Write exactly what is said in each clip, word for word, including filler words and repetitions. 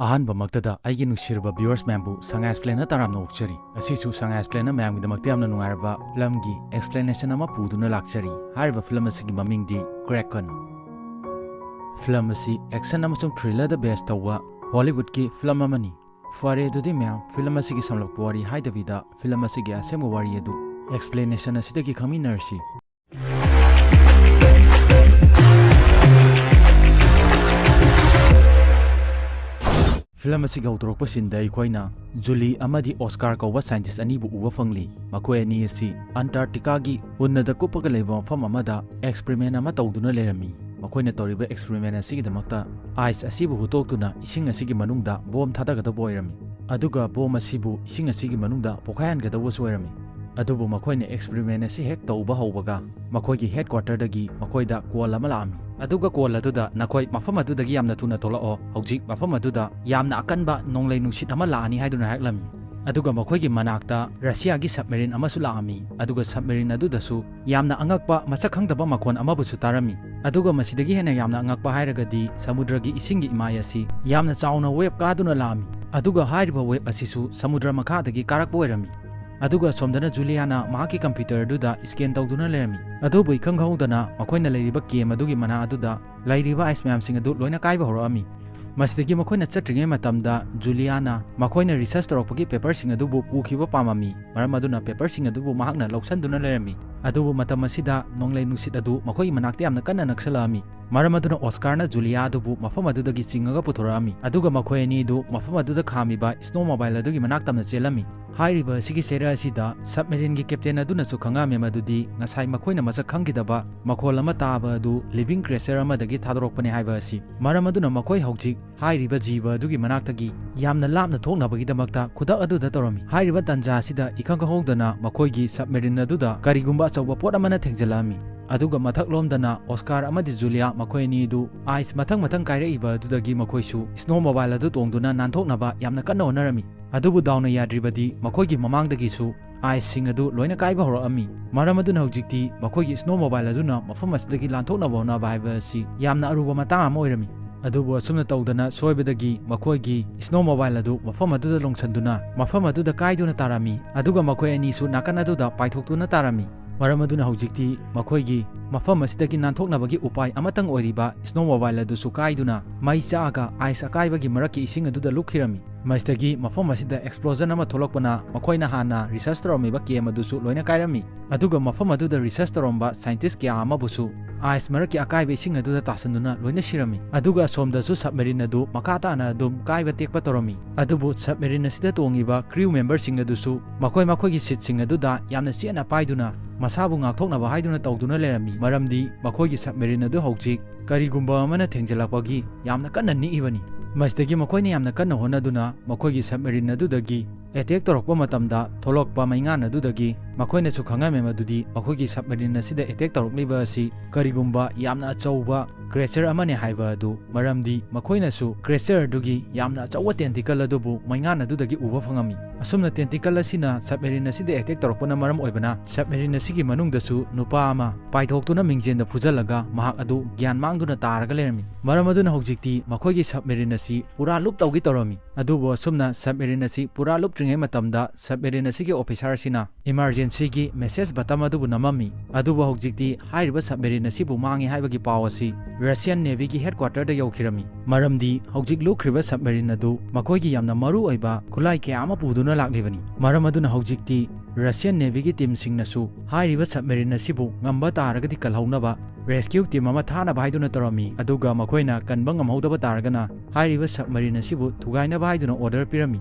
ꯑꯍꯥꯟꯕꯃꯛꯇꯗ ꯑꯩꯒꯤ ꯅꯨꯡꯁꯤꯔꯕ viewers ꯃꯌꯥꯝꯕꯨ ꯁꯉꯥꯏ Explainꯅ ꯇꯔꯥꯝꯅ ꯑꯣꯛꯆꯔꯤ꯫ ꯉꯁꯤꯁꯨ ꯁꯉꯥꯏ Explainꯅ ꯃꯌꯥꯝꯒꯤꯗꯃꯛꯇ ꯌꯥꯝꯅ ꯅꯨꯡꯉꯥꯏꯔꯕ ꯐꯤꯂꯝꯒꯤ explanation ꯑꯃ ꯄꯨꯗꯨꯅ ꯂꯥꯛꯆꯔꯤ꯫ ꯍꯥꯏꯔꯤꯕ ꯐꯤꯂꯝ ꯑꯁꯤꯒꯤ ꯃꯃꯤꯡꯗꯤ Kraken꯫ ꯐꯤꯂꯝ ꯑꯁꯤ action ꯑꯃꯁꯨꯡ thrillerꯗ base ꯇꯧꯕ Hollywoodꯀꯤ ꯐꯤꯂꯝ ꯑꯃꯅꯤ꯫ ꯐꯔꯦ, ꯑꯗꯨꯗꯤ ꯃꯌꯥꯝ, ꯐꯤꯂꯝ ꯑꯁꯤꯒꯤ ꯁꯝꯂꯞꯄ ꯋꯥꯔꯤ ꯍꯥꯏꯗꯕꯤꯗ ꯐꯤꯂꯝ ꯑꯁꯤꯒꯤ ꯑꯁꯦꯡꯕ ꯋꯥꯔꯤ ꯑꯗꯨ explanation ꯑꯁꯤꯗꯒꯤ ꯈꯪꯃꯤꯟꯅꯔꯁꯤ꯫ ꯐꯤꯂꯝ ꯑꯁꯤꯒꯤ ꯍꯧꯗꯣꯔꯛꯄ sceneꯗ ꯑꯩꯈꯣꯏꯅ ꯖꯨꯂꯤ ꯑꯃꯗꯤ ꯑꯣꯁꯀꯥꯔ ꯀꯧꯕ scientist ꯑꯅꯤꯕꯨ ꯎꯕ ꯐꯪꯂꯤ꯫ ꯃꯈꯣꯏ ꯑꯅꯤ ꯑꯁꯤ Antarcticaꯒꯤ ꯎꯟꯅꯗ ꯀꯨꯞꯄꯒ ꯂꯩꯕ ꯃꯐꯝ ꯑꯃꯗ experiment ꯑꯃ ꯇꯧꯗꯨꯅ ꯂꯩꯔꯝꯃꯤ꯫ ꯃꯈꯣꯏꯅ ꯇꯧꯔꯤꯕ experiment ꯑꯁꯤꯒꯤꯗꯃꯛꯇ ice ꯑꯁꯤꯕꯨ ꯍꯨꯠꯇꯣꯛꯇꯨꯅ ꯏꯁꯤꯡ ꯑꯁꯤꯒꯤ ꯃꯅꯨꯡꯗ bomb ꯊꯥꯗꯒꯗꯕ ꯑꯣꯏꯔꯝꯃꯤ꯫ ꯑꯗꯨꯒ bomb ꯑꯁꯤꯕꯨ ꯏꯁꯤꯡ ꯑꯁꯤꯒꯤ ꯃꯅꯨꯡꯗ ꯄꯣꯈꯥꯏꯍꯟꯒꯗꯧꯕꯁꯨ ꯑꯣꯏꯔꯝꯃꯤ꯫ ꯑꯗꯨꯕꯨ ꯃꯈꯣꯏꯅ experiment ꯑꯁꯤ ꯍꯦꯛ ꯇꯧꯕ ꯍꯧꯕꯒ ꯃꯈꯣꯏꯒꯤ headquarterꯗꯒꯤ ꯃꯈꯣꯏꯗ call ꯑꯃ ꯂꯥꯛꯑꯝꯃꯤ꯫ ꯑꯗꯨꯒ call ꯑꯗꯨꯗ, "ꯅꯈꯣꯏ ꯃꯐꯝ ꯑꯗꯨꯗꯒꯤ ꯌꯥꯝꯅ ꯊꯨꯅ ꯊꯣꯛꯂꯛꯑꯣ꯫ ꯍꯧꯖꯤꯛ ꯃꯐꯝ ꯑꯗꯨꯗ ꯌꯥꯝꯅ ꯑꯀꯟꯕ ꯅꯣꯡꯂꯩ ꯅꯨꯡꯁꯤꯠ ꯑꯃ ꯂꯥꯛꯑꯅꯤ" ꯍꯥꯏꯗꯨꯅ ꯍꯥꯏꯔꯛꯂꯝꯃꯤ꯫ ꯑꯗꯨꯒ ꯃꯈꯣꯏꯒꯤ ꯃꯅꯥꯛꯇ Russiaꯒꯤ submarine ꯑꯃꯁꯨ ꯂꯥꯛꯑꯝꯃꯤ꯫ ꯑꯗꯨꯒ submarine ꯑꯗꯨꯗꯁꯨ ꯌꯥꯝꯅ ꯑꯉꯛꯄ, ꯃꯁꯛ ꯈꯪꯗꯕ ꯃꯈꯣꯟ ꯑꯃꯕꯨꯁꯨ ꯇꯥꯔꯝꯃꯤ꯫ ꯑꯗꯨꯒ ꯃꯁꯤꯗꯒꯤ ꯍꯦꯟꯅ ꯌꯥꯝꯅ ꯑꯉꯛꯄ ꯍꯥꯏꯔꯒꯗꯤ, ꯁꯃꯨꯗ꯭ꯔꯒꯤ ꯏꯁꯤꯡꯒꯤ ꯏꯃꯥꯏ ꯑꯁꯤ ꯌꯥꯝꯅ ꯆꯥꯎꯅ wave ꯀꯥꯗꯨꯅ ꯂꯥꯛꯑꯝꯃꯤ꯫ ꯑꯗꯨꯒ ꯍꯥꯏꯔꯤꯕ wave ꯑꯁꯤꯁꯨ ꯁꯃꯨꯗ꯭ꯔ ꯃꯈꯥꯗꯒꯤ ꯀꯥꯔꯛꯄ ꯑꯣꯏꯔꯝꯃꯤ꯫ ꯑꯗꯨꯒ ꯁꯣꯝꯗꯅ ꯖꯨꯂꯤꯌꯥꯅ ꯃꯍꯥꯛꯀꯤ computer ꯑꯗꯨꯗ scan ꯇꯧꯗꯨꯅ ꯂꯩꯔꯝꯃꯤ꯫ ꯑꯗꯨꯕꯨ ꯏꯈꯪ ꯈꯪꯍꯧꯗꯅ ꯃꯈꯣꯏꯅ ꯂꯩꯔꯤꯕ camp ꯑꯗꯨꯒꯤ ꯃꯅꯥꯛ ꯑꯗꯨꯗ ꯂꯩꯔꯤꯕ ice ꯃꯌꯥꯝꯁꯤꯡ ꯑꯗꯨ ꯂꯣꯏꯅ ꯀꯥꯏꯕ ꯍꯧꯔꯛꯑꯝꯃꯤ꯫ ꯃꯁꯤꯗꯒꯤ ꯃꯈꯣꯏꯅ ꯆꯠꯇ꯭ꯔꯤꯉꯩ ꯃꯇꯝꯗ ꯖꯨꯂꯤꯌꯥꯅ ꯃꯈꯣꯏꯅ research ꯇꯧꯔꯛꯄꯒꯤ paperꯁꯤꯡ ꯑꯗꯨꯕꯨ ꯄꯨꯈꯤꯕ ꯄꯥꯝꯃꯝꯃꯤ꯫ ꯃꯔꯝ ꯑꯗꯨꯅ paperꯁꯤꯡ ꯑꯗꯨꯕꯨ ꯃꯍꯥꯛꯅ ꯂꯧꯁꯤꯟꯗꯨꯅ ꯂꯩꯔꯝꯃꯤ꯫ ꯑꯗꯨꯕꯨ ꯃꯇꯝ ꯑꯁꯤꯗ ꯅꯣꯡꯂꯩ ꯅꯨꯡꯁꯤꯠ ꯑꯗꯨ ꯃꯈꯣꯏꯒꯤ ꯃꯅꯥꯛꯇ ꯌꯥꯝꯅ ꯀꯟꯅ ꯅꯛꯁꯜꯂꯛꯑꯝꯃꯤ꯫ ꯃꯔꯝ ꯑꯗꯨꯅ ꯑꯣꯁꯀꯥꯔꯅ ꯖꯨꯂꯤꯌꯥ ꯑꯗꯨꯕꯨ ꯃꯐꯝ ꯑꯗꯨꯗꯒꯤ ꯆꯤꯡꯉꯒ ꯄꯨꯊꯣꯔꯛꯑꯝꯃꯤ꯫ ꯑꯗꯨꯒ ꯃꯈꯣꯏ ꯑꯅꯤ ꯑꯗꯨ ꯃꯐꯝ ꯑꯗꯨꯗ ꯈꯥꯝꯃꯤꯕ snowmobile ꯑꯗꯨꯒꯤ ꯃꯅꯥꯛ ꯇꯝꯅ ꯆꯦꯜꯂꯝꯃꯤ꯫ ꯍꯥꯏꯔꯤꯕ ꯑꯁꯤꯒꯤ ꯆꯩꯔꯥ ꯑꯁꯤꯗ submarineꯒꯤ captain ꯑꯗꯨꯅꯁꯨ ꯈꯪꯉꯛꯑꯝꯃꯤ ꯃꯗꯨꯗꯤ ꯉꯁꯥꯏ ꯃꯈꯣꯏꯅ ꯃꯁꯛ ꯈꯪꯈꯤꯗꯕ ꯃꯈꯣꯜ ꯑꯃ ꯇꯥꯕ ꯑꯗꯨ living creature ꯑꯃꯗꯒꯤ ꯊꯥꯗꯣꯔꯛꯄꯅꯤ ꯍꯥꯏꯕ ꯑꯁꯤ꯫ ꯃꯔꯝ ꯑꯗꯨꯅ ꯃꯈꯣꯏ ꯍꯧꯖꯤꯛ ꯍꯥꯏꯔꯤꯕ ꯖꯤꯕ ꯑꯗꯨꯒꯤ ꯃꯅꯥꯛꯇꯒꯤ ꯌꯥꯝꯅ ꯂꯥꯞꯅ ꯊꯣꯛꯅꯕꯒꯤꯗꯃꯛꯇ ꯈꯨꯗꯛ ꯑꯗꯨꯗ ꯇꯧꯔꯝꯃꯤ꯫ ꯍꯥꯏꯔꯤꯕ ꯇꯥꯟꯖꯥ ꯑꯁꯤꯗ ꯏꯈꯪ ꯈꯪꯍꯧꯗꯅ ꯃꯈꯣꯏꯒꯤ submarine ꯑꯗꯨꯗ ꯀꯔꯤꯒꯨꯝꯕ ꯑꯆꯧꯕ ꯄꯣꯠ ꯑꯃꯅ ꯊꯦꯡꯖꯤꯜꯂꯛꯑꯝꯃꯤ꯫ ꯑꯗꯨꯒ ꯃꯊꯛꯂꯣꯝꯗꯅ ꯑꯣꯁꯀꯥꯔ ꯑꯃꯗꯤ ꯖꯨꯂꯤꯌꯥ, ꯃꯈꯣꯏ ꯑꯅꯤ ꯑꯗꯨ ice ꯃꯊꯪ ꯃꯊꯪ ꯀꯥꯏꯔꯛꯏꯕ ꯑꯗꯨꯗꯒꯤ ꯃꯈꯣꯏꯁꯨ snowmobile ꯑꯗꯨ ꯇꯣꯡꯗꯨꯅ ꯅꯥꯟꯊꯣꯛꯅꯕ ꯌꯥꯝꯅ ꯀꯟꯅ ꯍꯣꯠꯅꯔꯝꯃꯤ꯫ ꯑꯗꯨꯕꯨ ꯗꯥꯎꯅ ꯌꯥꯗ꯭ꯔꯤꯕꯗꯤ ꯃꯈꯣꯏꯒꯤ ꯃꯃꯥꯡꯗꯒꯤꯁꯨ iceꯁꯤꯡ ꯑꯗꯨ ꯂꯣꯏꯅ ꯀꯥꯏꯕ ꯍꯧꯔꯛꯑꯝꯃꯤ꯫ ꯃꯔꯝ ꯑꯗꯨꯅ ꯍꯧꯖꯤꯛꯇꯤ ꯃꯈꯣꯏꯒꯤ snowmobile ꯑꯗꯨꯅ ꯃꯐꯝ ꯑꯁꯤꯗꯒꯤ ꯂꯥꯟꯊꯣꯛꯅꯕ ꯍꯣꯠꯅꯕ ꯍꯥꯏꯕ ꯑꯁꯤ ꯌꯥꯝꯅ ꯑꯔꯨꯕ ꯃꯇꯥꯡ ꯑꯃ ꯑꯣꯏꯔꯝꯃꯤ꯫ ꯑꯗꯨꯕꯨ ꯑꯁꯨꯝꯅ ꯇꯧꯗꯅ ꯁꯣꯏꯕꯗꯒꯤ ꯃꯈꯣꯏꯒꯤ snowmobile ꯑꯗꯨ ꯃꯐꯝ ꯑꯗꯨꯗ ꯂꯣꯡꯁꯟꯗꯨꯅ ꯃꯐꯝ ꯑꯗꯨꯗ ꯀꯥꯏꯗꯨꯅ ꯇꯥꯔꯝꯃꯤ, ꯑꯗꯨꯒ ꯃꯈꯣꯏ ꯑꯅꯤꯁꯨ ꯅꯥꯀꯟ ꯑꯗꯨꯗ ꯄꯥꯏꯊꯣꯛꯇꯨꯅ ꯇꯥꯔꯝꯃꯤ꯫ ꯃꯔꯝ ꯑꯗꯨꯅ ꯍꯧꯖꯤꯛꯇꯤ ꯃꯈꯣꯏꯒꯤ ꯃꯐꯝ ꯑꯁꯤꯗꯒꯤ ꯅꯥꯟꯊꯣꯛꯅꯕꯒꯤ ꯎꯄꯥꯏ ꯑꯃꯇꯪ ꯑꯣꯏꯔꯤꯕ snowmobile ꯑꯗꯨꯁꯨ ꯀꯥꯏꯗꯨꯅ ꯃꯩ ꯆꯥꯛꯑꯒ ice ꯑꯀꯥꯏꯕꯒꯤ ꯃꯔꯛꯀꯤ ꯏꯁꯤꯡ ꯑꯗꯨꯗ ꯂꯨꯞꯈꯤꯔꯝꯃꯤ꯫ ꯃꯁꯤꯗꯒꯤ ꯃꯐꯝ ꯑꯁꯤꯗ explosion ꯑꯃ ꯊꯣꯛꯂꯛꯄꯅ ꯃꯈꯣꯏꯅ ꯍꯥꯟꯅ research ꯇꯧꯔꯝꯃꯤꯕ camp ꯑꯗꯨꯁꯨ ꯂꯣꯏꯅ ꯀꯥꯏꯔꯝꯃꯤ꯫ ꯑꯗꯨꯒ ꯃꯐꯝ ꯑꯗꯨꯗ research ꯇꯧꯔꯝꯕ scientist ꯀꯌꯥ ꯑꯃꯕꯨꯁꯨ ice ꯃꯔꯛꯀꯤ ꯑꯀꯥꯏꯕ ꯏꯁꯤꯡ ꯑꯗꯨꯗ ꯇꯥꯁꯟꯗꯨꯅ ꯂꯣꯏꯅ ꯁꯤꯔꯝꯃꯤ꯫ ꯑꯗꯨꯒ ꯑꯁꯣꯝꯗꯁꯨ submarine ꯑꯗꯨ ꯃꯈꯥ ꯇꯥꯅ ꯑꯗꯨꯝ ꯀꯥꯏꯕ ꯇꯦꯛꯄ ꯇꯧꯔꯝꯃꯤ꯫ ꯑꯗꯨꯕꯨ submarine ꯑꯁꯤꯗ ꯇꯣꯡꯉꯤꯕ crew memberꯁꯤꯡ ꯑꯗꯨꯁꯨ ꯃꯈꯣꯏ ꯃꯈꯣꯏꯒꯤ seatꯁꯤꯡ ꯑꯗꯨꯗ ꯌꯥꯝꯅ ꯆꯦꯠꯅ ꯄꯥꯏꯗꯨꯅ ꯃꯁꯥꯕꯨ ꯉꯥꯛꯊꯣꯛꯅꯕ ꯍꯥꯏꯗꯨꯅ ꯇꯧꯗꯨꯅ ꯂꯩꯔꯝꯃꯤ, ꯃꯔꯝꯗꯤ ꯃꯈꯣꯏꯒꯤ submarine ꯑꯗꯨ ꯍꯧꯖꯤꯛ ꯀꯔꯤꯒꯨꯝꯕ ꯑꯃꯅ ꯊꯦꯡꯖꯤꯜꯂꯛꯄꯒꯤ ꯌꯥꯝꯅ ꯀꯟꯅ ꯅꯤꯛꯏꯕꯅꯤ꯫ ꯃꯁꯤꯗꯒꯤ ꯃꯈꯣꯏꯅ ꯌꯥꯝꯅ ꯀꯟꯅ ꯍꯣꯠꯅꯗꯨꯅ ꯃꯈꯣꯏꯒꯤ submarine ꯑꯗꯨꯗꯒꯤ attack ꯇꯧꯔꯛꯄ ꯃꯇꯝꯗ ꯊꯣꯛꯂꯛꯄ ꯃꯩꯉꯥꯟ ꯑꯗꯨꯗꯒꯤ ꯃꯈꯣꯏꯅꯁꯨ ꯈꯪꯉꯝꯃꯦ ꯃꯗꯨꯗꯤ ꯃꯈꯣꯏꯒꯤ submarine ꯑꯁꯤꯗ attack ꯇꯧꯔꯛꯂꯤꯕ ꯑꯁꯤ ꯀꯔꯤꯒꯨꯝꯕ ꯌꯥꯝꯅ ꯑꯆꯧꯕ creature ꯑꯃꯅꯤ ꯍꯥꯏꯕ ꯑꯗꯨ, ꯃꯔꯝꯗꯤ ꯃꯈꯣꯏꯅꯁꯨ creature ꯑꯗꯨꯒꯤ ꯌꯥꯝꯅ ꯑꯆꯧꯕ tentacle ꯑꯗꯨꯕꯨ ꯃꯩꯉꯥꯟ ꯑꯗꯨꯗꯒꯤ ꯎꯕ ꯐꯪꯉꯝꯃꯤ꯫ ꯑꯁꯨꯝꯅ tentacle ꯑꯁꯤꯅ submarine ꯑꯁꯤꯗ attack ꯇꯧꯔꯛꯄꯅ ꯃꯔꯝ ꯑꯣꯏꯕꯅ submarine ꯑꯁꯤꯒꯤ ꯃꯅꯨꯡꯗꯁꯨ ꯅꯨꯄꯥ ꯑꯃ ꯄꯥꯏꯊꯣꯛꯇꯨꯅ ꯃꯤꯡꯖꯦꯜꯗ ꯐꯨꯖꯜꯂꯒ ꯃꯍꯥꯛ ꯑꯗꯨ ꯒ꯭ꯌꯥꯟ ꯃꯥꯡꯗꯨꯅ ꯇꯥꯔꯒ ꯂꯩꯔꯝꯃꯤ꯫ ꯃꯔꯝ ꯑꯗꯨꯅ ꯍꯧꯖꯤꯛꯇꯤ ꯃꯈꯣꯏꯒꯤ submarine ꯑꯁꯤ ꯄꯨꯔꯥ ꯂꯨꯞ ꯇꯧꯒꯦ ꯇꯧꯔꯝꯃꯤ꯫ ꯑꯗꯨꯕꯨ ꯑꯁꯨꯝꯅ submarine ꯑꯁꯤ ꯄꯨꯔꯥ ꯂꯨꯞꯇ꯭ꯔꯤꯉꯩ ꯃꯇꯝꯗ submarine ꯑꯁꯤꯒꯤ officer ꯑꯁꯤꯅ emergencyꯒꯤ message button ꯑꯗꯨꯕꯨ ꯅꯝꯃꯝꯃꯤ꯫ ꯑꯗꯨꯕꯨ ꯍꯧꯖꯤꯛꯇꯤ ꯍꯥꯏꯔꯤꯕ submarine ꯑꯁꯤꯕꯨ ꯃꯥꯡꯉꯦ ꯍꯥꯏꯕꯒꯤ ꯄꯥꯎ ꯑꯁꯤ Russian Navyꯒꯤ headquarterꯗ ꯌꯧꯈꯤꯔꯝꯃꯤ, ꯃꯔꯝꯗꯤ ꯍꯧꯖꯤꯛ ꯂꯨꯞꯈ꯭ꯔꯤꯕ submarine ꯑꯗꯨ ꯃꯈꯣꯏꯒꯤ ꯌꯥꯝꯅ ꯃꯔꯨ ꯑꯣꯏꯕ ꯈꯨꯠꯂꯥꯏ ꯀꯌꯥ ꯑꯃ ꯄꯨꯗꯨꯅ ꯂꯥꯛꯂꯤꯕꯅꯤ꯫ ꯃꯔꯝ ꯑꯗꯨꯅ ꯍꯧꯖꯤꯛꯇꯤ Russian Navyꯒꯤ teamꯁꯤꯡꯅꯁꯨ ꯍꯥꯏꯔꯤꯕ submarine ꯑꯁꯤꯕꯨ ꯉꯝꯕ ꯇꯥꯔꯒꯗꯤ ꯀꯜꯍꯧꯅꯕ rescue team ꯑꯃ ꯊꯥꯅꯕ ꯍꯥꯏꯗꯨꯅ ꯇꯧꯔꯝꯃꯤ, ꯑꯗꯨꯒ ꯃꯈꯣꯏꯅ ꯀꯟꯕ ꯉꯝꯍꯧꯗꯕ ꯇꯥꯔꯒꯅ ꯍꯥꯏꯔꯤꯕ submarine ꯑꯁꯤꯕꯨ ꯊꯨꯒꯥꯏꯅꯕ ꯍꯥꯏꯗꯨꯅ order ꯄꯤꯔꯝꯃꯤ꯫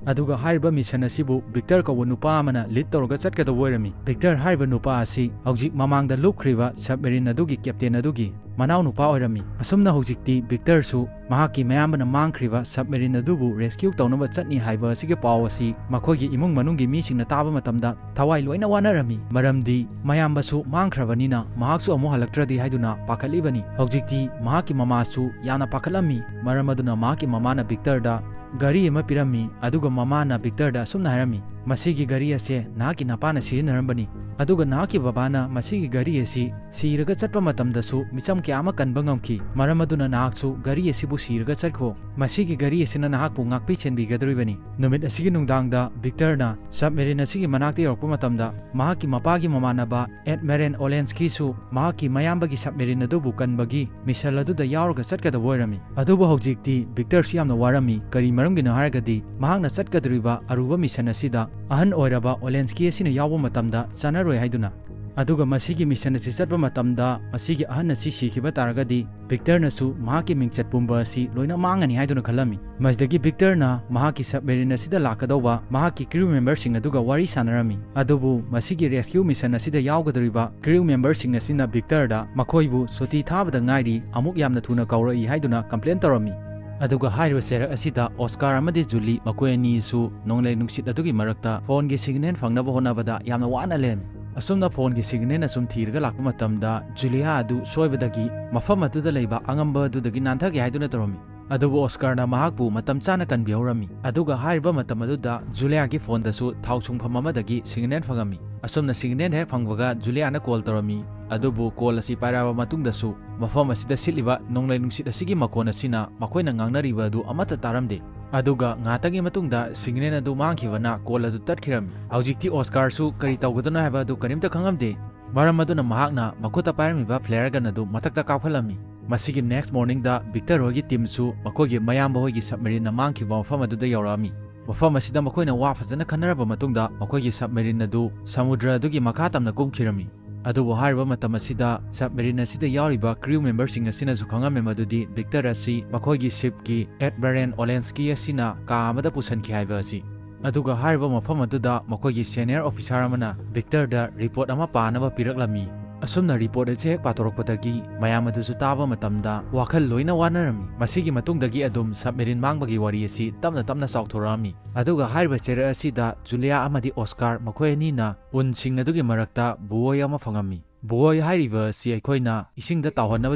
ꯑꯗꯨꯒ ꯍꯥꯏꯔꯤꯕ mission ꯑꯁꯤꯕꯨ Victor ꯀꯧꯕ ꯅꯨꯄꯥ ꯑꯃꯅ lead ꯇꯧꯔꯒ ꯆꯠꯀꯗꯧꯕ ꯑꯣꯏꯔꯝꯃꯤ꯫ Victor ꯍꯥꯏꯔꯤꯕ ꯅꯨꯄꯥ ꯑꯁꯤ ꯍꯧꯖꯤꯛ ꯃꯃꯥꯡꯗ ꯂꯨꯞꯈ꯭ꯔꯤꯕ submarine ꯑꯗꯨꯒꯤ captain ꯑꯗꯨꯒꯤ ꯃꯅꯥꯎ ꯅꯨꯄꯥ ꯑꯣꯏꯔꯝꯃꯤ꯫ ꯑꯁꯨꯝꯅ ꯍꯧꯖꯤꯛꯇꯤ Victorꯁꯨ ꯃꯍꯥꯛꯀꯤ ꯃꯌꯥꯝꯕꯅ ꯃꯥꯡꯈ꯭ꯔꯤꯕ submarine ꯑꯗꯨꯕꯨ rescue ꯇꯧꯅꯕ ꯆꯠꯅꯤ ꯍꯥꯏꯕ ꯑꯁꯤꯒꯤ ꯄꯥꯎ ꯑꯁꯤ ꯃꯈꯣꯏꯒꯤ ꯏꯃꯨꯡ ꯃꯅꯨꯡꯒꯤ ꯃꯤꯁꯤꯡꯅ ꯇꯥꯕ ꯃꯇꯝꯗ ꯊꯋꯥꯏ ꯂꯣꯏꯅ ꯋꯥꯅꯔꯝꯃꯤ, ꯃꯔꯝꯗꯤ ꯃꯌꯥꯝꯕꯁꯨ ꯃꯥꯡꯈ꯭ꯔꯕꯅꯤꯅ ꯃꯍꯥꯛꯁꯨ ꯑꯃꯨꯛ ꯍꯜꯂꯛꯇ꯭ꯔꯗꯤ ꯍꯥꯏꯗꯨꯅ ꯄꯥꯈꯠꯂꯤꯕꯅꯤ꯫ ꯍꯧꯖꯤꯛꯇꯤ ꯃꯍꯥꯛꯀꯤ ꯃꯃꯥꯁꯨ ꯌꯥꯝꯅ ꯄꯥꯈꯠꯂꯝꯃꯤ, ꯃꯔꯝ ꯑꯗꯨꯅ ꯃꯍꯥꯛꯀꯤ ꯃꯃꯥꯅ Victorꯗ ꯒꯥꯔꯤ ꯑꯃ ꯄꯤꯔꯝꯃꯤ, ꯑꯗꯨꯒ ꯃꯃꯥꯅ Victorꯗ ꯑꯁꯨꯝꯅ ꯍꯥꯏꯔꯝꯃꯤ, "ꯃꯁꯤꯒꯤ ꯒꯥꯔꯤ ꯑꯁꯦ ꯅꯍꯥꯛꯀꯤ ꯅꯄꯥꯅ ꯁꯤꯖꯤꯟꯅꯔꯝꯕꯅꯤ, ꯑꯗꯨꯒ ꯅꯍꯥꯛꯀꯤ ꯕꯕꯥꯅ ꯃꯁꯤꯒꯤ ꯒꯥꯔꯤ ꯑꯁꯤ ꯁꯤꯔꯒ ꯆꯠꯄ ꯃꯇꯝꯗꯁꯨ ꯃꯤꯆꯝ ꯀꯌꯥ ꯑꯃ ꯀꯟꯕ ꯉꯝꯈꯤ꯫ ꯃꯔꯝ ꯑꯗꯨꯅ ꯅꯍꯥꯛꯁꯨ ꯒꯥꯔꯤ ꯑꯁꯤꯕꯨ ꯁꯤꯔꯒ ꯆꯠꯈꯣ꯫ ꯃꯁꯤꯒꯤ ꯒꯥꯔꯤ ꯑꯁꯤꯅ ꯅꯍꯥꯛꯄꯨ ꯉꯥꯛꯄꯤ ꯁꯦꯟꯕꯤꯒꯗꯧꯔꯤꯕꯅꯤ꯫ ꯅꯨꯃꯤꯠ ꯑꯁꯤꯒꯤ ꯅꯨꯡꯗꯥꯡꯗ ꯚꯤꯛꯇꯔꯅ ꯁꯕꯃꯦꯔꯤꯟ ꯑꯁꯤꯒꯤ ꯃꯅꯥꯛꯇ ꯌꯧꯔꯛꯄ ꯃꯇꯝꯗ, ꯃꯍꯥꯛꯀꯤ ꯃꯄꯥꯒꯤ ꯃꯃꯥꯟꯅꯕ ꯑꯦꯗꯃꯤꯔꯦꯜ ꯑꯣꯂꯦꯟꯁꯀꯤꯁꯨ ꯃꯍꯥꯛꯀꯤ ꯃꯌꯥꯝꯕꯒꯤ ꯁꯕꯃꯦꯔꯤꯟ ꯑꯗꯨꯕꯨ ꯀꯟꯕꯒꯤ ꯃꯤꯁꯟ ꯑꯗꯨꯗ ꯌꯥꯎꯔꯒ ꯆꯠꯀꯗꯕ ꯑꯣꯏꯔꯝꯃꯤ꯫ ꯑꯗꯨꯕꯨ ꯍꯧꯖꯤꯛꯇꯤ ꯚꯤꯛꯇꯔꯁꯨ ꯌꯥꯝꯅ ꯋꯥꯔꯝꯃꯤ꯫ ꯀꯔꯤ ꯃꯔꯝꯒꯤꯅꯣ ꯍꯥꯏꯔꯒꯗꯤ, ꯃꯍꯥꯛꯅ ꯆꯠꯀꯗꯧꯔꯤꯕ ꯑꯔꯨꯕ ꯃꯤꯁꯟ ꯑꯁꯤꯗ ꯑꯍꯟ ꯑꯣꯏꯔꯕ ꯑꯣꯂꯦꯟꯁꯀꯤ ꯑꯁꯤꯅ ꯌꯥꯎꯕ ꯃꯇꯝꯗ ꯆꯥꯟꯅꯔꯣꯏ ꯍꯥꯏꯗꯨꯅ꯫ ꯑꯗꯨꯒ ꯃꯁꯤꯒꯤ ꯃꯤꯁꯟ ꯑꯁꯤ ꯆꯠꯄ ꯃꯇꯝꯗ ꯃꯁꯤꯒꯤ ꯑꯍꯟ ꯑꯁꯤ ꯁꯤꯈꯤꯕ ꯇꯥꯔꯒꯗꯤ, ꯚꯤꯛꯇꯔꯅꯁꯨ ꯃꯍꯥꯛꯀꯤ ꯃꯤꯡꯆꯠ ꯄꯨꯝꯕ ꯑꯁꯤ ꯂꯣꯏꯅ ꯃꯥꯡꯉꯅꯤ ꯍꯥꯏꯗꯨꯅ ꯈꯜꯂꯝꯃꯤ꯫ ꯃꯁꯤꯗꯒꯤ ꯚꯤꯛꯇꯔꯅ ꯃꯍꯥꯛꯀꯤ ꯁꯕꯃꯦꯔꯤꯟ ꯑꯁꯤꯗ ꯂꯥꯛꯀꯗꯧꯕ ꯃꯍꯥꯛꯀꯤ ꯀ꯭ꯔꯤꯎ ꯃꯦꯝꯕꯔꯁꯤꯡ ꯑꯗꯨꯒ ꯋꯥꯔꯤ ꯁꯥꯟꯅꯔꯝꯃꯤ꯫ ꯑꯗꯨꯕꯨ ꯃꯁꯤꯒꯤ ꯔꯦꯁꯀ꯭ꯌꯨ ꯃꯤꯁꯟ ꯑꯁꯤꯗ ꯌꯥꯎꯒꯗꯧꯔꯤꯕ ꯀ꯭ꯔꯤꯎ ꯃꯦꯝꯕꯔꯁꯤꯡ ꯑꯁꯤꯅ ꯚꯤꯛꯇꯔꯗ ꯃꯈꯣꯏꯕꯨ ꯁꯨꯇꯤ ꯊꯥꯕꯗ ꯉꯥꯏꯔꯤ, ꯑꯃꯨꯛ ꯌꯥꯝꯅ ꯊꯨꯅ ꯀꯧꯔꯛꯏ ꯍꯥꯏꯗꯨꯅ ꯀꯝꯄ꯭ꯂꯦꯟ ꯇꯧꯔꯝꯃꯤ꯫ ꯑꯗꯨꯒ ꯍꯥꯏꯔꯤꯕ ꯆꯩꯔꯛ ꯑꯁꯤꯗ ꯑꯣꯁꯀꯥꯔ ꯑꯃꯗꯤ ꯖꯨꯂꯤ, ꯃꯈꯣꯏ ꯑꯅꯤꯁꯨ ꯅꯣꯡꯂꯩ ꯅꯨꯡꯁꯤꯠ ꯑꯗꯨꯒꯤ ꯃꯔꯛꯇ ꯐꯣꯟꯒꯤ ꯁꯤꯒꯅꯦꯜ ꯐꯪꯅꯕ ꯍꯣꯠꯅꯕꯗ ꯌꯥꯝꯅ ꯋꯥꯅ ꯂꯩꯔꯝꯃꯤ꯫ ꯑꯁꯨꯝꯅ ꯐꯣꯟꯒꯤ ꯁꯤꯒꯅꯦꯜ ꯑꯁꯨꯝ ꯊꯤꯔꯒ ꯂꯥꯛꯄ ꯃꯇꯝꯗ, ꯖꯨꯂꯤꯌꯥ ꯑꯗꯨ ꯁꯣꯏꯕꯗꯒꯤ ꯃꯐꯝ ꯑꯗꯨꯗ ꯂꯩꯕ ꯑꯉꯝꯕ ꯑꯗꯨꯗꯒꯤ ꯅꯥꯟꯊꯒꯦ ꯍꯥꯏꯗꯨꯅ ꯇꯧꯔꯝꯃꯤ꯫ ꯑꯗꯨꯕꯨ ꯑꯣꯁꯀꯥꯔꯅ ꯃꯍꯥꯛꯄꯨ ꯃꯇꯝ ꯆꯥꯅ ꯀꯟꯕꯤꯍꯧꯔꯝꯃꯤ꯫ ꯑꯗꯨꯒ ꯍꯥꯏꯔꯤꯕ ꯃꯇꯝ ꯑꯗꯨꯗ ꯖꯨꯂꯤꯌꯥꯒꯤ ꯐꯣꯟꯗꯁꯨ ꯊꯥꯎ ꯁꯨꯡꯐꯝ ꯑꯃꯗꯒꯤ ꯁꯤꯒꯅꯦꯜ ꯐꯪꯉꯝꯃꯤ꯫ ꯑꯁꯨꯝꯅ ꯁꯤꯒꯅꯦꯜ ꯍꯦꯛ ꯐꯪꯕꯒ ꯖꯨꯂꯤꯌꯥꯅ ꯀꯣꯜ ꯇꯧꯔꯝꯃꯤ꯫ ꯑꯗꯨꯕꯨ ꯀꯣꯜ ꯑꯁꯤ ꯄꯥꯏꯔꯛꯑꯕ ꯃꯇꯨꯡꯗꯁꯨ ꯃꯐꯝ ꯑꯁꯤꯗ ꯁꯤꯠꯂꯤꯕ ꯅꯣꯡꯂꯩ ꯅꯨꯡꯁꯤꯠ ꯑꯁꯤꯒꯤ ꯃꯈꯣꯟ ꯑꯁꯤꯅ ꯃꯈꯣꯏꯅ ꯉꯥꯡꯅꯔꯤꯕ ꯑꯗꯨ ꯑꯃꯠꯇ ꯇꯥꯔꯝꯗꯦ꯫ ꯑꯗꯨꯒ ꯉꯥꯏꯍꯥꯛꯇꯪꯒꯤ ꯃꯇꯨꯡꯗ ꯁꯤꯒꯅꯦꯜ ꯑꯗꯨ ꯃꯥꯡꯈꯤꯕꯅ ꯀꯣꯜ ꯑꯗꯨ ꯇꯠꯈꯤꯔꯝꯃꯤ꯫ ꯍꯧꯖꯤꯛꯇꯤ ꯑꯣꯁꯀꯥꯔꯁꯨ ꯀꯔꯤ ꯇꯧꯒꯗꯣꯏꯅꯣ ꯍꯥꯏꯕ ꯑꯗꯨ ꯀꯔꯤꯝꯇ ꯈꯪꯉꯝꯗꯦ꯫ ꯃꯔꯝ ꯑꯗꯨꯅ ꯃꯍꯥꯛꯅ ꯃꯈꯨꯠꯇ ꯄꯥꯏꯔꯝꯃꯤꯕ ꯐ꯭ꯂꯦꯌꯔ ꯒꯟ ꯑꯗꯨ ꯃꯊꯛꯇ ꯀꯥꯞꯈꯠꯂꯝꯃꯤ꯫ ꯃꯁꯤꯒꯤ ꯅꯦꯛꯁ ꯃꯣꯔꯅꯤꯡꯗ ꯚꯤꯛꯇꯔ ꯍꯣꯏꯒꯤ ꯇꯤꯝꯁꯨ ꯃꯈꯣꯏꯒꯤ ꯃꯌꯥꯝꯕ ꯍꯣꯏꯒꯤ ꯁꯕꯃꯦꯔꯤꯟꯅ ꯃꯥꯡꯈꯤꯕ ꯃꯐꯝ ꯑꯗꯨꯗ ꯌꯧꯔꯛꯑꯝꯃꯤ꯫ ꯃꯐꯝ ꯑꯁꯤꯗ ꯃꯈꯣꯏꯅ ꯋꯥ ꯐꯖꯅ ꯈꯟꯅꯔꯕ ꯃꯇꯨꯡꯗ ꯃꯈꯣꯏꯒꯤ ꯁꯕꯃꯦꯔꯤꯟ ꯑꯗꯨ ꯁꯃꯨꯗ꯭ꯔ ꯑꯗꯨꯒꯤ ꯃꯈꯥ ꯇꯝꯅ ꯀꯨꯝꯈꯤꯔꯝꯃꯤ꯫ ꯑꯗꯨꯕꯨ ꯍꯥꯏꯔꯤꯕ ꯃꯇꯝ ꯑꯁꯤꯗ ꯁꯕꯃꯦꯔꯤꯟ ꯑꯁꯤꯗ ꯌꯥꯎꯔꯤꯕ ꯀ꯭ꯔꯤꯎ ꯃꯦꯝꯕꯔꯁꯤꯡ ꯑꯁꯤꯅꯁꯨ ꯈꯪꯉꯝꯃꯤ ꯃꯗꯨꯗꯤ ꯚꯤꯛꯇꯔ ꯑꯁꯤ ꯃꯈꯣꯏꯒꯤ ꯁꯤꯞꯀꯤ ꯑꯦꯗꯃꯤꯔꯦꯜ ꯑꯣꯂꯦꯟꯁꯀꯤ ꯑꯁꯤꯅ ꯀꯥ ꯑꯃꯗ ꯄꯨꯁꯤꯟꯈꯤ ꯍꯥꯏꯕ ꯑꯁꯤ꯫ ꯑꯗꯨꯒ ꯍꯥꯏꯔꯤꯕ ꯃꯐꯝ ꯑꯗꯨꯗ ꯃꯈꯣꯏꯒꯤ ꯁꯦꯅꯤꯌꯔ ꯑꯣꯐꯤꯁꯥꯔ ꯑꯃꯅ ꯚꯤꯛꯇꯔꯗ ꯔꯤꯄꯣꯔꯠ ꯑꯃ ꯄꯥꯅꯕ ꯄꯤꯔꯛꯂꯝꯃꯤ꯫ ꯑꯁꯨꯝꯅ ꯔꯤꯄꯣꯔꯠ ꯑꯁꯤ ꯍꯦꯛ ꯄꯥꯊꯣꯔꯛꯄꯗꯒꯤ ꯃꯌꯥꯝ ꯑꯗꯨꯁꯨ ꯇꯥꯕ ꯃꯇꯝꯗ ꯋꯥꯈꯜ ꯂꯣꯏꯅ ꯋꯥꯅꯔꯝꯃꯤ꯫ ꯃꯁꯤꯒꯤ ꯃꯇꯨꯡꯗꯒꯤ ꯑꯗꯨꯝ ꯁꯕꯃꯦꯔꯤꯟ ꯃꯥꯡꯕꯒꯤ ꯋꯥꯔꯤ ꯑꯁꯤ ꯇꯞꯅ ꯇꯞꯅ ꯆꯥꯎꯊꯣꯔꯛꯑꯝꯃꯤ꯫ ꯑꯗꯨꯒ ꯍꯥꯏꯔꯤꯕ ꯆꯩꯔꯛ ꯑꯁꯤꯗ ꯖꯨꯂꯤꯌꯥ ꯑꯃꯗꯤ ꯑꯣꯁꯀꯥꯔ ꯃꯈꯣꯏ ꯑꯅꯤꯅ ꯎꯟꯁꯤꯡ ꯑꯗꯨꯒꯤ ꯃꯔꯛꯇ ꯕꯨꯑꯣꯏ ꯑꯃ ꯐꯪꯉꯝꯃꯤ꯫ ꯕꯨꯑꯣꯏ ꯍꯥꯏꯔꯤꯕ ꯑꯁꯤ ꯑꯩꯈꯣꯏꯅ ꯏꯁꯤꯡꯗ ꯇꯥꯎꯍꯟꯅꯕ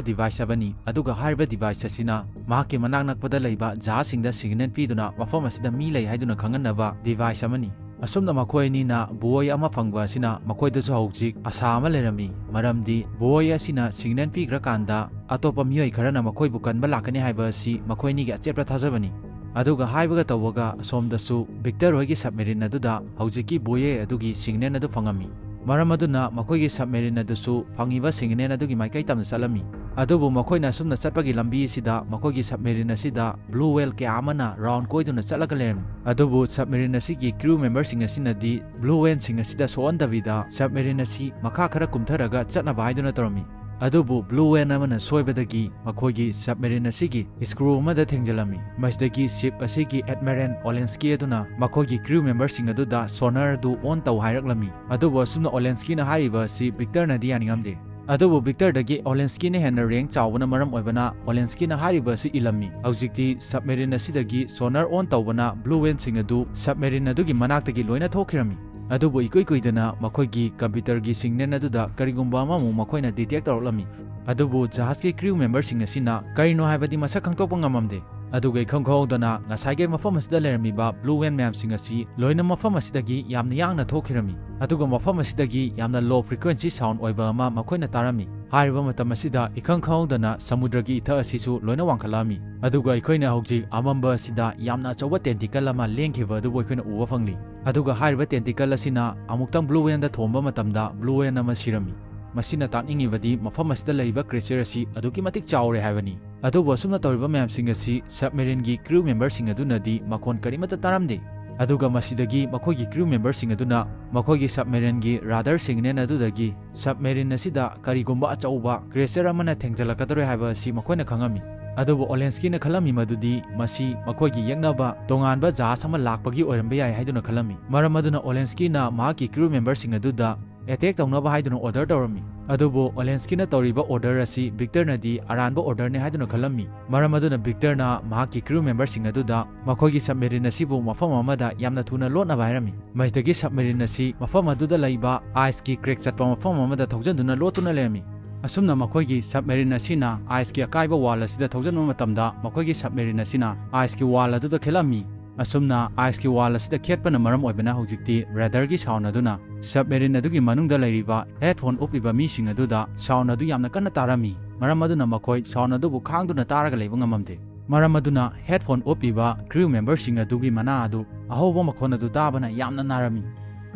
ꯗꯤꯚꯥꯏꯁ ꯑꯃꯅꯤ, ꯑꯗꯨꯒ ꯍꯥꯏꯔꯤꯕ ꯗꯤꯚꯥꯏꯁ ꯑꯁꯤꯅ ꯃꯍꯥꯛꯀꯤ ꯃꯅꯥꯛ ꯅꯛꯄꯗ ꯂꯩꯕ ꯖꯍꯥꯖꯁꯤꯡꯗ ꯁꯤꯒꯅꯦꯜ ꯄꯤꯗꯨꯅ ꯃꯐꯝ ꯑꯁꯤꯗ ꯃꯤ ꯂꯩ ꯍꯥꯏꯗꯨꯅ ꯈꯪꯍꯟꯅꯕ ꯗꯤꯚꯥꯏꯁ ꯑꯃꯅꯤ꯫ ꯑꯁꯨꯝꯅ ꯃꯈꯣꯏ ꯑꯅꯤꯅ buoy ꯑꯃ ꯐꯪꯕ ꯑꯁꯤꯅ ꯃꯈꯣꯏꯗꯁꯨ ꯍꯧꯖꯤꯛ ꯑꯁꯥ ꯑꯃ ꯂꯩꯔꯝꯃꯤ, ꯃꯔꯝꯗꯤ buoy ꯑꯁꯤꯅ signal ꯄꯤꯈ꯭ꯔꯀꯥꯟꯗ ꯑꯇꯣꯞꯄ ꯃꯤꯑꯣꯏ ꯈꯔꯅ ꯃꯈꯣꯏꯕꯨ ꯀꯟꯕ ꯂꯥꯛꯀꯅꯤ ꯍꯥꯏꯕ ꯑꯁꯤ ꯃꯈꯣꯏ ꯑꯅꯤꯒꯤ ꯑꯆꯦꯠꯄ ꯊꯥꯖꯕꯅꯤ꯫ ꯑꯗꯨꯒ ꯍꯥꯏꯕꯒ ꯇꯧꯕꯒ ꯑꯁꯣꯝꯗꯁꯨ Victor ꯍꯣꯏꯒꯤ submarine ꯑꯗꯨꯗ ꯍꯧꯖꯤꯛꯀꯤ buoy ꯑꯗꯨꯒꯤ signal ꯑꯗꯨ ꯐꯪꯉꯝꯃꯤ꯫ ꯃꯔꯝ ꯑꯗꯨꯅ ꯃꯈꯣꯏꯒꯤ submarine ꯑꯗꯨꯁꯨ ꯐꯪꯉꯤꯕ signal ꯑꯗꯨꯒꯤ ꯃꯥꯏꯀꯩ ꯇꯝꯅ ꯆꯠꯂꯝꯃꯤ꯫ ꯑꯗꯨꯕꯨ ꯃꯈꯣꯏꯅ ꯑꯁꯨꯝꯅ ꯆꯠꯄꯒꯤ ꯂꯝꯕꯤ ꯑꯁꯤꯗ ꯃꯈꯣꯏꯒꯤ submarine ꯑꯁꯤꯗ blue whale ꯀꯌꯥ ꯑꯃꯅ round ꯀꯣꯏꯗꯨꯅ ꯆꯠꯂꯒ ꯂꯩꯔꯝꯃꯤ꯫ ꯑꯗꯨꯕꯨ submarine ꯑꯁꯤꯒꯤ crew memberꯁꯤꯡ ꯑꯁꯤꯅꯗꯤ blue whaleꯁꯤꯡ ꯑꯁꯤꯗ ꯁꯣꯛꯍꯟꯗꯕꯤꯗ submarine ꯑꯁꯤ ꯃꯈꯥ ꯈꯔ ꯀꯨꯝꯊꯔꯒ ꯆꯠꯅꯕ ꯍꯥꯏꯗꯨꯅ ꯇꯧꯔꯝꯃꯤ꯫ ꯑꯗꯨꯕꯨ blue whale ꯑꯃꯅ ꯁꯣꯏꯕꯗꯒꯤ ꯃꯈꯣꯏꯒꯤ submarine ꯑꯁꯤꯒꯤ screw ꯑꯃꯗ ꯊꯦꯡꯖꯤꯜꯂꯝꯃꯤ꯫ ꯃꯁꯤꯗꯒꯤ ship ꯑꯁꯤꯒꯤ admiral Olensky ꯑꯗꯨꯅ ꯃꯈꯣꯏꯒꯤ crew memberꯁꯤꯡ ꯑꯗꯨꯗ sonar ꯑꯗꯨ on ꯇꯧ ꯍꯥꯏꯔꯛꯂꯝꯃꯤ꯫ ꯑꯗꯨꯕꯨ ꯑꯁꯨꯝꯅ Olenskyꯅ ꯍꯥꯏꯔꯤꯕ ꯑꯁꯤ Victorꯅꯗꯤ ꯌꯥꯅꯤꯡꯉꯝꯗꯦ꯫ ꯑꯗꯨꯕꯨ Victorꯗꯒꯤ Olenskyꯅ ꯍꯦꯟꯅ rank ꯆꯥꯎꯕꯅ ꯃꯔꯝ ꯑꯣꯏꯕꯅ Olenskyꯅ ꯍꯥꯏꯔꯤꯕ ꯑꯁꯤ ꯏꯜꯂꯝꯃꯤ꯫ ꯍꯧꯖꯤꯛꯇꯤ submarine ꯑꯁꯤꯗꯒꯤ sonar on ꯇꯧꯕꯅ blue whaleꯁꯤꯡ ꯑꯗꯨ submarine ꯑꯗꯨꯒꯤ ꯃꯅꯥꯛꯇꯒꯤ ꯂꯣꯏꯅ ꯊꯣꯛꯈꯤꯔꯝꯃꯤ꯫ ꯑꯗꯨꯕꯨ ꯏꯀꯨꯏ ꯀꯨꯏꯗꯅ ꯃꯈꯣꯏꯒꯤ computerꯒꯤ signal ꯑꯗꯨꯗ ꯀꯔꯤꯒꯨꯝꯕ ꯑꯃꯃꯨꯛ ꯃꯈꯣꯏꯅ detect ꯇꯧꯔꯛꯂꯝꯃꯤ꯫ ꯑꯗꯨꯕꯨ ꯖꯍꯥꯖꯀꯤ crew memberꯁꯤꯡ ꯑꯁꯤꯅ ꯀꯔꯤꯅꯣ ꯍꯥꯏꯕꯗꯤ ꯃꯁꯛ ꯈꯪꯗꯣꯛꯄ ꯉꯝꯃꯝꯗꯦ꯫ ꯑꯗꯨꯒ ꯏꯈꯪ ꯈꯪꯍꯧꯗꯅ ꯉꯁꯥꯏꯒꯤ ꯃꯐꯝ ꯑꯁꯤꯗ ꯂꯩꯔꯝꯃꯤꯕ blue whale ꯃꯌꯥꯝꯁꯤꯡ ꯑꯁꯤ ꯂꯣꯏꯅ ꯃꯐꯝ ꯑꯁꯤꯗꯒꯤ ꯌꯥꯝꯅ ꯌꯥꯡꯅ ꯊꯣꯛꯈꯤꯔꯝꯃꯤ꯫ ꯑꯗꯨꯒ ꯃꯐꯝ ꯑꯁꯤꯗꯒꯤ ꯌꯥꯝꯅ low frequency sound ꯑꯣꯏꯕ ꯑꯃ ꯃꯈꯣꯏꯅ ꯇꯥꯔꯝꯃꯤ꯫ ꯍꯥꯏꯔꯤꯕ ꯃꯇꯝ ꯑꯁꯤꯗ ꯏꯈꯪ ꯈꯪꯍꯧꯗꯅ ꯁꯃꯨꯗ꯭ꯔꯒꯤ ꯏꯊꯛ ꯑꯁꯤꯁꯨ ꯂꯣꯏꯅ ꯋꯥꯡꯈꯠꯂꯛꯑꯝꯃꯤ꯫ ꯑꯗꯨꯒ ꯑꯩꯈꯣꯏꯅ ꯍꯧꯖꯤꯛ ꯑꯃꯝꯕ ꯑꯁꯤꯗ ꯌꯥꯝꯅ ꯑꯆꯧꯕ tentacle ꯑꯃ ꯂꯦꯡꯈꯤꯕ ꯑꯗꯨꯕꯨ ꯑꯩꯈꯣꯏꯅ ꯎꯕ ꯐꯪꯂꯤ꯫ ꯑꯗꯨꯒ ꯍꯥꯏꯔꯤꯕ tentacle ꯑꯁꯤꯅ ꯑꯃꯨꯛꯇꯪ blue whaleꯗ ꯊꯣꯝꯕ ꯃꯇꯝꯗ blue whale ꯑꯃ ꯁꯤꯔꯝꯃꯤ꯫ ꯃꯁꯤꯅ ꯇꯥꯛꯅꯤꯡꯉꯤꯕꯗꯤ ꯃꯐꯝ ꯑꯁꯤꯗ ꯂꯩꯔꯤꯕ creature ꯑꯁꯤ ꯑꯗꯨꯛꯀꯤ ꯃꯇꯤꯛ ꯆꯥꯎꯔꯦ ꯍꯥꯏꯕꯅꯤ꯫ ꯑꯗꯨꯕꯨ ꯑꯁꯨꯝꯅ ꯇꯧꯔꯤꯕ ꯃꯌꯥꯝꯁꯤꯡ ꯑꯁꯤ submarineꯒꯤ crew memberꯁꯤꯡ ꯑꯗꯨꯅꯗꯤ ꯃꯈꯣꯟ ꯀꯔꯤꯃꯠꯇ ꯇꯥꯔꯝꯗꯦ꯫ ꯑꯗꯨꯒ ꯃꯁꯤꯗꯒꯤ ꯃꯈꯣꯏꯒꯤ crew memberꯁꯤꯡ ꯑꯗꯨꯅ ꯃꯈꯣꯏꯒꯤ submarineꯒꯤ radar signal ꯑꯗꯨꯗꯒꯤ submarine ꯑꯁꯤꯗ ꯀꯔꯤꯒꯨꯝꯕ ꯑꯆꯧꯕ creature ꯑꯃꯅ ꯊꯦꯡꯖꯤꯜꯂꯛꯀꯗꯧꯔꯦ ꯍꯥꯏꯕ ꯑꯁꯤ ꯃꯈꯣꯏꯅ ꯈꯪꯉꯝꯃꯤ꯫ ꯑꯗꯨꯕꯨ Olenskyꯅ ꯈꯜꯂꯝꯃꯤ ꯃꯗꯨꯗꯤ ꯃꯁꯤ ꯃꯈꯣꯏꯒꯤ ꯌꯦꯛꯅꯕ ꯇꯣꯉꯥꯟꯕ ꯖꯍꯥꯖ ꯑꯃ ꯂꯥꯛꯄꯒꯤ ꯑꯣꯏꯔꯝꯕ ꯌꯥꯏ ꯍꯥꯏꯗꯨꯅ ꯈꯜꯂꯝꯃꯤ꯫ ꯃꯔꯝ ꯑꯗꯨꯅ Olenskyꯅ ꯃꯍꯥꯛꯀꯤ crew memberꯁꯤꯡ ꯑꯗꯨꯗ attack ꯇꯧꯅꯕ ꯍꯥꯏꯗꯨꯅ order ꯇꯧꯔꯝꯃꯤ꯫ ꯑꯗꯨꯕꯨ Olenskyꯅ ꯇꯧꯔꯤꯕ order ꯑꯁꯤ Victorꯅꯗꯤ ꯑꯔꯥꯟꯕ orderꯅꯤ ꯍꯥꯏꯗꯨꯅ ꯈꯜꯂꯝꯃꯤ꯫ ꯃꯔꯝ ꯑꯗꯨꯅ Victorꯅ ꯃꯍꯥꯛꯀꯤ crew memberꯁꯤꯡ ꯑꯗꯨꯗ ꯃꯈꯣꯏꯒꯤ submarine ꯑꯁꯤꯕꯨ ꯃꯐꯝ ꯑꯃꯗ ꯌꯥꯝꯅ ꯊꯨꯅ ꯂꯣꯠꯅꯕ ꯍꯥꯏꯔꯝꯃꯤ꯫ ꯃꯁꯤꯗꯒꯤ submarine ꯑꯁꯤ ꯃꯐꯝ ꯑꯗꯨꯗ ꯂꯩꯕ iceꯀꯤ crack ꯆꯠꯄ ꯃꯐꯝ ꯑꯃꯗ ꯊꯧꯖꯤꯟꯗꯨꯅ ꯂꯣꯠꯇꯨꯅ ꯂꯩꯔꯝꯃꯤ꯫ ꯑꯁꯨꯝꯅ ꯃꯈꯣꯏꯒꯤ submarine ꯑꯁꯤꯅ iceꯀꯤ ꯑꯀꯥꯏꯕ wall ꯑꯁꯤꯗ ꯊꯧꯖꯤꯟꯕ ꯃꯇꯝꯗ ꯃꯈꯣꯏꯒꯤ submarine ꯑꯁꯤꯅ iceꯀꯤ wall ꯑꯗꯨꯗ ꯈꯦꯠꯂꯝꯃꯤ꯫ ꯑꯁꯨꯝꯅ ice ꯀꯤ wall ꯑꯁꯤꯗ ꯈꯦꯠꯄꯅ ꯃꯔꯝ ꯑꯣꯏꯕꯅ ꯍꯧꯖꯤꯛꯇꯤ radar ꯒꯤ sound ꯑꯗꯨꯅ submarine ꯑꯗꯨꯒꯤ ꯃꯅꯨꯡꯗ ꯂꯩꯔꯤꯕ headphone ꯎꯞꯄꯤꯕ ꯃꯤꯁꯤꯡ ꯑꯗꯨꯗ sound ꯑꯗꯨ ꯌꯥꯝꯅ ꯀꯟꯅ ꯇꯥꯔꯝꯃꯤ꯫ ꯃꯔꯝ ꯑꯗꯨꯅ ꯃꯈꯣꯏ sound ꯑꯗꯨꯕꯨ ꯈꯥꯡꯗꯨꯅ ꯇꯥꯔꯒ ꯂꯩꯕ ꯉꯝꯃꯝꯗꯦ꯫ ꯃꯔꯝ ꯑꯗꯨꯅ headphone ꯎꯞꯄꯤꯕ crew member ꯁꯤꯡ ꯑꯗꯨꯒꯤ ꯃꯅꯥ ꯑꯗꯨ ꯑꯍꯧꯕ ꯃꯈꯣꯟ ꯑꯗꯨ ꯇꯥꯕꯅ ꯌꯥꯝꯅ ꯅꯥꯔꯝꯃꯤ꯫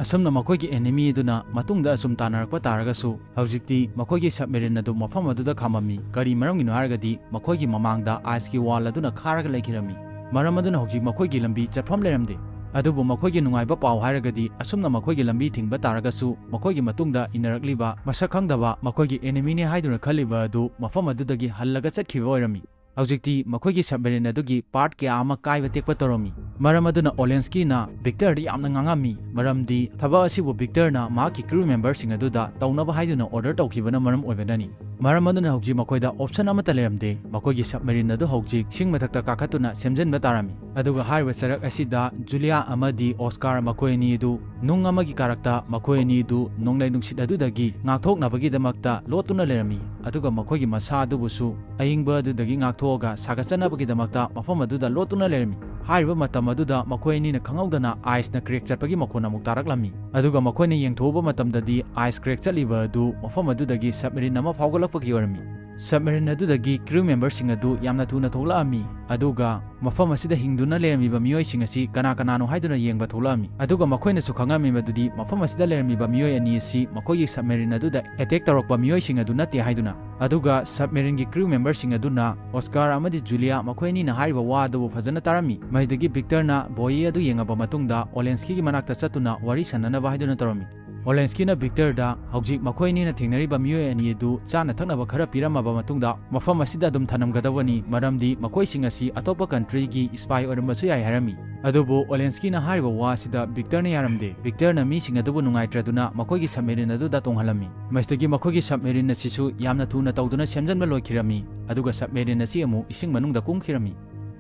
ꯑꯁꯨꯝꯅ ꯃꯈꯣꯏꯒꯤ enemy ꯑꯗꯨꯅ ꯃꯇꯨꯡꯗ ꯑꯁꯨꯝ ꯇꯥꯟꯅꯔꯛꯄ ꯇꯥꯔꯒꯁꯨ, ꯍꯧꯖꯤꯛꯇꯤ ꯃꯈꯣꯏꯒꯤ submarine ꯑꯗꯨ ꯃꯐꯝ ꯑꯗꯨꯗ ꯈꯥꯝꯃꯝꯃꯤ꯫ ꯀꯔꯤ ꯃꯔꯝꯒꯤꯅꯣ ꯍꯥꯏꯔꯒꯗꯤ, ꯃꯈꯣꯏꯒꯤ ꯃꯃꯥꯡꯗ ice ꯀꯤ wall ꯑꯗꯨꯅ ꯈꯥꯔꯒ ꯂꯩꯈꯤꯔꯝꯃꯤ꯫ ꯃꯔꯝ ꯑꯗꯨꯅ ꯍꯧꯖꯤꯛ ꯃꯈꯣꯏꯒꯤ ꯂꯝꯕꯤ ꯆꯠꯐꯝ ꯂꯩꯔꯝꯗꯦ꯫ ꯑꯗꯨꯕꯨ ꯃꯈꯣꯏꯒꯤ ꯅꯨꯡꯉꯥꯏꯕ ꯄꯥꯎ ꯍꯥꯏꯔꯒꯗꯤ, ꯑꯁꯨꯝꯅ ꯃꯈꯣꯏꯒꯤ ꯂꯝꯕꯤ ꯊꯤꯡꯕ ꯇꯥꯔꯒꯁꯨ, ꯃꯈꯣꯏꯒꯤ ꯃꯇꯨꯡꯗ ꯏꯟꯅꯔꯛꯂꯤꯕ ꯃꯁꯛ ꯈꯪꯗꯕ ꯃꯈꯣꯏꯒꯤ enemy ꯅꯤ ꯍꯥꯏꯗꯨꯅ ꯈꯜꯂꯤꯕ ꯑꯗꯨ ꯃꯐꯝ ꯑꯗꯨꯗꯒꯤ ꯍꯜꯂꯒ ꯆꯠꯈꯤꯕ ꯑꯣꯏꯔꯝꯃꯤ꯫ ꯍꯧꯖꯤꯛꯇꯤ ꯃꯈꯣꯏꯒꯤ submarine ꯑꯗꯨꯒꯤ part ꯀꯌꯥ ꯑꯃ ꯀꯥꯏꯕ ꯇꯦꯛꯄ ꯇꯧꯔꯝꯃꯤ꯫ ꯃꯔꯝ ꯑꯗꯨꯅ Olensky ꯅ Victor ꯗ ꯌꯥꯝꯅ ꯉꯥꯡꯉꯝꯃꯤ, ꯃꯔꯝꯗꯤ ꯊꯕꯛ ꯑꯁꯤꯕꯨ Victor ꯅ ꯃꯍꯥꯛꯀꯤ crew member ꯁꯤꯡ ꯑꯗꯨꯗ ꯇꯧꯅꯕ ꯍꯥꯏꯗꯨꯅ order ꯇꯧꯈꯤꯕꯅ ꯃꯔꯝ ꯑꯣꯏꯕꯅꯅꯤ꯫ ꯃꯔꯝ ꯑꯗꯨꯅ ꯍꯧꯖꯤꯛ ꯃꯈꯣꯏꯗ option ꯑꯃꯠꯇ ꯂꯩꯔꯝꯗꯦ꯫ ꯃꯈꯣꯏꯒꯤ submarine ꯑꯗꯨ ꯍꯧꯖꯤꯛ ꯏꯁꯤꯡ ꯃꯊꯛꯇ ꯀꯥꯈꯠꯇꯨꯅ ꯁꯦꯝꯖꯤꯟꯕ ꯇꯥꯔꯝꯃꯤ꯫ ꯑꯗꯨꯒ ꯍꯥꯏꯔꯤꯕ ꯆꯔꯛ ꯑꯁꯤꯗ Julia ꯑꯃꯗꯤ Oscar ꯃꯈꯣꯏ ꯑꯅꯤ ꯑꯗꯨ ꯅꯨꯡ ꯑꯃꯒꯤ ꯀꯥꯔꯛꯇ ꯃꯈꯣꯏ ꯑꯅꯤ ꯑꯗꯨ ꯅꯣꯡꯂꯩ ꯅꯨꯡꯁꯤꯠ ꯑꯗꯨꯗꯒꯤ ꯉꯥꯛꯊꯣꯛꯅꯕꯒꯤꯗꯃꯛꯇ ꯂꯣꯠꯇꯨꯅ ꯂꯩꯔꯝꯃꯤ, ꯑꯗꯨꯒ ꯃꯈꯣꯏꯒꯤ ꯃꯁꯥ ꯑꯗꯨꯕꯨꯁꯨ ꯑꯏꯪꯕ ꯑꯗꯨꯗꯒꯤ ꯉꯥꯛꯊꯣꯛꯑꯒ ꯁꯥꯒꯠꯆꯅꯕꯒꯤꯗꯃꯛꯇ ꯃꯐꯝ ꯑꯗꯨꯗ ꯂꯣꯠꯇꯨꯅ ꯂꯩꯔꯝꯃꯤ꯫ ꯍꯥꯏꯔꯤꯕ ꯃꯇꯝ ꯑꯗꯨꯗ ꯃꯈꯣꯏ ꯑꯅꯤꯅ ꯈꯪꯍꯧꯗꯅ ice ꯅ crack ꯆꯠꯄꯒꯤ ꯃꯈꯣꯟ ꯑꯃꯨꯛ ꯇꯥꯔꯛꯂꯝꯃꯤ, ꯑꯗꯨꯒ ꯃꯈꯣꯏꯅ ꯌꯦꯡꯊꯣꯛꯎꯕ ꯃꯇꯝꯗꯗꯤ ice crack ꯆꯠꯂꯤꯕ ꯑꯗꯨ ꯃꯐꯝ ꯑꯗꯨꯗꯒꯤ submarine ꯑꯃ ꯐꯥꯎꯒꯠꯂꯛꯄꯒꯤ ꯑꯣꯏꯔꯝꯃꯤ꯫ Submarine ꯑꯗꯨꯗꯒꯤ crew member ꯁꯤꯡ ꯑꯗꯨ ꯌꯥꯝꯅ ꯊꯨꯅ ꯊꯣꯛꯂꯛꯑꯝꯃꯤ, ꯑꯗꯨꯒ ꯃꯐꯝ ꯑꯁꯤꯗ ꯍꯤꯡꯗꯨꯅ ꯂꯩꯔꯝꯃꯤꯕ ꯃꯤꯑꯣꯏꯁꯤꯡ ꯑꯁꯤ ꯀꯅꯥ ꯀꯅꯥꯅꯣ ꯍꯥꯏꯗꯨꯅ ꯌꯦꯡꯕ ꯊꯣꯛꯂꯛꯑꯝꯃꯤ꯫ ꯑꯗꯨꯒ ꯃꯈꯣꯏꯅꯁꯨ ꯈꯪꯉꯝꯃꯤ ꯃꯗꯨꯗꯤ ꯃꯐꯝ ꯑꯁꯤꯗ ꯂꯩꯔꯝꯃꯤꯕ ꯃꯤꯑꯣꯏ ꯑꯅꯤ ꯑꯁꯤ ꯃꯈꯣꯏꯒꯤ submarine ꯑꯗꯨꯗ attack ꯇꯧꯔꯛꯄ ꯃꯤꯑꯣꯏꯁꯤꯡ ꯑꯗꯨ ꯅꯠꯇꯦ ꯍꯥꯏꯗꯨꯅ꯫ ꯑꯗꯨꯒ submarine ꯒꯤ crew member ꯁꯤꯡ ꯑꯗꯨꯅ Oscar ꯑꯃꯗꯤ Julia ꯃꯈꯣꯏ ꯑꯅꯤꯅ ꯍꯥꯏꯔꯤꯕ ꯋꯥ ꯑꯗꯨꯕꯨ ꯐꯖꯅ ꯇꯥꯔꯝꯃꯤ꯫ ꯃꯁꯤꯗꯒꯤ Victor ꯅ buoy ꯑꯗꯨ ꯌꯦꯡꯉꯕ ꯃꯇꯨꯡꯗ Olensky ꯒꯤ ꯃꯅꯥꯛꯇ ꯆꯠꯇꯨꯅ ꯋꯥꯔꯤ ꯁꯥꯟꯅꯅꯕ ꯍꯥꯏꯗꯨꯅ ꯇꯧꯔꯝꯃꯤ꯫ Olensky ꯅ Victor ꯗ ꯍꯧꯖꯤꯛ ꯃꯈꯣꯏ ꯑꯅꯤꯅ ꯊꯦꯡꯅꯔꯤꯕ ꯃꯤꯑꯣꯏ ꯑꯅꯤ ꯑꯗꯨ ꯆꯥꯅ ꯊꯛꯅꯕ ꯈꯔ ꯄꯤꯔꯝꯃꯕ ꯃꯇꯨꯡꯗ ꯃꯐꯝ ꯑꯁꯤꯗ ꯑꯗꯨꯝ ꯊꯅꯝꯒꯗꯕꯅꯤ, ꯃꯔꯝꯗꯤ ꯃꯈꯣꯏꯁꯤꯡ ꯑꯁꯤ ꯑꯇꯣꯞꯄ country ꯒꯤ spy ꯑꯣꯏꯔꯝꯕꯁꯨ ꯌꯥꯏ ꯍꯥꯏꯔꯝꯃꯤ꯫ ꯑꯗꯨꯕꯨ Olensky ꯅ ꯍꯥꯏꯔꯤꯕ ꯋꯥ ꯑꯁꯤꯗ Victor ꯅ ꯌꯥꯔꯝꯗꯦ꯫ Victor ꯅ ꯃꯤꯁꯤꯡ ꯑꯗꯨꯕꯨ ꯅꯨꯡꯉꯥꯏꯇ꯭ꯔꯗꯨꯅ ꯃꯈꯣꯏꯒꯤ submarine ꯑꯗꯨꯗ ꯇꯣꯡꯍꯜꯂꯝꯃꯤ꯫ ꯃꯁꯤꯗꯒꯤ ꯃꯈꯣꯏꯒꯤ submarine ꯑꯁꯤꯁꯨ ꯌꯥꯝꯅ ꯊꯨꯅ ꯇꯧꯗꯨꯅ ꯁꯦꯝꯖꯤꯟꯕ ꯂꯣꯏꯈꯤꯔꯝꯃꯤ, ꯑꯗꯨꯒ submarine ꯑꯁꯤ ꯑꯃꯨꯛ ꯏꯁꯤꯡ ꯃꯅꯨꯡꯗ ꯀꯨꯝꯈꯤꯔꯝꯃꯤ꯫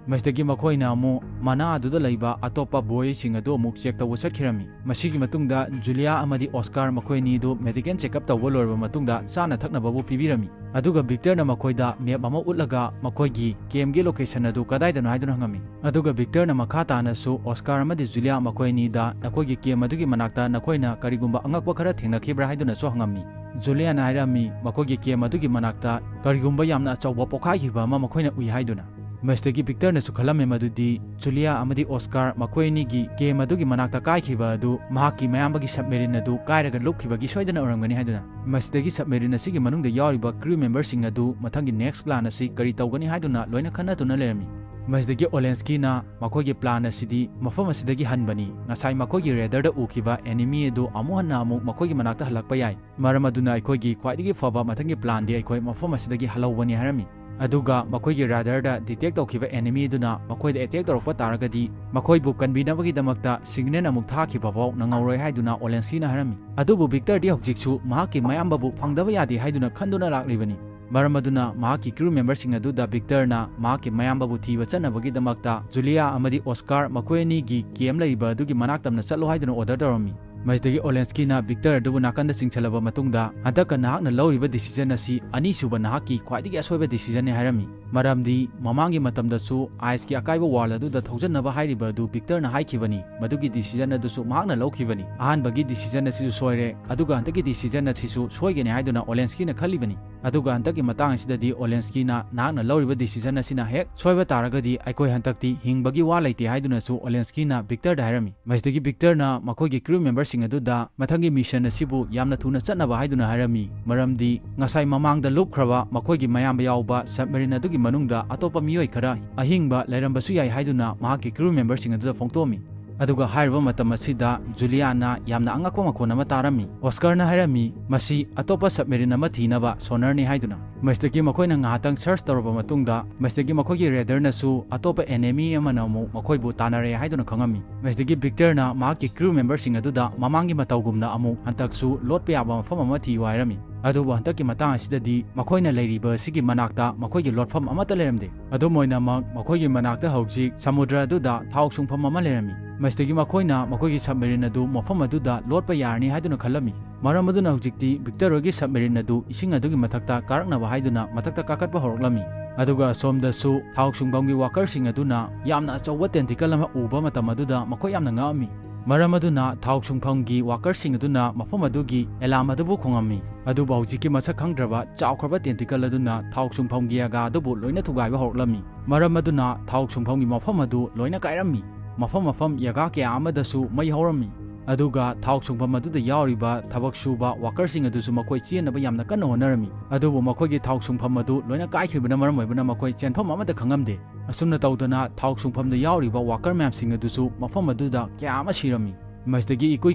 ꯃꯁꯤꯗꯒꯤ ꯃꯈꯣꯏꯅ ꯑꯃꯨꯛ ꯃꯅꯥ ꯑꯗꯨꯗ ꯂꯩꯕ ꯑꯇꯣꯞꯄ ꯕꯣꯏꯁꯤꯡ ꯑꯗꯨ ꯑꯃꯨꯛ ꯆꯦꯛ ꯇꯧꯕ ꯆꯠꯈꯤꯔꯝꯃꯤ꯫ ꯃꯁꯤꯒꯤ ꯃꯇꯨꯡꯗ ꯖꯨꯂꯤꯌꯥ ꯑꯃꯗꯤ ꯑꯣꯁꯀꯥꯔ ꯃꯈꯣꯏ ꯑꯅꯤꯗꯨ ꯃꯦꯗꯤꯀꯦꯜ ꯆꯦꯛꯑꯞ ꯇꯧꯕ ꯂꯣꯏꯔꯕ ꯃꯇꯨꯡꯗ ꯆꯥꯅ ꯊꯛꯅꯕꯕꯨ ꯄꯤꯕꯤꯔꯝꯃꯤ꯫ ꯑꯗꯨꯒ ꯚꯤꯛꯇꯔꯅ ꯃꯈꯣꯏꯗ ꯃꯦꯞ ꯑꯃ ꯎꯠꯂꯒ ꯃꯈꯣꯏꯒꯤ ꯀꯦꯝꯒꯤ ꯂꯣꯀꯦꯁꯟ ꯑꯗꯨ ꯀꯗꯥꯏꯗꯅꯣ ꯍꯥꯏꯗꯨꯅ ꯍꯪꯉꯝꯃꯤ꯫ ꯑꯗꯨꯒ ꯚꯤꯛꯇꯔꯅ ꯃꯈꯥ ꯇꯥꯅꯁꯨ ꯑꯣꯁꯀꯥꯔ ꯑꯃꯗꯤ ꯖꯨꯂꯤꯌꯥ ꯃꯈꯣꯏ ꯑꯅꯤꯗ ꯅꯈꯣꯏꯒꯤ ꯀꯦꯝ ꯑꯗꯨꯒꯤ ꯃꯅꯥꯛꯇ ꯅꯈꯣꯏꯅ ꯀꯔꯤꯒꯨꯝꯕ ꯑꯉꯛꯄ ꯈꯔ ꯊꯦꯡꯅꯈꯤꯕ꯭ꯔꯥ ꯍꯥꯏꯗꯨꯅꯁꯨ ꯍꯪꯉꯝꯃꯤ꯫ ꯖꯨꯂꯤꯌꯥꯅ ꯍꯥꯏꯔꯝꯃꯤ, ꯃꯈꯣꯏꯒꯤ ꯀꯦꯝ ꯑꯗꯨꯒꯤ ꯃꯅꯥꯛꯇ ꯀꯔꯤꯒꯨꯝꯕ ꯌꯥꯝꯅ ꯑꯆꯧꯕ ꯄꯣꯈꯥꯏꯈꯤꯕ ꯑꯃ ꯃꯈꯣꯏꯅ ꯎꯏ ꯍꯥꯏꯗꯨꯅ꯫ ꯃꯁꯤꯗꯒꯤ ꯚꯤꯛꯇꯔꯅꯁꯨ ꯈꯜꯂꯝꯃꯤ ꯃꯗꯨꯗꯤ ꯖꯨꯂꯤꯌꯥ ꯑꯃꯗꯤ ꯑꯣꯁꯀꯥꯔ ꯃꯈꯣꯏ ꯑꯅꯤꯒꯤ ꯀꯦꯝ ꯑꯗꯨꯒꯤ ꯃꯅꯥꯛꯇ ꯀꯥꯏꯈꯤꯕ ꯑꯗꯨ ꯃꯍꯥꯛꯀꯤ ꯃꯌꯥꯝꯕꯒꯤ ꯁꯕꯃꯦꯔꯤꯟ ꯑꯗꯨ ꯀꯥꯏꯔꯒ ꯂꯨꯞꯈꯤꯕꯒꯤ ꯁꯣꯏꯗꯅ ꯑꯣꯏꯔꯝꯒꯅꯤ ꯍꯥꯏꯗꯨꯅ꯫ ꯃꯁꯤꯗꯒꯤ ꯁꯕꯃꯦꯔꯤꯟ ꯑꯁꯤꯒꯤ ꯃꯅꯨꯡꯗ ꯌꯥꯎꯔꯤꯕ ꯀ꯭ꯔꯤꯎ ꯃꯦꯝꯕꯔꯁꯤꯡ ꯑꯗꯨ ꯃꯊꯪꯒꯤ ꯅꯦꯛꯁ ꯄ꯭ꯂꯥꯟ ꯑꯁꯤ ꯀꯔꯤ ꯇꯧꯒꯅꯤ ꯍꯥꯏꯗꯨꯅ ꯂꯣꯏꯅ ꯈꯟꯅꯗꯨꯅ ꯂꯩꯔꯝꯃꯤ꯫ ꯃꯁꯤꯗꯒꯤ ꯑꯣꯂꯦꯟꯁꯀꯤꯅ ꯃꯈꯣꯏꯒꯤ ꯄ꯭ꯂꯥꯟ ꯑꯁꯤꯗꯤ ꯃꯐꯝ ꯑꯁꯤꯗꯒꯤ ꯍꯟꯕꯅꯤ, ꯉꯁꯥꯏ ꯃꯈꯣꯏꯒꯤ ꯔꯦꯗꯔꯗ ꯎꯈꯤꯕ ꯑꯦꯅꯤꯃꯤ ꯑꯗꯨ ꯑꯃꯨꯛ ꯍꯟꯅ ꯑꯃꯨꯛ ꯃꯈꯣꯏꯒꯤ ꯃꯅꯥꯛꯇ ꯍꯜꯂꯛꯄ ꯌꯥꯏ꯫ ꯃꯔꯝ ꯑꯗꯨꯅ ꯑꯩꯈꯣꯏꯒꯤ ꯈ꯭ꯋꯥꯏꯗꯒꯤ ꯐꯕ ꯃꯊꯪꯒꯤ ꯄ꯭ꯂꯥꯟꯗꯤ ꯑꯩꯈꯣꯏ ꯃꯐꯝ ꯑꯁꯤꯗꯒꯤ ꯍꯜꯍꯧꯕꯅꯤ ꯍꯥꯏꯔꯝꯃꯤ꯫ ꯑꯗꯨꯒ ꯃꯈꯣꯏꯒꯤ ꯔꯦꯗꯔꯗ ꯗꯤꯇꯦꯛ ꯇꯧꯈꯤꯕ ꯑꯦꯅꯤꯃꯤ ꯑꯗꯨꯅ ꯃꯈꯣꯏꯗ ꯑꯦꯇꯦꯛ ꯇꯧꯔꯛꯄ ꯇꯥꯔꯒꯗꯤ ꯃꯈꯣꯏꯕꯨ ꯀꯟꯕꯤꯅꯕꯒꯤꯗꯃꯛꯇ ꯁꯤꯒꯅꯦꯜ ꯑꯃꯨꯛ ꯊꯥꯈꯤꯕ ꯐꯥꯎ ꯅꯪꯍꯧꯔꯣꯏ ꯍꯥꯏꯗꯨꯅ ꯑꯣꯂꯦꯟꯁꯀꯤꯅ ꯍꯥꯏꯔꯝꯃꯤ꯫ ꯑꯗꯨꯕꯨ ꯚꯤꯛꯇꯔꯗꯤ ꯍꯧꯖꯤꯛꯁꯨ ꯃꯍꯥꯛꯀꯤ ꯃꯌꯥꯝꯕꯕꯨ ꯐꯪꯗꯕ ꯌꯥꯗꯦ ꯍꯥꯏꯗꯨꯅ ꯈꯟꯗꯨꯅ ꯂꯥꯛꯂꯤꯕꯅꯤ꯫ ꯃꯔꯝ ꯑꯗꯨꯅ ꯃꯍꯥꯛꯀꯤ ꯀ꯭ꯔꯤꯎ ꯃꯦꯝꯕꯔꯁꯤꯡ ꯑꯗꯨꯗ ꯚꯤꯛꯇꯔꯅ ꯃꯍꯥꯛꯀꯤ ꯃꯌꯥꯝꯕꯕꯨ ꯊꯤꯕ ꯆꯠꯅꯕꯒꯤꯗꯃꯛꯇ ꯖꯨꯂꯤꯌꯥ ꯑꯃꯗꯤ ꯑꯣꯁꯀꯥꯔ ꯃꯈꯣꯏ ꯑꯅꯤꯒꯤ ꯀꯦꯝ ꯂꯩꯔꯤꯕ ꯑꯗꯨꯒꯤ ꯃꯅꯥꯛ ꯇꯝꯅ ꯆꯠꯂꯣ ꯍꯥꯏꯗꯨꯅ ꯑꯣꯔꯗꯔ ꯇꯧꯔꯝꯃꯤ꯫ ꯃꯁꯤꯗꯒꯤ ꯑꯣꯂꯦꯟꯁꯀꯤꯅ ꯚꯤꯛꯇꯔ ꯑꯗꯨꯕꯨ ꯅꯥꯀꯟꯗ ꯆꯤꯡꯁꯤꯜꯂꯕ ꯃꯇꯨꯡꯗ, "ꯍꯟꯗꯛꯀ ꯅꯍꯥꯛꯅ ꯂꯧꯔꯤꯕ ꯗꯤꯁꯤꯖꯟ ꯑꯁꯤ ꯑꯅꯤꯁꯨꯕ ꯅꯍꯥꯛꯀꯤ ꯈ꯭ꯋꯥꯏꯗꯒꯤ ꯑꯁꯣꯏꯕ ꯗꯤꯁꯤꯖꯟꯅꯤ" ꯍꯥꯏꯔꯝꯃꯤ꯫ ꯃꯔꯝꯗꯤ ꯃꯃꯥꯡꯒꯤ ꯃꯇꯝꯗꯁꯨ ꯑꯥꯏꯁꯀꯤ ꯑꯀꯥꯏꯕ ꯋꯥꯜ ꯑꯗꯨꯗ ꯊꯧꯖꯟꯅꯕ ꯍꯥꯏꯔꯤꯕ ꯑꯗꯨ ꯚꯤꯛꯇꯔꯅ ꯍꯥꯏꯈꯤꯕꯅꯤ, ꯃꯗꯨꯒꯤ ꯗꯤꯁꯤꯖꯟ ꯑꯗꯨꯁꯨ ꯃꯍꯥꯛꯅ ꯂꯧꯈꯤꯕꯅꯤ꯫ ꯑꯍꯥꯟꯕꯒꯤ ꯗꯤꯁꯤꯖꯟ ꯑꯁꯤꯁꯨ ꯁꯣꯏꯔꯦ, ꯑꯗꯨꯒ ꯍꯟꯗꯛꯀꯤ ꯗꯤꯁꯤꯖꯟ ꯑꯁꯤꯁꯨ ꯁꯣꯏꯒꯅꯤ ꯍꯥꯏꯗꯨꯅ ꯑꯣꯂꯦꯟꯁꯀꯤꯅ ꯈꯜꯂꯤꯕꯅꯤ꯫ ꯑꯗꯨꯒ ꯍꯟꯗꯛꯀꯤ ꯃꯇꯥꯡ ꯑꯁꯤꯗꯗꯤ ꯑꯣꯂꯦꯟꯁꯀꯤꯅ, "ꯅꯍꯥꯛꯅ ꯂꯧꯔꯤꯕ ꯗꯤꯁꯤꯖꯟ ꯑꯁꯤꯅ ꯍꯦꯛ ꯁꯣꯏꯕ ꯇꯥꯔꯒꯗꯤ ꯑꯩꯈꯣꯏ ꯍꯟꯗꯛꯇꯤ ꯍꯤꯡꯕꯒꯤ ꯋꯥ ꯂꯩꯇꯦ" ꯍꯥꯏꯗꯨꯅꯁꯨ ꯑꯣꯂꯦꯟꯁꯀꯤꯅ ꯚꯤꯛꯇꯔꯗ ꯍꯥꯏꯔꯝꯃꯤ꯫ ꯃꯁꯤꯗꯒꯤ ꯚꯤꯛꯇꯔꯅ ꯃꯈꯣꯏꯒꯤ ꯀ꯭ꯔꯤꯎ ꯃꯦꯝꯕꯔꯁꯤꯡ ꯑꯗꯨꯗ ꯃꯊꯪꯒꯤ ꯃꯤꯁꯟ ꯑꯁꯤꯕꯨ ꯌꯥꯝꯅ ꯊꯨꯅ ꯆꯠꯅꯕ ꯍꯥꯏꯗꯨꯅ ꯍꯥꯏꯔꯝꯃꯤ, ꯃꯔꯝꯗꯤ ꯉꯁꯥꯏ ꯃꯃꯥꯡꯗ ꯂꯨꯞꯈ꯭ꯔꯕ ꯃꯈꯣꯏꯒꯤ ꯃꯌꯥꯝꯕ ꯌꯥꯎꯕ ꯁꯕꯃꯦꯔꯤꯟ ꯑꯗꯨꯒꯤ ꯃꯅꯨꯡꯗ ꯑꯇꯣꯞꯄ ꯃꯤꯑꯣꯏ ꯈꯔ ꯑꯍꯤꯡꯕ ꯂꯩꯔꯝꯕꯁꯨ ꯌꯥꯏ ꯍꯥꯏꯗꯨꯅ ꯃꯍꯥꯛꯀꯤ ꯀ꯭ꯔꯤꯎ ꯃꯦꯝꯕꯔꯁꯤꯡ ꯑꯗꯨꯗ ꯐꯣꯡꯗꯣꯛꯑꯝꯃꯤ꯫ ꯑꯗꯨꯒ ꯍꯥꯏꯔꯤꯕ ꯃꯇꯝ ꯑꯁꯤꯗ ꯖꯨꯂꯤꯌꯥꯅ ꯌꯥꯝꯅ ꯑꯉꯛꯄ ꯃꯈꯣꯟ ꯑꯃ ꯇꯥꯔꯝꯃꯤ꯫ ꯑꯣꯁꯀꯥꯔꯅ ꯍꯥꯏꯔꯝꯃꯤ, "ꯃꯁꯤ ꯑꯇꯣꯞꯄ submarine ꯑꯃ ꯊꯤꯅꯕ sonarꯅꯤ" ꯍꯥꯏꯗꯨꯅ꯫ ꯃꯁꯤꯗꯒꯤ ꯃꯈꯣꯏꯅ ꯉꯥꯏꯍꯥꯛꯇꯪ search ꯇꯧꯔꯕ ꯃꯇꯨꯡꯗ, ꯃꯁꯤꯗꯒꯤ ꯃꯈꯣꯏꯒꯤ radarꯅꯁꯨ ꯑꯇꯣꯞꯄ enemy ꯑꯃꯅ ꯑꯃꯨꯛ ꯃꯈꯣꯏꯕꯨ ꯇꯥꯟꯅꯔꯦ ꯍꯥꯏꯗꯨꯅ ꯈꯪꯉꯝꯃꯤ꯫ ꯃꯁꯤꯗꯒꯤ ꯚꯤꯛꯇꯔꯅ ꯃꯍꯥꯛꯀꯤ crew memberꯁꯤꯡ ꯑꯗꯨꯗ ꯃꯃꯥꯡꯒꯤ ꯃꯇꯧꯒꯨꯝꯅ ꯑꯃꯨꯛ ꯍꯟꯗꯛꯁꯨ ꯂꯣꯠꯄ ꯌꯥꯕ ꯃꯐꯝ ꯑꯃ ꯊꯤꯌꯨ ꯍꯥꯏꯔꯝꯃꯤ꯫ ꯑꯗꯨꯕꯨ ꯍꯟꯗꯛꯀꯤ ꯃꯇꯥꯡ ꯑꯁꯤꯗꯗꯤ ꯃꯈꯣꯏꯅ ꯂꯩꯔꯤꯕ ꯑꯁꯤꯒꯤ ꯃꯅꯥꯛꯇ ꯃꯈꯣꯏꯒꯤ ꯂꯣꯠꯐꯝ ꯑꯃꯠꯇ ꯂꯩꯔꯝꯗꯦ꯫ ꯑꯗꯨꯝ ꯑꯣꯏꯅꯃꯛ, ꯃꯈꯣꯏꯒꯤ ꯃꯅꯥꯛꯇ ꯍꯧꯖꯤꯛ ꯁꯃꯨꯗ꯭ꯔ ꯑꯗꯨꯗ ꯊꯥꯎ ꯁꯨꯡꯐꯝ ꯑꯃ ꯂꯩꯔꯝꯃꯤ꯫ ꯃꯁꯤꯗꯒꯤ ꯃꯈꯣꯏꯅ ꯃꯈꯣꯏꯒꯤ submarine ꯑꯗꯨ ꯃꯐꯝ ꯑꯗꯨꯗ ꯂꯣꯠꯄ ꯌꯥꯔꯅꯤ ꯍꯥꯏꯗꯨꯅ ꯈꯜꯂꯝꯃꯤ꯫ ꯃꯔꯝ ꯑꯗꯨꯅ ꯍꯧꯖꯤꯛꯇꯤ ꯚꯤꯛꯇꯔ ꯍꯣꯏꯒꯤ submarine ꯑꯗꯨ ꯏꯁꯤꯡ ꯑꯗꯨꯒꯤ ꯃꯊꯛꯇ ꯀꯥꯔꯛꯅꯕ ꯍꯥꯏꯗꯨꯅ ꯃꯊꯛꯇ ꯀꯥꯈꯠꯄ ꯍꯧꯔꯛꯂꯝꯃꯤ꯫ ꯑꯗꯨꯒ ꯑꯁꯣꯝꯗꯁꯨ ꯊꯥꯎ ꯁꯨꯡꯐꯝꯒꯤ workerꯁꯤꯡ ꯑꯗꯨꯅ ꯌꯥꯝꯅ ꯑꯆꯧꯕ tentacle ꯑꯃ ꯎꯕ ꯃꯇꯝ ꯑꯗꯨꯗ ꯃꯈꯣꯏ ꯌꯥꯝꯅ ꯉꯛꯑꯝꯃꯤ꯫ ꯃꯔꯝ ꯑꯗꯨꯅ ꯊꯥꯎ ꯁꯨꯡꯐꯝꯒꯤ workerꯁꯤꯡ ꯑꯗꯨꯅ ꯃꯐꯝ ꯑꯗꯨꯒꯤ alarm ꯑꯗꯨꯕꯨ ꯈꯣꯡꯉꯝꯃꯤ꯫ ꯑꯗꯨꯕꯨ ꯍꯧꯖꯤꯛꯀꯤ ꯃꯁꯛ ꯈꯪꯗ꯭ꯔꯕ ꯆꯥꯎꯈ꯭ꯔꯕ tentacle ꯑꯗꯨꯅ ꯊꯥꯎ ꯁꯨꯡꯐꯝꯒꯤ ꯌꯥꯒꯥ ꯑꯗꯨꯕꯨ ꯂꯣꯏꯅ ꯊꯨꯒꯥꯏꯕ ꯍꯧꯔꯛꯂꯝꯃꯤ꯫ ꯃꯔꯝ ꯑꯗꯨꯅ ꯊꯥꯎ ꯁꯨꯡꯐꯝꯒꯤ ꯃꯐꯝ ꯑꯗꯨ ꯂꯣꯏꯅ ꯀꯥꯏꯔꯝꯃꯤ꯫ ꯃꯐꯝ ꯃꯐꯝ ꯌꯥꯒꯥ ꯀꯌꯥ ꯑꯃꯗꯁꯨ ꯃꯩ ꯍꯧꯔꯝꯃꯤ꯫ ꯑꯗꯨꯒ ꯊꯥꯎ ꯁꯨꯡꯐꯝ ꯑꯗꯨꯗ ꯌꯥꯎꯔꯤꯕ ꯊꯕꯛ ꯁꯨꯕ workerꯁꯤꯡ ꯑꯗꯨꯁꯨ ꯃꯈꯣꯏ ꯆꯦꯟꯅꯕ ꯌꯥꯝꯅ ꯀꯟꯅ ꯍꯣꯠꯅꯔꯝꯃꯤ꯫ ꯑꯗꯨꯕꯨ ꯃꯈꯣꯏꯒꯤ ꯊꯥꯎ ꯁꯨꯡꯐꯝ ꯑꯗꯨ ꯂꯣꯏꯅ ꯀꯥꯏꯈꯤꯕꯅ ꯃꯔꯝ ꯑꯣꯏꯕꯅ ꯃꯈꯣꯏ ꯆꯦꯟꯐꯝ ꯑꯃꯠꯇ ꯈꯪꯉꯝꯗꯦ꯫ ꯑꯁꯨꯝꯅ ꯇꯧꯗꯅ ꯊꯥꯎ ꯁꯨꯡꯐꯝꯗ ꯌꯥꯎꯔꯤꯕ worker ꯃꯌꯥꯝꯁꯤꯡ ꯑꯗꯨꯁꯨ ꯃꯐꯝ ꯑꯗꯨꯗ ꯀꯌꯥ ꯑꯃ ꯁꯤꯔꯝꯃꯤ꯫ ꯃꯁꯤꯗꯒꯤ ꯏꯀꯨꯏ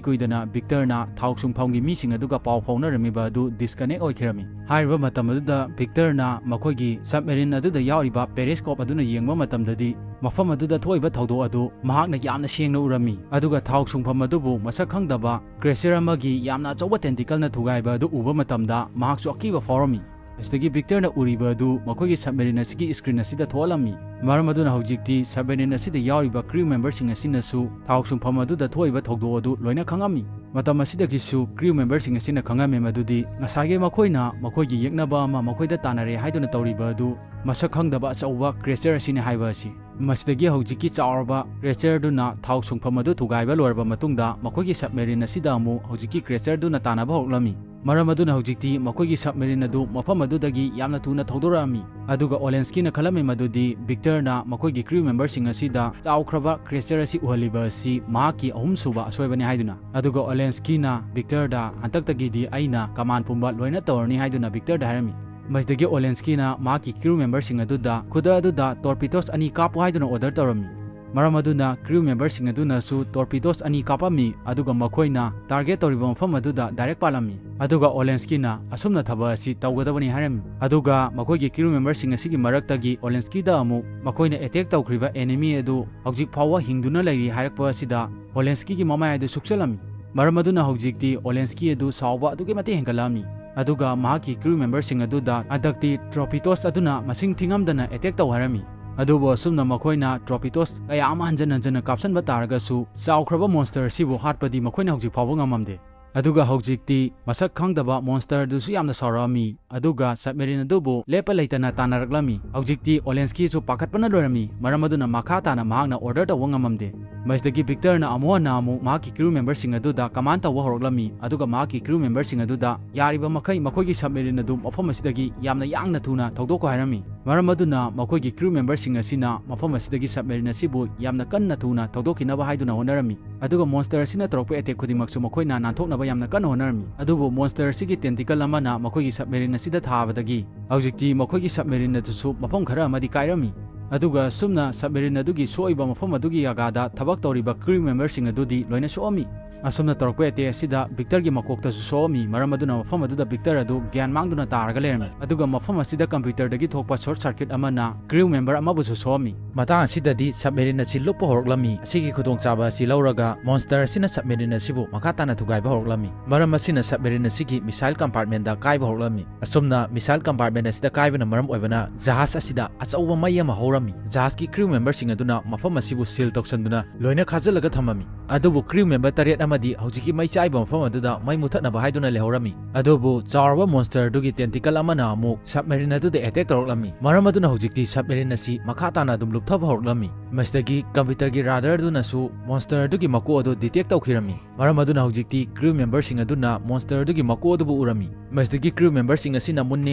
ꯀꯨꯏꯗꯅ ꯚꯤꯛꯇꯔꯅ ꯊꯥꯎ ꯁꯨꯡꯐꯝꯒꯤ ꯃꯤꯁꯤꯡ ꯑꯗꯨꯒ ꯄꯥꯎ ꯐꯥꯎꯅꯔꯝꯃꯤꯕ ꯑꯗꯨ disconnect ꯑꯣꯏꯈꯤꯔꯝꯃꯤ꯫ ꯍꯥꯏꯔꯤꯕ ꯃꯇꯝ ꯑꯗꯨꯗ ꯚꯤꯛꯇꯔꯅ ꯃꯈꯣꯏꯒꯤ submarine ꯑꯗꯨꯗ ꯌꯥꯎꯔꯤꯕ periscope ꯑꯗꯨꯅ ꯌꯦꯡꯕ ꯃꯇꯝꯗꯗꯤ ꯃꯐꯝ ꯑꯗꯨꯗ ꯊꯣꯛꯏꯕ ꯊꯧꯗꯣꯛ ꯑꯗꯨ ꯃꯍꯥꯛꯅ ꯌꯥꯝꯅ ꯁꯦꯡꯅ ꯎꯔꯝꯃꯤ꯫ ꯑꯗꯨꯒ ꯊꯥꯎ ꯁꯨꯡꯐꯝ ꯑꯗꯨꯕꯨ ꯃꯁꯛ ꯈꯪꯗꯕ creature ꯑꯃꯒꯤ ꯌꯥꯝꯅ ꯑꯆꯧꯕ tentacleꯅ ꯊꯨꯒꯥꯏꯕ ꯑꯗꯨ ꯎꯕ ꯃꯇꯝꯗ ꯃꯍꯥꯛꯁꯨ ꯑꯀꯤꯕ ꯐꯥꯎꯔꯝꯃꯤ꯫ ꯃꯁꯤꯗꯒꯤ ꯚꯤꯛꯇꯔꯅ ꯎꯔꯤꯕ ꯑꯗꯨ ꯃꯈꯣꯏꯒꯤ submarine ꯑꯁꯤꯒꯤ screen ꯑꯁꯤꯗ ꯊꯣꯛꯍꯜꯂꯝꯃꯤ꯫ ꯃꯔꯝ ꯑꯗꯨꯅ ꯍꯧꯖꯤꯛꯇꯤ submarine ꯑꯁꯤꯗ ꯌꯥꯎꯔꯤꯕ crew memberꯁꯤꯡ ꯑꯁꯤꯅꯁꯨ ꯊꯥꯎ ꯁꯨꯡꯐꯝ ꯑꯗꯨꯗ ꯊꯣꯛꯏꯕ ꯊꯧꯗꯣꯛ ꯑꯗꯨ ꯂꯣꯏꯅ ꯈꯪꯉꯝꯃꯤ꯫ ꯃꯇꯝ ꯑꯁꯤꯗꯒꯤꯁꯨ crew memberꯁꯤꯡ ꯑꯁꯤꯅ ꯈꯪꯉꯝꯃꯤ ꯃꯗꯨꯗꯤ ꯉꯁꯥꯏꯒꯤ ꯃꯈꯣꯏꯅ ꯃꯈꯣꯏꯒꯤ ꯌꯦꯛꯅꯕ ꯑꯃ ꯃꯈꯣꯏꯗ ꯇꯥꯟꯅꯔꯦ ꯍꯥꯏꯗꯨꯅ ꯇꯧꯔꯤꯕ ꯑꯗꯨ ꯃꯁꯛ ꯈꯪꯗꯕ ꯑꯆꯧꯕ creature ꯑꯁꯤꯅꯤ ꯍꯥꯏꯕ ꯑꯁꯤ꯫ ꯃꯁꯤꯗꯒꯤ ꯍꯧꯖꯤꯛꯀꯤ ꯆꯥꯎꯔꯕ creatureꯗꯨꯅ ꯊꯥꯎ ꯁꯨꯡꯐꯝ ꯑꯗꯨ ꯊꯨꯒꯥꯏꯕ ꯂꯣꯏꯔꯕ ꯃꯇꯨꯡꯗ ꯃꯈꯣꯏꯒꯤ submarine ꯑꯁꯤꯗ ꯑꯃꯨꯛ ꯍꯧꯖꯤꯛꯀꯤ creatureꯗꯨꯅ ꯇꯥꯟꯅꯕ ꯍꯧꯔꯛꯂꯝꯃꯤ꯫ ꯃꯔꯝ ꯑꯗꯨꯅ ꯍꯧꯖꯤꯛꯇꯤ ꯃꯈꯣꯏꯒꯤ submarine ꯑꯗꯨ ꯃꯐꯝ ꯑꯗꯨꯗꯒꯤ ꯌꯥꯝꯅ ꯊꯨꯅ ꯊꯧꯗꯣꯔꯛꯂꯝꯃꯤ꯫ ꯑꯗꯨꯒ Olenskiꯅ ꯈꯜꯂꯝꯃꯤ ꯃꯗꯨꯗꯤ ꯚꯤꯛꯇꯔꯅ ꯃꯈꯣꯏꯒꯤ crew memberꯁꯤꯡ ꯑꯁꯤꯗ ꯆꯥꯎꯈ꯭ꯔꯕ creature ꯑꯁꯤ ꯎꯍꯜꯂꯤꯕ ꯑꯁꯤ ꯃꯍꯥꯛꯀꯤ ꯑꯍꯨꯝꯁꯨꯕ ꯑꯁꯣꯏꯕꯅꯤ ꯍꯥꯏꯗꯨꯅ꯫ ꯑꯗꯨꯒ Olenskiꯅ ꯚꯤꯛꯇꯔꯗ ꯍꯟꯗꯛꯇꯒꯤꯗꯤ ꯑꯩꯅ command ꯄꯨꯝꯕ ꯂꯣꯏꯅ ꯇꯧꯔꯅꯤ ꯍꯥꯏꯗꯨꯅ ꯚꯤꯛꯇꯔꯗ ꯍꯥꯏꯔꯝꯃꯤ꯫ ꯃꯁꯤꯗꯒꯤ Olenskiꯅ ꯃꯍꯥꯛꯀꯤ crew memberꯁꯤꯡ ꯑꯗꯨꯗ ꯈꯨꯗꯛ ꯑꯗꯨꯗ torpedoes ꯑꯅꯤ ꯀꯥꯞꯄꯨ ꯍꯥꯏꯗꯨꯅ order ꯇꯧꯔꯝꯃꯤ꯫ ꯃꯔꯝ ꯑꯗꯨꯅ crew memberꯁꯤꯡ ꯑꯗꯨꯅꯁꯨ torpedoes ꯑꯅꯤ ꯀꯥꯞꯄꯝꯃꯤ, ꯑꯗꯨꯒ ꯃꯈꯣꯏꯅ target ꯇꯧꯔꯤꯕ ꯃꯐꯝ ꯑꯗꯨꯗ direct ꯄꯥꯜꯂꯝꯃꯤ꯫ ꯑꯗꯨꯒ Olenskiꯅ ꯑꯁꯨꯝꯅ ꯊꯕꯛ ꯑꯁꯤ ꯇꯧꯒꯗꯕꯅꯤ ꯍꯥꯏꯔꯝꯃꯤ꯫ ꯑꯗꯨꯒ ꯃꯈꯣꯏꯒꯤ crew memberꯁꯤꯡ ꯑꯁꯤꯒꯤ ꯃꯔꯛꯇꯒꯤ Olenskiꯗ ꯑꯃꯨꯛ ꯃꯈꯣꯏꯅ attack ꯇꯧꯈ꯭ꯔꯤꯕ enemy ꯑꯗꯨ ꯍꯧꯖꯤꯛ ꯐꯥꯎꯕ ꯍꯤꯡꯗꯨꯅ ꯂꯩꯔꯤ ꯍꯥꯏꯔꯛꯄ ꯑꯁꯤꯗ Olenskiꯒꯤ ꯃꯃꯥꯏ ꯑꯗꯨ ꯁꯨꯛꯆꯜꯂꯝꯃꯤ꯫ ꯃꯔꯝ ꯑꯗꯨꯅ ꯍꯧꯖꯤꯛꯇꯤ Olenski ꯑꯗꯨ ꯁꯥꯎꯕ ꯑꯗꯨꯛꯀꯤ ꯃꯇꯤꯛ ꯍꯦꯟꯒꯠꯂꯛꯑꯝꯃꯤ꯫ ꯑꯗꯨꯒ ꯃꯍꯥꯛꯀꯤ crew memberꯁꯤꯡ ꯑꯗꯨꯗ ꯍꯟꯗꯛꯇꯤ torpedoes ꯑꯗꯨꯅ ꯃꯁꯤꯡ ꯊꯤꯉꯝꯗꯅ attack ꯇꯧ ꯍꯥꯏꯔꯝꯃꯤ꯫ ꯑꯗꯨꯕꯨ ꯑꯁꯨꯝꯅ ꯃꯈꯣꯏꯅ torpedoes ꯀꯌꯥ ꯑꯃ ꯍꯟꯖꯟ ꯍꯟꯖꯟꯅ ꯀꯥꯞꯁꯟꯕ ꯇꯥꯔꯒꯁꯨ, ꯆꯥꯎꯈ꯭ꯔꯕ monster ꯑꯁꯤꯕꯨ ꯍꯥꯠꯄꯗꯤ ꯃꯈꯣꯏꯅ ꯍꯧꯖꯤꯛ ꯐꯥꯎꯕ ꯉꯝꯃꯝꯗꯦ꯫ ꯑꯗꯨꯒ ꯍꯧꯖꯤꯛꯇꯤ ꯃꯁꯛ ꯈꯪꯗꯕ monster ꯑꯗꯨꯁꯨ ꯌꯥꯝꯅ ꯁꯥꯎꯔꯛꯑꯝꯃꯤ, ꯑꯗꯨꯒ submarine ꯑꯗꯨꯕꯨ ꯂꯦꯞꯄ ꯂꯩꯇꯅ ꯇꯥꯟꯅꯔꯛꯂꯝꯃꯤ꯫ ꯍꯧꯖꯤꯛꯇꯤ Olenskiꯁꯨ ꯄꯥꯈꯠꯄꯅ ꯂꯣꯏꯔꯝꯃꯤ, ꯃꯔꯝ ꯑꯗꯨꯅ ꯃꯈꯥ ꯇꯥꯅ ꯃꯍꯥꯛꯅ order ꯇꯧꯕ ꯉꯝꯃꯝꯗꯦ꯫ ꯃꯁꯤꯗꯒꯤ Victorꯅ ꯑꯃꯨꯛ ꯍꯟꯅ ꯑꯃꯨꯛ ꯃꯍꯥꯛꯀꯤ crew memberꯁꯤꯡ ꯑꯗꯨꯗ command ꯇꯧꯕ ꯍꯧꯔꯛꯂꯝꯃꯤ, ꯑꯗꯨꯒ ꯃꯍꯥꯛꯀꯤ crew memberꯁꯤꯡ ꯑꯗꯨꯗ ꯌꯥꯔꯤꯕ ꯃꯈꯩ ꯃꯈꯣꯏꯒꯤ submarine ꯑꯗꯨ ꯃꯐꯝ ꯑꯁꯤꯗꯒꯤ ꯌꯥꯝꯅ ꯌꯥꯡꯅ ꯊꯨꯅ ꯊꯧꯗꯣꯛꯈꯣ ꯍꯥꯏꯔꯝꯃꯤ꯫ ꯃꯔꯝ ꯑꯗꯨꯅ ꯃꯈꯣꯏꯒꯤ crew memberꯁꯤꯡ ꯑꯁꯤꯅ ꯃꯐꯝ ꯑꯁꯤꯗꯒꯤ submarine ꯑꯁꯤꯕꯨ ꯌꯥꯝꯅ ꯀꯟꯅ ꯊꯨꯅ ꯊꯧꯗꯣꯛꯈꯤꯅꯕ ꯍꯥꯏꯗꯨꯅ ꯍꯣꯠꯅꯔꯝꯃꯤ꯫ ꯑꯗꯨꯒ monster ꯑꯁꯤꯅ ꯇꯧꯔꯛꯄ attack ꯈꯨꯗꯤꯡꯃꯛꯁꯨ ꯃꯈꯣꯏꯅ ꯅꯥꯟꯊꯣꯛꯅꯕ ꯌꯥꯝꯅ ꯀꯟꯅ ꯍꯣꯠꯅꯔꯝꯃꯤ꯫ ꯑꯗꯨꯕꯨ monster ꯑꯁꯤꯒꯤ tentacle ꯑꯃꯅ ꯃꯈꯣꯏꯒꯤ submarine ꯑꯁꯤꯗ ꯊꯥꯕꯗꯒꯤ ꯍꯧꯖꯤꯛꯇꯤ ꯃꯈꯣꯏꯒꯤ submarine ꯑꯗꯨꯁꯨ ꯃꯐꯝ ꯈꯔ ꯑꯃꯗꯤ ꯀꯥꯏꯔꯝꯃꯤ꯫ ꯑꯗꯨꯒ ꯑꯁꯨꯝꯅ submarine ꯑꯗꯨꯒꯤ ꯁꯣꯛꯏꯕ ꯃꯐꯝ ꯑꯗꯨꯒꯤ ꯖꯒꯥꯗ ꯊꯕꯛ ꯇꯧꯔꯤꯕ crew memberꯁꯤꯡ ꯑꯗꯨꯗꯤ ꯂꯣꯏꯅ ꯁꯣꯛꯑꯝꯃꯤ꯫ ꯑꯁꯨꯝꯅ ꯇꯧꯔꯛꯄ attack ꯑꯁꯤꯗ Victorꯒꯤ ꯃꯀꯣꯛꯇꯁꯨ ꯁꯣꯛꯑꯝꯃꯤ, ꯃꯔꯝ ꯑꯗꯨꯅ ꯃꯐꯝ ꯑꯗꯨꯗ Victor ꯑꯗꯨ ꯒ꯭ꯌꯥꯟ ꯃꯥꯡꯗꯨꯅ ꯇꯥꯔꯒ ꯂꯩꯔꯝꯃꯤ꯫ ꯑꯗꯨꯒ ꯃꯐꯝ ꯑꯁꯤꯗ computerꯗꯒꯤ ꯊꯣꯛꯄ short circuit ꯑꯃꯅ crew member ꯑꯃꯕꯨꯁꯨ ꯁꯣꯛꯑꯝꯃꯤ꯫ ꯃꯇꯥꯡ ꯑꯁꯤꯗꯗꯤ submarine ꯑꯁꯤ ꯂꯨꯞꯄ ꯍꯧꯔꯛꯂꯝꯃꯤ꯫ ꯑꯁꯤꯒꯤ ꯈꯨꯗꯣꯡꯆꯥꯕ ꯑꯁꯤ ꯂꯧꯔꯒ monster ꯑꯁꯤꯅ submarine ꯑꯁꯤꯕꯨ ꯃꯈꯥ ꯇꯥꯅ ꯊꯨꯒꯥꯏꯕ ꯍꯧꯔꯛꯂꯝꯃꯤ꯫ ꯃꯔꯝ ꯑꯁꯤꯅ submarine ꯑꯁꯤꯒꯤ missile compartmentꯗ ꯀꯥꯏꯕ ꯍꯧꯔꯛꯂꯝꯃꯤ꯫ ꯑꯁꯨꯝꯅ missile compartment ꯑꯁꯤꯗ ꯀꯥꯏꯕꯅ ꯃꯔꯝ ꯑꯣꯏꯕꯅ ꯖꯍꯥꯖ ꯑꯁꯤꯗ ꯑꯆꯧꯕ ꯃꯩ ꯑꯃ ꯍꯧꯔꯝꯃꯤ꯫ ꯖꯍꯥꯖꯀꯤ crew memberꯁꯤꯡ ꯑꯗꯨꯅ ꯃꯐꯝ ꯑꯁꯤꯕꯨ seal ꯇꯧꯁꯟꯗꯨꯅ ꯂꯣꯏꯅ ꯈꯥꯖꯤꯜꯂꯒ ꯊꯝꯃꯝꯃꯤ꯫ ꯑꯗꯨꯕꯨ crew member ꯇꯔꯦꯠ ꯑꯃꯗꯤ ꯍꯧꯖꯤꯛꯀꯤ ꯃꯩ ꯆꯥꯏꯕ ꯃꯐꯝ ꯑꯗꯨꯗ ꯃꯩ ꯃꯨꯊꯠꯅꯕ ꯍꯥꯏꯗꯨꯅ ꯂꯩꯍꯧꯔꯝꯃꯤ꯫ ꯑꯗꯨꯕꯨ ꯆꯥꯎꯔꯕ monster ꯑꯗꯨꯒꯤ tentacle ꯑꯃꯅ ꯑꯃꯨꯛ submarine ꯑꯗꯨꯗ attack ꯇꯧꯔꯛꯂꯝꯃꯤ꯫ ꯃꯔꯝ ꯑꯗꯨꯅ ꯍꯧꯖꯤꯛꯇꯤ submarine ꯑꯁꯤ ꯃꯈꯥ ꯇꯥꯅ ꯑꯗꯨꯝ ꯂꯨꯞꯊꯕ ꯍꯧꯔꯛꯂꯝꯃꯤ꯫ ꯃꯁꯤꯗꯒꯤ computerꯒꯤ radar ꯑꯗꯨꯅꯁꯨ monster ꯑꯗꯨꯒꯤ ꯃꯀꯣꯛ ꯑꯗꯨ detect ꯇꯧꯈꯤꯔꯝꯃꯤ꯫ ꯃꯔꯝ ꯑꯗꯨꯅ ꯍꯧꯖꯤꯛꯇꯤ crew memberꯁꯤꯡ ꯑꯗꯨꯅ monster ꯑꯗꯨꯒꯤ ꯃꯀꯣꯛ ꯑꯗꯨꯕꯨ ꯎꯔꯝꯃꯤ꯫ ꯃꯁꯤꯗꯒꯤ crew memberꯁꯤꯡ ꯑꯁꯤꯅ ꯃꯨꯟꯅ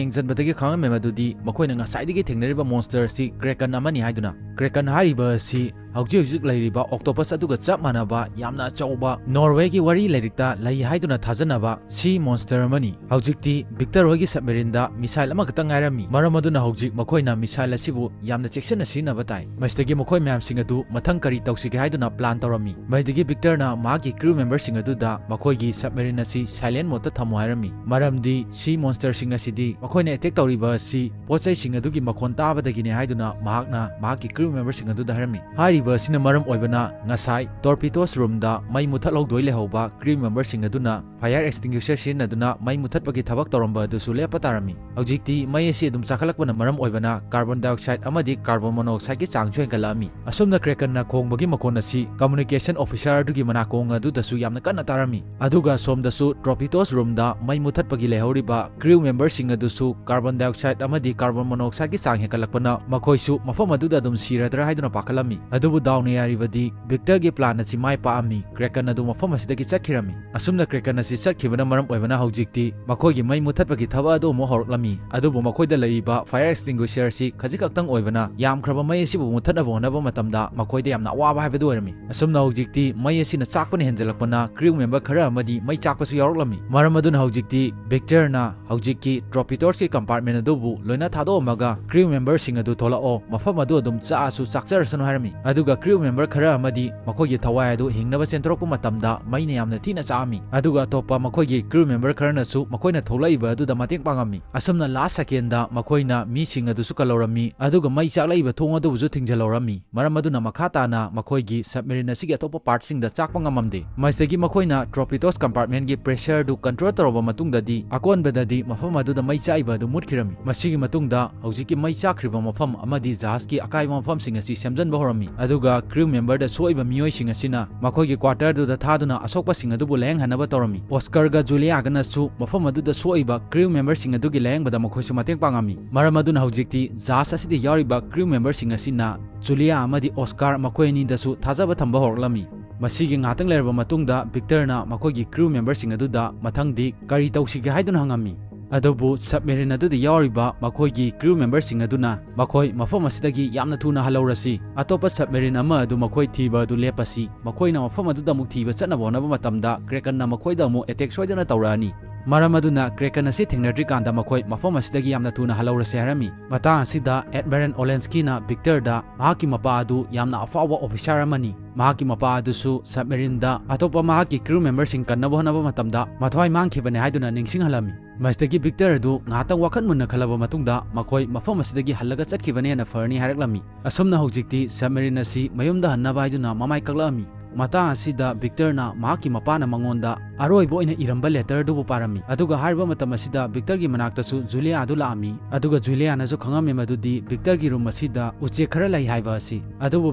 ꯌꯦꯡꯁꯤꯟꯕꯗꯒꯤ ꯈꯪꯉꯝꯃꯤ ꯃꯗꯨꯗꯤ ꯃꯈꯣꯏꯅ ꯉꯁꯥꯏꯗꯒꯤ ꯊꯦꯡꯅꯔꯤꯕ monster ꯑꯁꯤ Kraken ꯑꯃꯅꯤ ꯍꯥꯏꯗꯨꯅ꯫ Kraken ꯍꯥꯏꯔꯤꯕ ꯑꯁꯤ ꯍꯧꯖꯤꯛ ꯍꯧꯖꯤꯛ ꯂꯩꯔꯤꯕ octopus ꯑꯗꯨꯒ ꯆꯞ ꯃꯥꯟꯅꯕ ꯌꯥꯝꯅ ꯑꯆꯧꯕ ꯅꯣꯔꯋꯦꯒꯤ ꯋꯥꯔꯤ ꯂꯥꯏꯔꯤꯛꯇ ꯂꯩ ꯍꯥꯏꯗꯨꯅ ꯊꯥꯖꯅꯕ ꯁꯤ ꯃꯣꯟꯁꯇꯔ ꯑꯃꯅꯤ꯫ ꯍꯧꯖꯤꯛꯇꯤ ꯚꯤꯛꯇꯔ ꯍꯣꯏꯒꯤ ꯁꯕꯃꯦꯔꯤꯟꯗ ꯃꯤꯁꯥꯏꯜ ꯑꯃꯈꯛꯇ ꯉꯥꯏꯔꯝꯃꯤ꯫ ꯃꯔꯝ ꯑꯗꯨꯅ ꯍꯧꯖꯤꯛ ꯃꯈꯣꯏꯅ ꯃꯤꯁꯥꯏꯜ ꯑꯁꯤꯕꯨ ꯌꯥꯝꯅ ꯆꯦꯛꯁꯤꯟꯅ ꯁꯤꯖꯤꯟꯅꯕ ꯇꯥꯏ꯫ ꯃꯁꯤꯗꯒꯤ ꯃꯈꯣꯏ ꯃꯌꯥꯝꯁꯤꯡ ꯑꯗꯨ ꯃꯊꯪ ꯀꯔꯤ ꯇꯧꯁꯤꯒꯦ ꯍꯥꯏꯗꯨꯅ ꯄ꯭ꯂꯥꯟ ꯇꯧꯔꯝꯃꯤ꯫ ꯃꯁꯤꯗꯒꯤ ꯚꯤꯛꯇꯔꯅ ꯃꯍꯥꯛꯀꯤ ꯀ꯭ꯔꯤꯎ ꯃꯦꯝꯕꯔꯁꯤꯡ ꯑꯗꯨꯗ ꯃꯈꯣꯏꯒꯤ ꯁꯕꯃꯦꯔꯤꯟ ꯑꯁꯤ ꯁꯥꯏꯂꯦꯟ ꯃꯣꯗꯇ ꯊꯝꯃꯨ ꯍꯥꯏꯔꯝꯃꯤ꯫ ꯃꯔꯝꯗꯤ ꯁꯤ ꯃꯣꯟꯁꯇꯔꯁꯤꯡ ꯑꯁꯤꯗꯤ ꯃꯈꯣꯏꯅ ꯑꯦꯇꯦꯛ ꯇꯧꯔꯤꯕ ꯑꯁꯤ ꯄꯣꯠ ꯆꯩꯁꯤꯡ ꯑꯗꯨꯒꯤ ꯃꯈꯣꯟ ꯇꯥꯕꯗꯒꯤꯅꯤ ꯍꯥꯏꯗꯨꯅ ꯃꯍꯥꯛꯅ ꯃꯍꯥꯛꯀꯤ ꯀ꯭ꯔꯤꯎ ꯃꯦꯝꯕꯔꯁꯤꯡ ꯑꯗꯨꯗ ꯍꯥꯏꯔꯝꯃꯤ꯫ ꯍꯥꯏꯔꯤꯕ ꯑꯁꯤꯅ ꯃꯔꯝ ꯑꯣꯏꯕꯅ ꯉꯁꯥꯏ ꯇꯣꯔꯄꯤꯗꯣꯁ ꯔꯨꯝꯗ ꯃꯩ ꯃꯨꯊꯠꯍꯧꯗꯣꯏ ꯂꯩꯍꯧꯕ ꯀ꯭ꯔꯤꯎ ꯃꯦꯝꯕꯔꯁꯤꯡ ꯑꯗꯨꯅ ꯐꯥꯌꯔ ꯑꯦꯛꯁꯇꯤꯡꯒ꯭ꯋꯤꯁꯔ ꯁꯤꯖꯤꯟꯅꯗꯨꯅ ꯃꯩ ꯃꯨꯊꯠꯄꯒꯤ ꯊꯕꯛ ꯇꯧꯔꯝꯕ ꯑꯗꯨꯁꯨ ꯂꯦꯞꯄ ꯇꯥꯔꯝꯃꯤ꯫ ꯍꯧꯖꯤꯛꯇꯤ ꯃꯩ ꯑꯁꯤ ꯑꯗꯨꯝ ꯆꯥꯈꯠꯂꯛꯄꯅ ꯃꯔꯝ ꯑꯣꯏꯕꯅ ꯀꯥꯔꯕꯣꯟ ꯗꯥꯏꯑꯣꯛꯁꯥꯏꯗ ꯑꯃꯗꯤ ꯀꯥꯔꯕꯣꯟ ꯃꯣꯅꯣꯑꯣꯛꯁꯥꯏꯗꯀꯤ ꯆꯥꯡꯁꯨ ꯍꯦꯟꯒꯠꯂꯛꯂꯝꯃꯤ꯫ ꯑꯁꯨꯝꯅ ꯀ꯭ꯔꯦꯀꯟꯅ ꯈꯣꯡꯕꯒꯤ ꯃꯈꯣꯟ ꯑꯁꯤ ꯀꯝꯃꯨꯅꯤꯀꯦꯁꯟ ꯑꯣꯐꯤꯁꯔ ꯑꯗꯨꯒꯤ ꯃꯅꯥꯀꯣꯡ ꯑꯗꯨꯗꯁꯨ ꯌꯥꯝꯅ ꯀꯟꯅ ꯇꯥꯔꯝꯃꯤ꯫ ꯑꯗꯨꯒ ꯁꯣꯝꯗꯁꯨ ꯇ꯭ꯔꯣꯄꯤꯇꯣꯁ ꯔꯨꯝꯗ ꯃꯩ ꯃꯨꯊꯠꯄꯒꯤ ꯂꯩꯍꯧꯔꯤꯕ ꯀ꯭ꯔꯤꯎ ꯃꯦꯝꯕꯔꯁꯤꯡ ꯑꯗꯨꯁꯨ ꯀꯥꯔꯕꯣꯟ ꯗꯥꯏꯑꯣꯛꯁꯥꯏꯗ ꯑꯃꯗꯤ ꯀꯥꯔꯕꯣꯟ ꯃꯣꯅꯣꯑꯣꯛꯁꯥꯏꯗꯀꯤ ꯆꯥꯡ ꯍꯦꯟꯒꯠꯂꯛꯄꯅ ꯃꯈꯣꯏꯁꯨ ꯃꯐꯝ ꯑꯗꯨꯗ ꯑꯗꯨꯝ ꯁꯤꯔꯗ꯭ꯔꯥ ꯍꯥꯏꯗꯨꯅ ꯄꯥꯈꯠꯂꯝꯃꯤ꯫ ꯑꯗꯨꯕꯨ ꯗꯥꯎꯅ ꯌꯥꯔꯤꯕꯗꯤ ꯚꯤꯛꯇꯔꯒꯤ ꯄ꯭ꯂꯥꯟ ꯑꯁꯤ ꯃꯥꯏ ꯄꯥꯛꯂꯝꯃꯤ꯫ ꯀ꯭ꯔꯦꯀꯟ ꯑꯗꯨ ꯃꯐꯝ ꯑꯁꯤꯗꯒꯤ ꯆꯠꯈꯤꯔꯝꯃꯤ꯫ ꯑꯁꯨꯝꯅ ꯀ꯭ꯔꯦꯀꯟ ꯑꯁꯤ ꯆꯠꯈꯤꯕꯅ ꯃꯔꯝ ꯑꯣꯏꯕꯅ ꯍꯧꯖꯤꯛꯇꯤ ꯃꯈꯣꯏꯒꯤ ꯃꯩ ꯃꯨꯊꯠꯄꯒꯤ ꯊꯕꯛ ꯑꯗꯨ ꯑꯃꯨꯛ ꯍꯧꯔꯛꯂꯝꯃꯤ꯫ ꯑꯗꯨꯕꯨ ꯃꯈꯣꯏꯗ ꯂꯩꯔꯤꯕ ꯐꯥꯌꯔ ꯑꯦꯛꯁꯇꯤꯡꯒ꯭ꯋꯤꯁꯔ ꯑꯁꯤ ꯈꯖꯤꯛꯈꯛꯇꯪ ꯑꯣꯏꯕꯅ ꯌꯥꯝꯈ꯭ꯔꯕ ꯃꯩ ꯑꯁꯤꯕꯨ ꯃꯨꯊꯠꯅꯕ ꯍꯣꯠꯅꯕ ꯃꯇꯝꯗ ꯃꯈꯣꯏꯗ ꯌꯥꯝꯅ ꯑꯋꯥꯕ ꯍꯥꯏꯕꯗꯨ ꯑꯣꯏꯔꯝꯃꯤ꯫ ꯑꯁꯨꯝꯅ ꯍꯧꯖꯤꯛꯇꯤ ꯃꯩ ꯑꯁꯤꯅ ꯆꯥꯛꯄꯅ ꯍꯦꯟꯖꯜꯂꯛꯄꯅ ꯀ꯭ꯔꯤꯎ ꯃꯦꯝꯕꯔ ꯈꯔ ꯑꯃꯗꯤ ꯃꯩ ꯆꯥꯛꯄꯁꯨ ꯌꯥꯎꯔꯛꯂꯝꯃꯤ꯫ ꯃꯔꯝ ꯑꯗꯨꯅ ꯍꯧꯖꯤꯛꯇꯤ ꯚꯤꯛꯇꯔꯅ ꯍꯧꯖꯤꯛꯀꯤ ꯇ꯭ꯔꯣꯄꯤꯇꯣꯁꯀꯤ ꯀꯝꯄꯥꯔꯠꯃꯦꯟ ꯑꯗꯨꯕꯨ ꯂꯣꯏꯅ ꯊꯥꯗꯣꯛꯑꯝꯃꯒ ꯀ꯭ꯔꯤꯎ ꯃꯦꯝꯕꯔꯁꯤꯡ ꯑꯗꯨ ꯊꯣꯛꯂꯛꯑꯣ, ꯃꯐꯝ ꯑꯗꯨ ꯑꯗꯨꯝ ꯆꯥꯛꯑꯁꯨ ꯆꯥꯛꯆꯔꯁꯅꯨ ꯍꯥꯏꯔꯝꯃꯤ꯫ ꯑꯗꯨꯒ ꯀ꯭ꯔꯤꯎ ꯃꯦꯝꯕꯔ ꯈꯔ ꯑꯃꯗꯤ ꯃꯈꯣꯏꯒꯤ ꯊꯋꯥꯏ ꯑꯗꯨ ꯍꯤꯡꯅꯕ ꯆꯦꯟꯊꯣꯔꯛꯄ ꯃꯇꯝꯗ ꯃꯩꯅ ꯌꯥꯝꯅ ꯊꯤꯅ ꯆꯥꯛꯑꯝꯃꯤ꯫ ꯑꯗꯨꯒ ꯑꯇꯣꯞꯄ ꯃꯈꯣꯏꯒꯤ ꯀ꯭ꯔꯤꯎ ꯃꯦꯝꯕꯔ ꯈꯔꯅꯁꯨ ꯃꯈꯣꯏꯅ ꯊꯣꯛꯂꯛꯏꯕ ꯑꯗꯨꯗ ꯃꯇꯦꯡ ꯄꯥꯡꯉꯝꯃꯤ꯫ ꯑꯁꯨꯝꯅ ꯂꯥꯁ ꯁꯦꯀꯦꯟꯗ ꯃꯈꯣꯏꯅ ꯃꯤꯁꯤꯡ ꯑꯗꯨꯁꯨ ꯀꯜꯍꯧꯔꯝꯃꯤ꯫ ꯑꯗꯨꯒ ꯃꯩ ꯆꯥꯛꯂꯛꯏꯕ ꯊꯣꯡ ꯑꯗꯨꯕꯨꯁꯨ ꯊꯤꯡꯖꯤꯜꯍꯧꯔꯝꯃꯤ꯫ ꯃꯔꯝ ꯑꯗꯨꯅ ꯃꯈꯥ ꯇꯥꯅ ꯃꯈꯣꯏꯒꯤ ꯁꯕꯃꯦꯔꯤꯟ ꯑꯁꯤꯒꯤ ꯑꯇꯣꯞꯄ ꯄꯥꯔꯠꯁꯤꯡꯗ ꯆꯥꯛꯄ ꯉꯝꯃꯝꯗꯦ꯫ ꯃꯁꯤꯗꯒꯤ ꯃꯈꯣꯏꯅ ꯇ꯭ꯔꯣꯄꯤꯇꯣꯁ ꯀꯝꯄꯥꯔꯠꯃꯦꯟꯒꯤ ꯄ꯭ꯔꯦꯁꯔꯗꯨ ꯀꯟꯇ꯭ꯔꯣꯜ ꯇꯧꯔꯕ ꯃꯇꯨꯡꯗꯗꯤ ꯑꯀꯣꯟꯕꯗꯗꯤ ꯃꯐꯝ ꯑꯗꯨꯗ ꯃꯩ ꯆꯥꯛꯏꯕ ꯑꯗꯨ ꯃꯨꯠꯈꯤꯔꯝꯃꯤ꯫ ꯃꯁꯤꯒꯤ ꯃꯇꯨꯡꯗ ꯍꯧꯖꯤꯛꯀꯤ ꯃꯩ ꯆꯥꯛꯈ꯭ꯔꯤꯕ ꯃꯐꯝ ꯑꯃꯗꯤ ꯖꯍꯥꯖꯀꯤ ꯑꯀꯥꯏꯕ ꯃꯐꯝꯁꯤꯡ ꯑꯁꯤ ꯁꯦꯝꯖꯤꯟꯕ ꯍꯧꯔꯝꯃꯤ꯫ ꯑꯗꯨꯒ ꯀ꯭ꯔꯤꯎ ꯃꯦꯝꯕꯔꯗ ꯁꯣꯛꯏꯕ ꯃꯤꯑꯣꯏꯁꯤꯡ ꯑꯁꯤꯅ ꯃꯈꯣꯏꯒꯤ ꯀ꯭ꯋꯥꯇꯔꯗꯨꯗ ꯊꯥꯗꯨꯅ ꯑꯁꯣꯛꯄꯁꯤꯡ ꯑꯗꯨꯕꯨ ꯂꯥꯌꯦꯡꯍꯟꯅꯕ ꯇꯧꯔꯝꯃꯤ꯫ ꯑꯣꯁꯀꯔꯒ ꯖꯨꯂꯤꯌꯥꯒꯅꯁꯨ ꯃꯐꯝ ꯑꯗꯨꯗ ꯁꯣꯛꯏꯕ ꯀ꯭ꯔꯤꯎ ꯃꯦꯝꯕꯔꯁꯤꯡ ꯑꯗꯨꯒꯤ ꯂꯥꯌꯦꯡꯕꯗ ꯃꯈꯣꯏꯁꯨ ꯃꯇꯦꯡ ꯄꯥꯡꯉꯝꯃꯤ꯫ ꯃꯔꯝ ꯑꯗꯨꯅ ꯍꯧꯖꯤꯛꯇꯤ ꯖꯍꯥꯖ ꯑꯁꯤꯗ ꯌꯥꯎꯔꯤꯕ ꯀ꯭ꯔꯤꯎ ꯃꯦꯝꯕꯔꯁꯤꯡ ꯑꯁꯤꯅ ꯖꯨꯂꯤꯌꯥ ꯑꯃꯗꯤ ꯑꯣꯁꯀꯥꯔ ꯃꯈꯣꯏ ꯑꯅꯤꯗꯁꯨ ꯊꯥꯖꯕ ꯊꯝꯕ ꯍꯧꯔꯛꯂꯝꯃꯤ꯫ ꯃꯁꯤꯒꯤ ꯉꯥꯏꯍꯥꯛꯇꯪ ꯂꯩꯔꯕ ꯃꯇꯨꯡꯗ ꯚꯤꯛꯇꯔꯅ ꯃꯈꯣꯏꯒꯤ ꯀ꯭ꯔꯤꯎ ꯃꯦꯝꯕꯔꯁꯤꯡ ꯑꯗꯨꯗ ꯃꯊꯪꯗꯤ ꯀꯔꯤ ꯇꯧꯁꯤꯒꯦ ꯍꯥꯏꯗꯨꯅ ꯍꯪꯉꯝꯃꯤ꯫ ꯑꯗꯨꯕꯨ submarine ꯑꯗꯨꯗ ꯌꯥꯎꯔꯤꯕ ꯃꯈꯣꯏꯒꯤ crew memberꯁꯤꯡ ꯑꯗꯨꯅ ꯃꯈꯣꯏ ꯃꯐꯝ ꯑꯁꯤꯗꯒꯤ ꯌꯥꯝꯅ ꯊꯨꯅ ꯍꯜꯍꯧꯔꯁꯤ, ꯑꯇꯣꯞꯄ submarine ꯑꯃ ꯑꯗꯨ ꯃꯈꯣꯏ ꯊꯤꯕ ꯑꯗꯨ ꯂꯦꯞꯄꯁꯤ, ꯃꯈꯣꯏꯅ ꯃꯐꯝ ꯑꯗꯨꯗ ꯑꯃꯨꯛ ꯊꯤꯕ ꯆꯠꯅꯕ ꯍꯣꯠꯅꯕ ꯃꯇꯝꯗ Krakenꯅ ꯃꯈꯣꯏꯗ ꯑꯃꯨꯛ attack ꯁꯣꯏꯗꯅ ꯇꯧꯔꯛꯑꯅꯤ꯫ ꯃꯔꯝ ꯑꯗꯨꯅ Kraken ꯑꯁꯤ ꯊꯦꯡꯅꯗ꯭ꯔꯤꯀꯥꯟꯗ ꯃꯈꯣꯏ ꯃꯐꯝ ꯑꯁꯤꯗꯒꯤ ꯌꯥꯝꯅ ꯊꯨꯅ ꯍꯜꯍꯧꯔꯁꯤ ꯍꯥꯏꯔꯝꯃꯤ꯫ ꯃꯇꯥꯡ ꯑꯁꯤꯗ Admiral Olenskiꯅ Victorꯗ ꯃꯍꯥꯛꯀꯤ ꯃꯄꯥ ꯑꯗꯨ ꯌꯥꯝꯅ ꯑꯐꯥꯎꯕ officer ꯑꯃꯅꯤ, ꯃꯍꯥꯛꯀꯤ ꯃꯄꯥ ꯑꯗꯨꯁꯨ submarineꯗ ꯑꯇꯣꯞꯄ ꯃꯍꯥꯛꯀꯤ crew memberꯁꯤꯡ ꯀꯟꯅꯕ ꯍꯣꯠꯅꯕ ꯃꯇꯝꯗ ꯃꯊ꯭ꯋꯥꯏ ꯃꯥꯡꯈꯤꯕꯅꯤ ꯍꯥꯏꯗꯨꯅ ꯅꯤꯡꯁꯤꯡꯍꯜꯂꯝꯃꯤ꯫ ꯃꯁꯤꯗꯒꯤ Victor ꯑꯗꯨ ꯉꯥꯏꯍꯥꯛꯇꯪ ꯋꯥꯈꯜ ꯃꯨꯟꯅ ꯈꯜꯂꯕ ꯃꯇꯨꯡꯗ ꯃꯈꯣꯏ ꯃꯐꯝ ꯑꯁꯤꯗꯒꯤ ꯍꯜꯂꯒ ꯆꯠꯈꯤꯕꯅ ꯍꯦꯟꯅ ꯐꯔꯅꯤ ꯍꯥꯏꯔꯛꯂꯝꯃꯤ꯫ ꯑꯁꯨꯝꯅ ꯍꯧꯖꯤꯛꯇꯤ submarine ꯑꯁꯤ ꯃꯌꯨꯝꯗ ꯍꯟꯅꯕ ꯍꯥꯏꯗꯨꯅ ꯃꯃꯥꯏ ꯀꯛꯂꯛꯑꯝꯃꯤ꯫ ꯃꯇꯥꯡ ꯑꯁꯤꯗ Victorꯅ ꯃꯍꯥꯛꯀꯤ ꯃꯄꯥꯅ ꯃꯉꯣꯟꯗ ꯑꯔꯣꯏꯕ ꯑꯣꯏꯅ ꯏꯔꯝꯕ letterꯗꯨꯕꯨ ꯄꯥꯔꯝꯃꯤ꯫ ꯑꯗꯨꯒ ꯍꯥꯏꯔꯤꯕ ꯃꯇꯝ ꯑꯁꯤꯗ Victorꯒꯤ ꯃꯅꯥꯛꯇꯁꯨ Juliaꯗꯨ ꯂꯥꯛꯑꯝꯃꯤ꯫ ꯑꯗꯨꯒ Juliaꯅꯁꯨ ꯈꯪꯉꯝꯃꯤ ꯃꯗꯨꯗꯤ Victorꯒꯤ room ꯑꯁꯤꯗ ꯎꯆꯦꯛ ꯈꯔ ꯂꯩ ꯍꯥꯏꯕ ꯑꯁꯤ꯫ ꯑꯗꯨꯕꯨ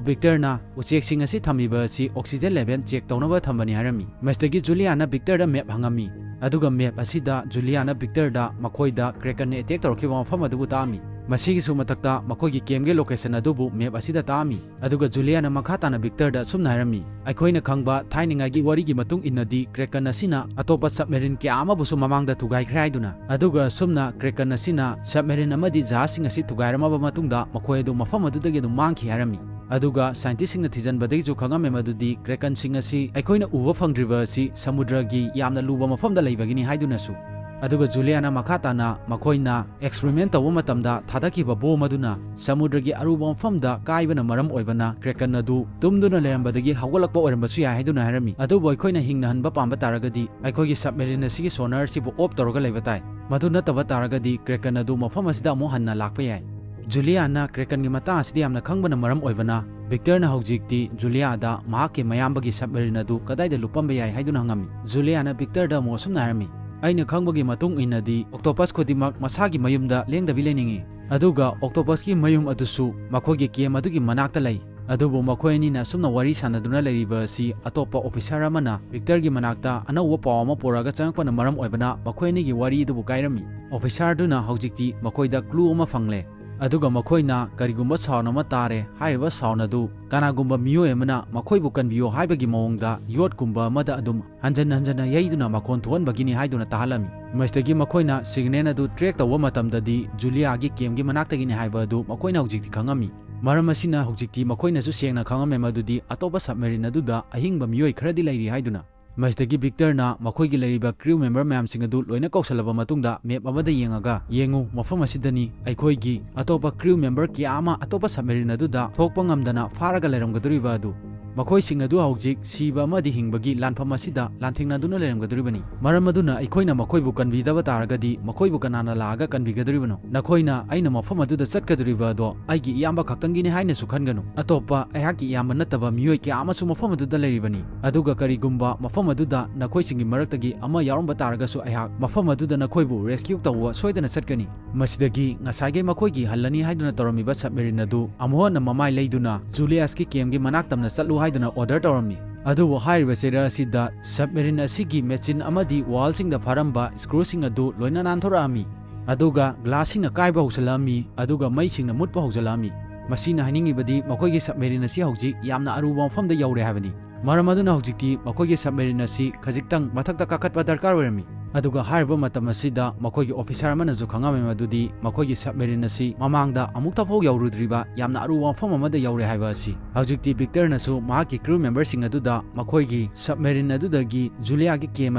Victorꯅ ꯎꯆꯦꯛꯁꯤꯡ ꯑꯁꯤ ꯊꯝꯃꯤꯕ ꯑꯁꯤ oxygen level check ꯇꯧꯅꯕ ꯊꯝꯕꯅꯤ ꯍꯥꯏꯔꯝꯃꯤ꯫ ꯃꯁꯤꯗꯒꯤ Juliaꯅ Victorꯗ map ꯍꯪꯉꯝꯃꯤ꯫ ꯑꯗꯨꯒ map ꯑꯁꯤꯗ Juliaꯅ Victorꯗ ꯃꯈꯣꯏꯗ Krakenꯅ attack ꯇꯧꯔꯛꯈꯤꯕ ꯃꯐꯝ ꯑꯗꯨꯕꯨ ꯇꯥꯛꯑꯝꯃꯤ꯫ ꯃꯁꯤꯒꯤꯁꯨ ꯃꯊꯛꯇ ꯃꯈꯣꯏꯒꯤ campꯒꯤ location ꯑꯗꯨꯕꯨ map ꯑꯁꯤꯗ ꯇꯥꯛꯑꯝꯃꯤ꯫ ꯑꯗꯨꯒ Juliaꯅ ꯃꯈꯥ ꯇꯥꯅ Victorꯗ ꯑꯁꯨꯝꯅ ꯍꯥꯏꯔꯝꯃꯤ, "ꯑꯩꯈꯣꯏꯅ ꯈꯪꯕ ꯊꯥꯏꯅꯉꯥꯏꯒꯤ ꯋꯥꯔꯤꯒꯤ ꯃꯇꯨꯡ ꯏꯟꯅꯗꯤ Kraken ꯑꯁꯤꯅ ꯑꯇꯣꯞꯄ submarine ꯀꯌꯥ ꯑꯃꯕꯨꯁꯨ ꯃꯃꯥꯡꯗ ꯊꯨꯒꯥꯏꯈ꯭ꯔꯦ ꯍꯥꯏꯗꯨꯅ꯫ ꯑꯗꯨꯒ ꯑꯁꯨꯝꯅ Kraken ꯑꯁꯤꯅ submarine ꯑꯃꯗꯤ ꯖꯍꯥꯖꯁꯤꯡ ꯑꯁꯤ ꯊꯨꯒꯥꯏꯔꯝꯃꯕ ꯃꯇꯨꯡꯗ ꯃꯈꯣꯏ ꯑꯗꯨ ꯃꯐꯝ ꯑꯗꯨꯗꯒꯤ ꯑꯗꯨꯝ ꯃꯥꯡꯈꯤ" ꯍꯥꯏꯔꯝꯃꯤ꯫ ꯑꯗꯨꯒ scientistꯁꯤꯡꯅ ꯊꯤꯖꯤꯟꯕꯗꯒꯤꯁꯨ ꯈꯪꯉꯝꯃꯦ ꯃꯗꯨꯗꯤ Krakenꯁꯤꯡ ꯑꯁꯤ ꯑꯩꯈꯣꯏꯅ ꯎꯕ ꯐꯪꯗ꯭ꯔꯤꯕ ꯑꯁꯤ ꯁꯃꯨꯗ꯭ꯔꯒꯤ ꯌꯥꯝꯅ ꯂꯨꯕ ꯃꯐꯝꯗ ꯂꯩꯕꯒꯤꯅꯤ ꯍꯥꯏꯗꯨꯅꯁꯨ꯫ ꯑꯗꯨꯒ Juliaꯅ ꯃꯈꯥ ꯇꯥꯅ ꯃꯈꯣꯏꯅ experiment ꯇꯧꯕ ꯃꯇꯝꯗ ꯊꯥꯗꯈꯤꯕ bomb ꯑꯗꯨꯅ ꯁꯃꯨꯗ꯭ꯔꯒꯤ ꯑꯔꯨꯕ ꯃꯐꯝꯗ ꯀꯥꯏꯕꯅ ꯃꯔꯝ ꯑꯣꯏꯕꯅ Kraken ꯑꯗꯨ ꯇꯨꯝꯗꯨꯅ ꯂꯩꯔꯝꯕꯗꯒꯤ ꯍꯧꯒꯠꯂꯛꯄ ꯑꯣꯏꯔꯝꯕꯁꯨ ꯌꯥꯏ ꯍꯥꯏꯗꯨꯅ ꯍꯥꯏꯔꯝꯃꯤ꯫ ꯑꯗꯨꯕꯨ ꯑꯩꯈꯣꯏꯅ ꯍꯤꯡꯅꯍꯟꯕ ꯄꯥꯝꯕ ꯇꯥꯔꯒꯗꯤ ꯑꯩꯈꯣꯏꯒꯤ submarine ꯑꯁꯤꯒꯤ sonar ꯑꯁꯤꯕꯨ off ꯇꯧꯔꯒ ꯂꯩꯕ ꯇꯥꯏ꯫ ꯃꯗꯨ ꯅꯠꯇꯕ ꯇꯥꯔꯒꯗꯤ Kraken ꯑꯗꯨ ꯃꯐꯝ ꯑꯁꯤꯗ ꯑꯃꯨꯛ ꯍꯟꯅ ꯂꯥꯛꯄ ꯌꯥꯏ꯫ Juliaꯅ Krakenꯒꯤ ꯃꯇꯥꯡ ꯑꯁꯤꯗ ꯌꯥꯝꯅ ꯈꯪꯕꯅ ꯃꯔꯝ ꯑꯣꯏꯕꯅ Victorꯅ ꯍꯧꯖꯤꯛꯇꯤ Juliaꯗ ꯃꯍꯥꯛꯀꯤ ꯃꯌꯥꯝꯕꯒꯤ submarineꯅ ꯑꯗꯨ ꯀꯗꯥꯏꯗ ꯂꯨꯞꯄꯝꯕ ꯌꯥꯏ ꯍꯥꯏꯗꯨꯅ ꯍꯪꯉꯝꯃꯤ꯫ Juliaꯅ Victorꯗ ꯑꯃꯨꯛ ꯑꯁꯨꯝꯅ ꯍꯥꯏꯔꯝꯃꯤ, "ꯑꯩꯅ ꯈꯪꯕꯒꯤ ꯃꯇꯨꯡ ꯏꯟꯅꯗꯤ octopus ꯈꯨꯗꯤꯡꯃꯛ ꯃꯁꯥꯒꯤ ꯃꯌꯨꯝꯗ ꯂꯦꯡꯗꯕꯤ ꯂꯩꯅꯤꯡꯏ꯫ ꯑꯗꯨꯒ octopusꯀꯤ ꯃꯌꯨꯝ ꯑꯗꯨꯁꯨ ꯃꯈꯣꯏꯒꯤ camp ꯑꯗꯨꯒꯤ ꯃꯅꯥꯛꯇ ꯂꯩ꯫ ꯑꯗꯨꯕꯨ ꯃꯈꯣꯏ ꯑꯅꯤꯅ ꯑꯁꯨꯝꯅ ꯋꯥꯔꯤ ꯁꯥꯟꯅꯗꯨꯅ ꯂꯩꯔꯤꯕ ꯑꯁꯤ ꯑꯇꯣꯞꯄ officer ꯑꯃꯅ Victorꯒꯤ ꯃꯅꯥꯛꯇ ꯑꯅꯧꯕ ꯄꯥꯎ ꯑꯃ ꯄꯨꯔꯛꯑꯒ ꯆꯪꯉꯛꯄꯅ ꯃꯔꯝ ꯑꯣꯏꯕꯅ ꯃꯈꯣꯏ ꯑꯅꯤꯒꯤ ꯋꯥꯔꯤ ꯑꯗꯨꯕꯨ ꯀꯥꯏꯔꯝꯃꯤ꯫ Officerꯗꯨꯅ ꯍꯧꯖꯤꯛꯇꯤ ꯃꯈꯣꯏꯗ clue ꯑꯃ ꯐꯪꯂꯦ꯫ ꯑꯗꯨꯒ ꯃꯈꯣꯏꯅ ꯀꯔꯤꯒꯨꯝꯕ sound ꯑꯃ ꯇꯥꯔꯦ, ꯍꯥꯏꯔꯤꯕ sound ꯑꯗꯨ ꯀꯅꯥꯒꯨꯝꯕ ꯃꯤꯑꯣꯏ ꯑꯃꯅ ꯃꯈꯣꯏꯕꯨ ꯀꯟꯕꯤꯌꯨ ꯍꯥꯏꯕꯒꯤ ꯃꯑꯣꯡꯗ ꯌꯣꯠꯀꯨꯝꯕ ꯑꯃꯗ ꯑꯗꯨꯝ ꯍꯟꯖꯟ ꯍꯟꯖꯟꯅ ꯌꯩꯗꯨꯅ ꯃꯈꯣꯟ ꯊꯣꯛꯍꯟꯕꯒꯤꯅꯤ ꯍꯥꯏꯗꯨꯅ ꯇꯥꯍꯜꯂꯝꯃꯤ꯫ ꯃꯁꯤꯗꯒꯤ ꯃꯈꯣꯏꯅ signal ꯑꯗꯨ track ꯇꯧꯕ ꯃꯇꯝꯗꯗꯤ ꯖꯨꯂꯤꯌꯥꯒꯤ campꯀꯤ ꯃꯅꯥꯛꯇꯒꯤꯅꯤ ꯍꯥꯏꯕ ꯑꯗꯨ ꯃꯈꯣꯏꯅ ꯍꯧꯖꯤꯛꯇꯤ ꯈꯪꯉꯝꯃꯤ꯫ ꯃꯔꯝ ꯑꯁꯤꯅ ꯍꯧꯖꯤꯛꯇꯤ ꯃꯈꯣꯏꯅꯁꯨ ꯁꯦꯡꯅ ꯈꯪꯉꯝꯃꯦ ꯃꯗꯨꯗꯤ ꯑꯇꯣꯞꯄ submarine ꯑꯗꯨꯗ ꯑꯍꯤꯡꯕ ꯃꯤꯑꯣꯏ ꯈꯔꯗꯤ ꯂꯩꯔꯤ ꯍꯥꯏꯗꯨꯅ꯫ ꯃꯁꯤꯗꯒꯤ ꯚꯤꯛꯇꯔꯅ ꯃꯈꯣꯏꯒꯤ ꯂꯩꯔꯤꯕ crew member ꯃꯌꯥꯝꯁꯤꯡ ꯑꯗꯨ ꯂꯣꯏꯅ ꯀꯧꯁꯜꯂꯕ ꯃꯇꯨꯡꯗ map ꯑꯃꯗ ꯌꯦꯡꯉꯒ, "ꯌꯦꯡꯉꯨ, ꯃꯐꯝ ꯑꯁꯤꯗꯅꯤ ꯑꯩꯈꯣꯏꯒꯤ ꯑꯇꯣꯞꯄ crew member ꯀꯌꯥ ꯑꯃ ꯑꯇꯣꯞꯄ submarine ꯑꯗꯨꯗ ꯊꯣꯛꯄ ꯉꯝꯗꯅ ꯐꯥꯔꯒ ꯂꯩꯔꯝꯒꯗꯧꯔꯤꯕ ꯑꯗꯨ꯫ ꯃꯈꯣꯏꯁꯤꯡ ꯑꯗꯨ ꯍꯧꯖꯤꯛ ꯁꯤꯕ ꯑꯃꯗꯤ ꯍꯤꯡꯕꯒꯤ ꯂꯥꯟꯐꯝ ꯑꯁꯤꯗ ꯂꯥꯟꯊꯦꯡꯅꯗꯨꯅ ꯂꯩꯔꯝꯒꯗꯧꯔꯤꯕꯅꯤ꯫ ꯃꯔꯝ ꯑꯗꯨꯅ ꯑꯩꯈꯣꯏꯅ ꯃꯈꯣꯏꯕꯨ ꯀꯟꯕꯤꯗꯕ ꯇꯥꯔꯒꯗꯤ ꯃꯈꯣꯏꯕꯨ ꯀꯅꯥꯅ ꯂꯥꯛꯑꯒ ꯀꯟꯕꯤꯒꯗꯧꯔꯤꯕꯅꯣ? ꯅꯈꯣꯏꯅ ꯑꯩꯅ ꯃꯐꯝ ꯑꯗꯨꯗ ꯆꯠꯀꯗꯧꯔꯤꯕ ꯑꯗꯣ ꯑꯩꯒꯤ ꯏꯌꯥꯝꯕ ꯈꯛꯇꯪꯒꯤꯅꯤ ꯍꯥꯏꯅꯁꯨ ꯈꯟꯒꯅꯨ꯫ ꯑꯇꯣꯞꯄ ꯑꯩꯍꯥꯛꯀꯤ ꯏꯌꯥꯝꯕ ꯅꯠꯇꯕ ꯃꯤꯑꯣꯏ ꯀꯌꯥ ꯑꯃꯁꯨ ꯃꯐꯝ ꯑꯗꯨꯗ ꯂꯩꯔꯤꯕꯅꯤ꯫ ꯑꯗꯨꯒ ꯀꯔꯤꯒꯨꯝꯕ ꯃꯐꯝ ꯑꯗꯨꯗ ꯅꯈꯣꯏꯁꯤꯡꯒꯤ ꯃꯔꯛꯇꯒꯤ ꯑꯃ ꯌꯥꯎꯔꯝꯕ ꯇꯥꯔꯒꯁꯨ ꯑꯩꯍꯥꯛ ꯃꯐꯝ ꯑꯗꯨꯗ ꯅꯈꯣꯏꯕꯨ rescue ꯇꯧꯕ ꯁꯣꯏꯗꯅ ꯆꯠꯀꯅꯤ꯫ ꯃꯁꯤꯗꯒꯤ ꯉꯁꯥꯏꯒꯤ ꯃꯈꯣꯏꯒꯤ ꯍꯜꯂꯅꯤ ꯍꯥꯏꯗꯨꯅ ꯇꯧꯔꯝꯃꯤꯕ submarine ꯑꯗꯨ ꯑꯃꯨꯛ ꯍꯟꯅ ꯃꯃꯥꯏ ꯂꯩꯗꯨꯅ ꯖꯨꯂꯤꯌꯁꯀꯤ campꯀꯤ ꯃꯅꯥꯛ ꯇꯝꯅ ꯆꯠꯂꯨ ꯍꯥꯏꯗꯨꯅ order ꯇꯧꯔꯝꯃꯤ꯫ ꯑꯗꯨꯕꯨ ꯍꯥꯏꯔꯤꯕ ꯆꯩꯔꯥꯛ ꯑꯁꯤꯗ submarine ꯑꯁꯤꯒꯤ machine ꯑꯃꯗꯤ wallꯁꯤꯡꯗ ꯐꯥꯔꯝꯕ screwꯁꯤꯡ ꯑꯗꯨ ꯂꯣꯏꯅ ꯅꯥꯟꯊꯣꯔꯛꯑꯝꯃꯤ꯫ ꯑꯗꯨꯒ glassꯁꯤꯡꯅ ꯀꯥꯏꯕ ꯍꯧꯁꯤꯜꯂꯛꯑꯝꯃꯤ, ꯑꯗꯨꯒ ꯃꯩꯁꯤꯡꯅ ꯃꯨꯠꯄ ꯍꯧꯖꯤꯜꯂꯛꯑꯝꯃꯤ꯫ ꯃꯁꯤꯅ ꯍꯥꯏꯅꯤꯡꯉꯤꯕꯗꯤ ꯃꯈꯣꯏꯒꯤ submarine ꯑꯁꯤ ꯍꯧꯖꯤꯛ ꯌꯥꯝꯅ ꯑꯔꯨꯕ ꯃꯐꯝꯗ ꯌꯧꯔꯦ ꯍꯥꯏꯕꯅꯤ꯫ ꯃꯔꯝ ꯑꯗꯨꯅ ꯍꯧꯖꯤꯛꯇꯤ ꯃꯈꯣꯏꯒꯤ submarine ꯑꯁꯤ ꯈꯖꯤꯛꯇꯪ ꯃꯊꯛꯇ ꯀꯥꯈꯠꯄ ꯗꯔꯀꯥꯔ ꯑꯣꯏꯔꯝꯃꯤ꯫ ꯑꯗꯨꯒ ꯍꯥꯏꯔꯤꯕ ꯃꯇꯝ ꯑꯁꯤꯗ ꯃꯈꯣꯏꯒꯤ officer ꯑꯃꯅꯁꯨ ꯈꯪꯉꯝꯃꯤ ꯃꯗꯨꯗꯤ ꯃꯈꯣꯏꯒꯤ submarine ꯑꯁꯤ ꯃꯃꯥꯡꯗ ꯑꯃꯨꯛꯇꯐꯥꯎ ꯌꯧꯔꯨꯗ꯭ꯔꯤꯕ ꯌꯥꯝꯅ ꯑꯔꯨꯕ ꯃꯐꯝ ꯑꯃꯗ ꯌꯧꯔꯦ ꯍꯥꯏꯕ ꯑꯁꯤ꯫ ꯍꯧꯖꯤꯛꯇꯤ ꯚꯤꯛꯇꯔꯅꯁꯨ ꯃꯍꯥꯛꯀꯤ crew memberꯁꯤꯡ ꯑꯗꯨꯗ ꯃꯈꯣꯏꯒꯤ submarine ꯑꯗꯨꯗꯒꯤ ꯖꯨꯂꯤꯌꯥꯒꯤ camp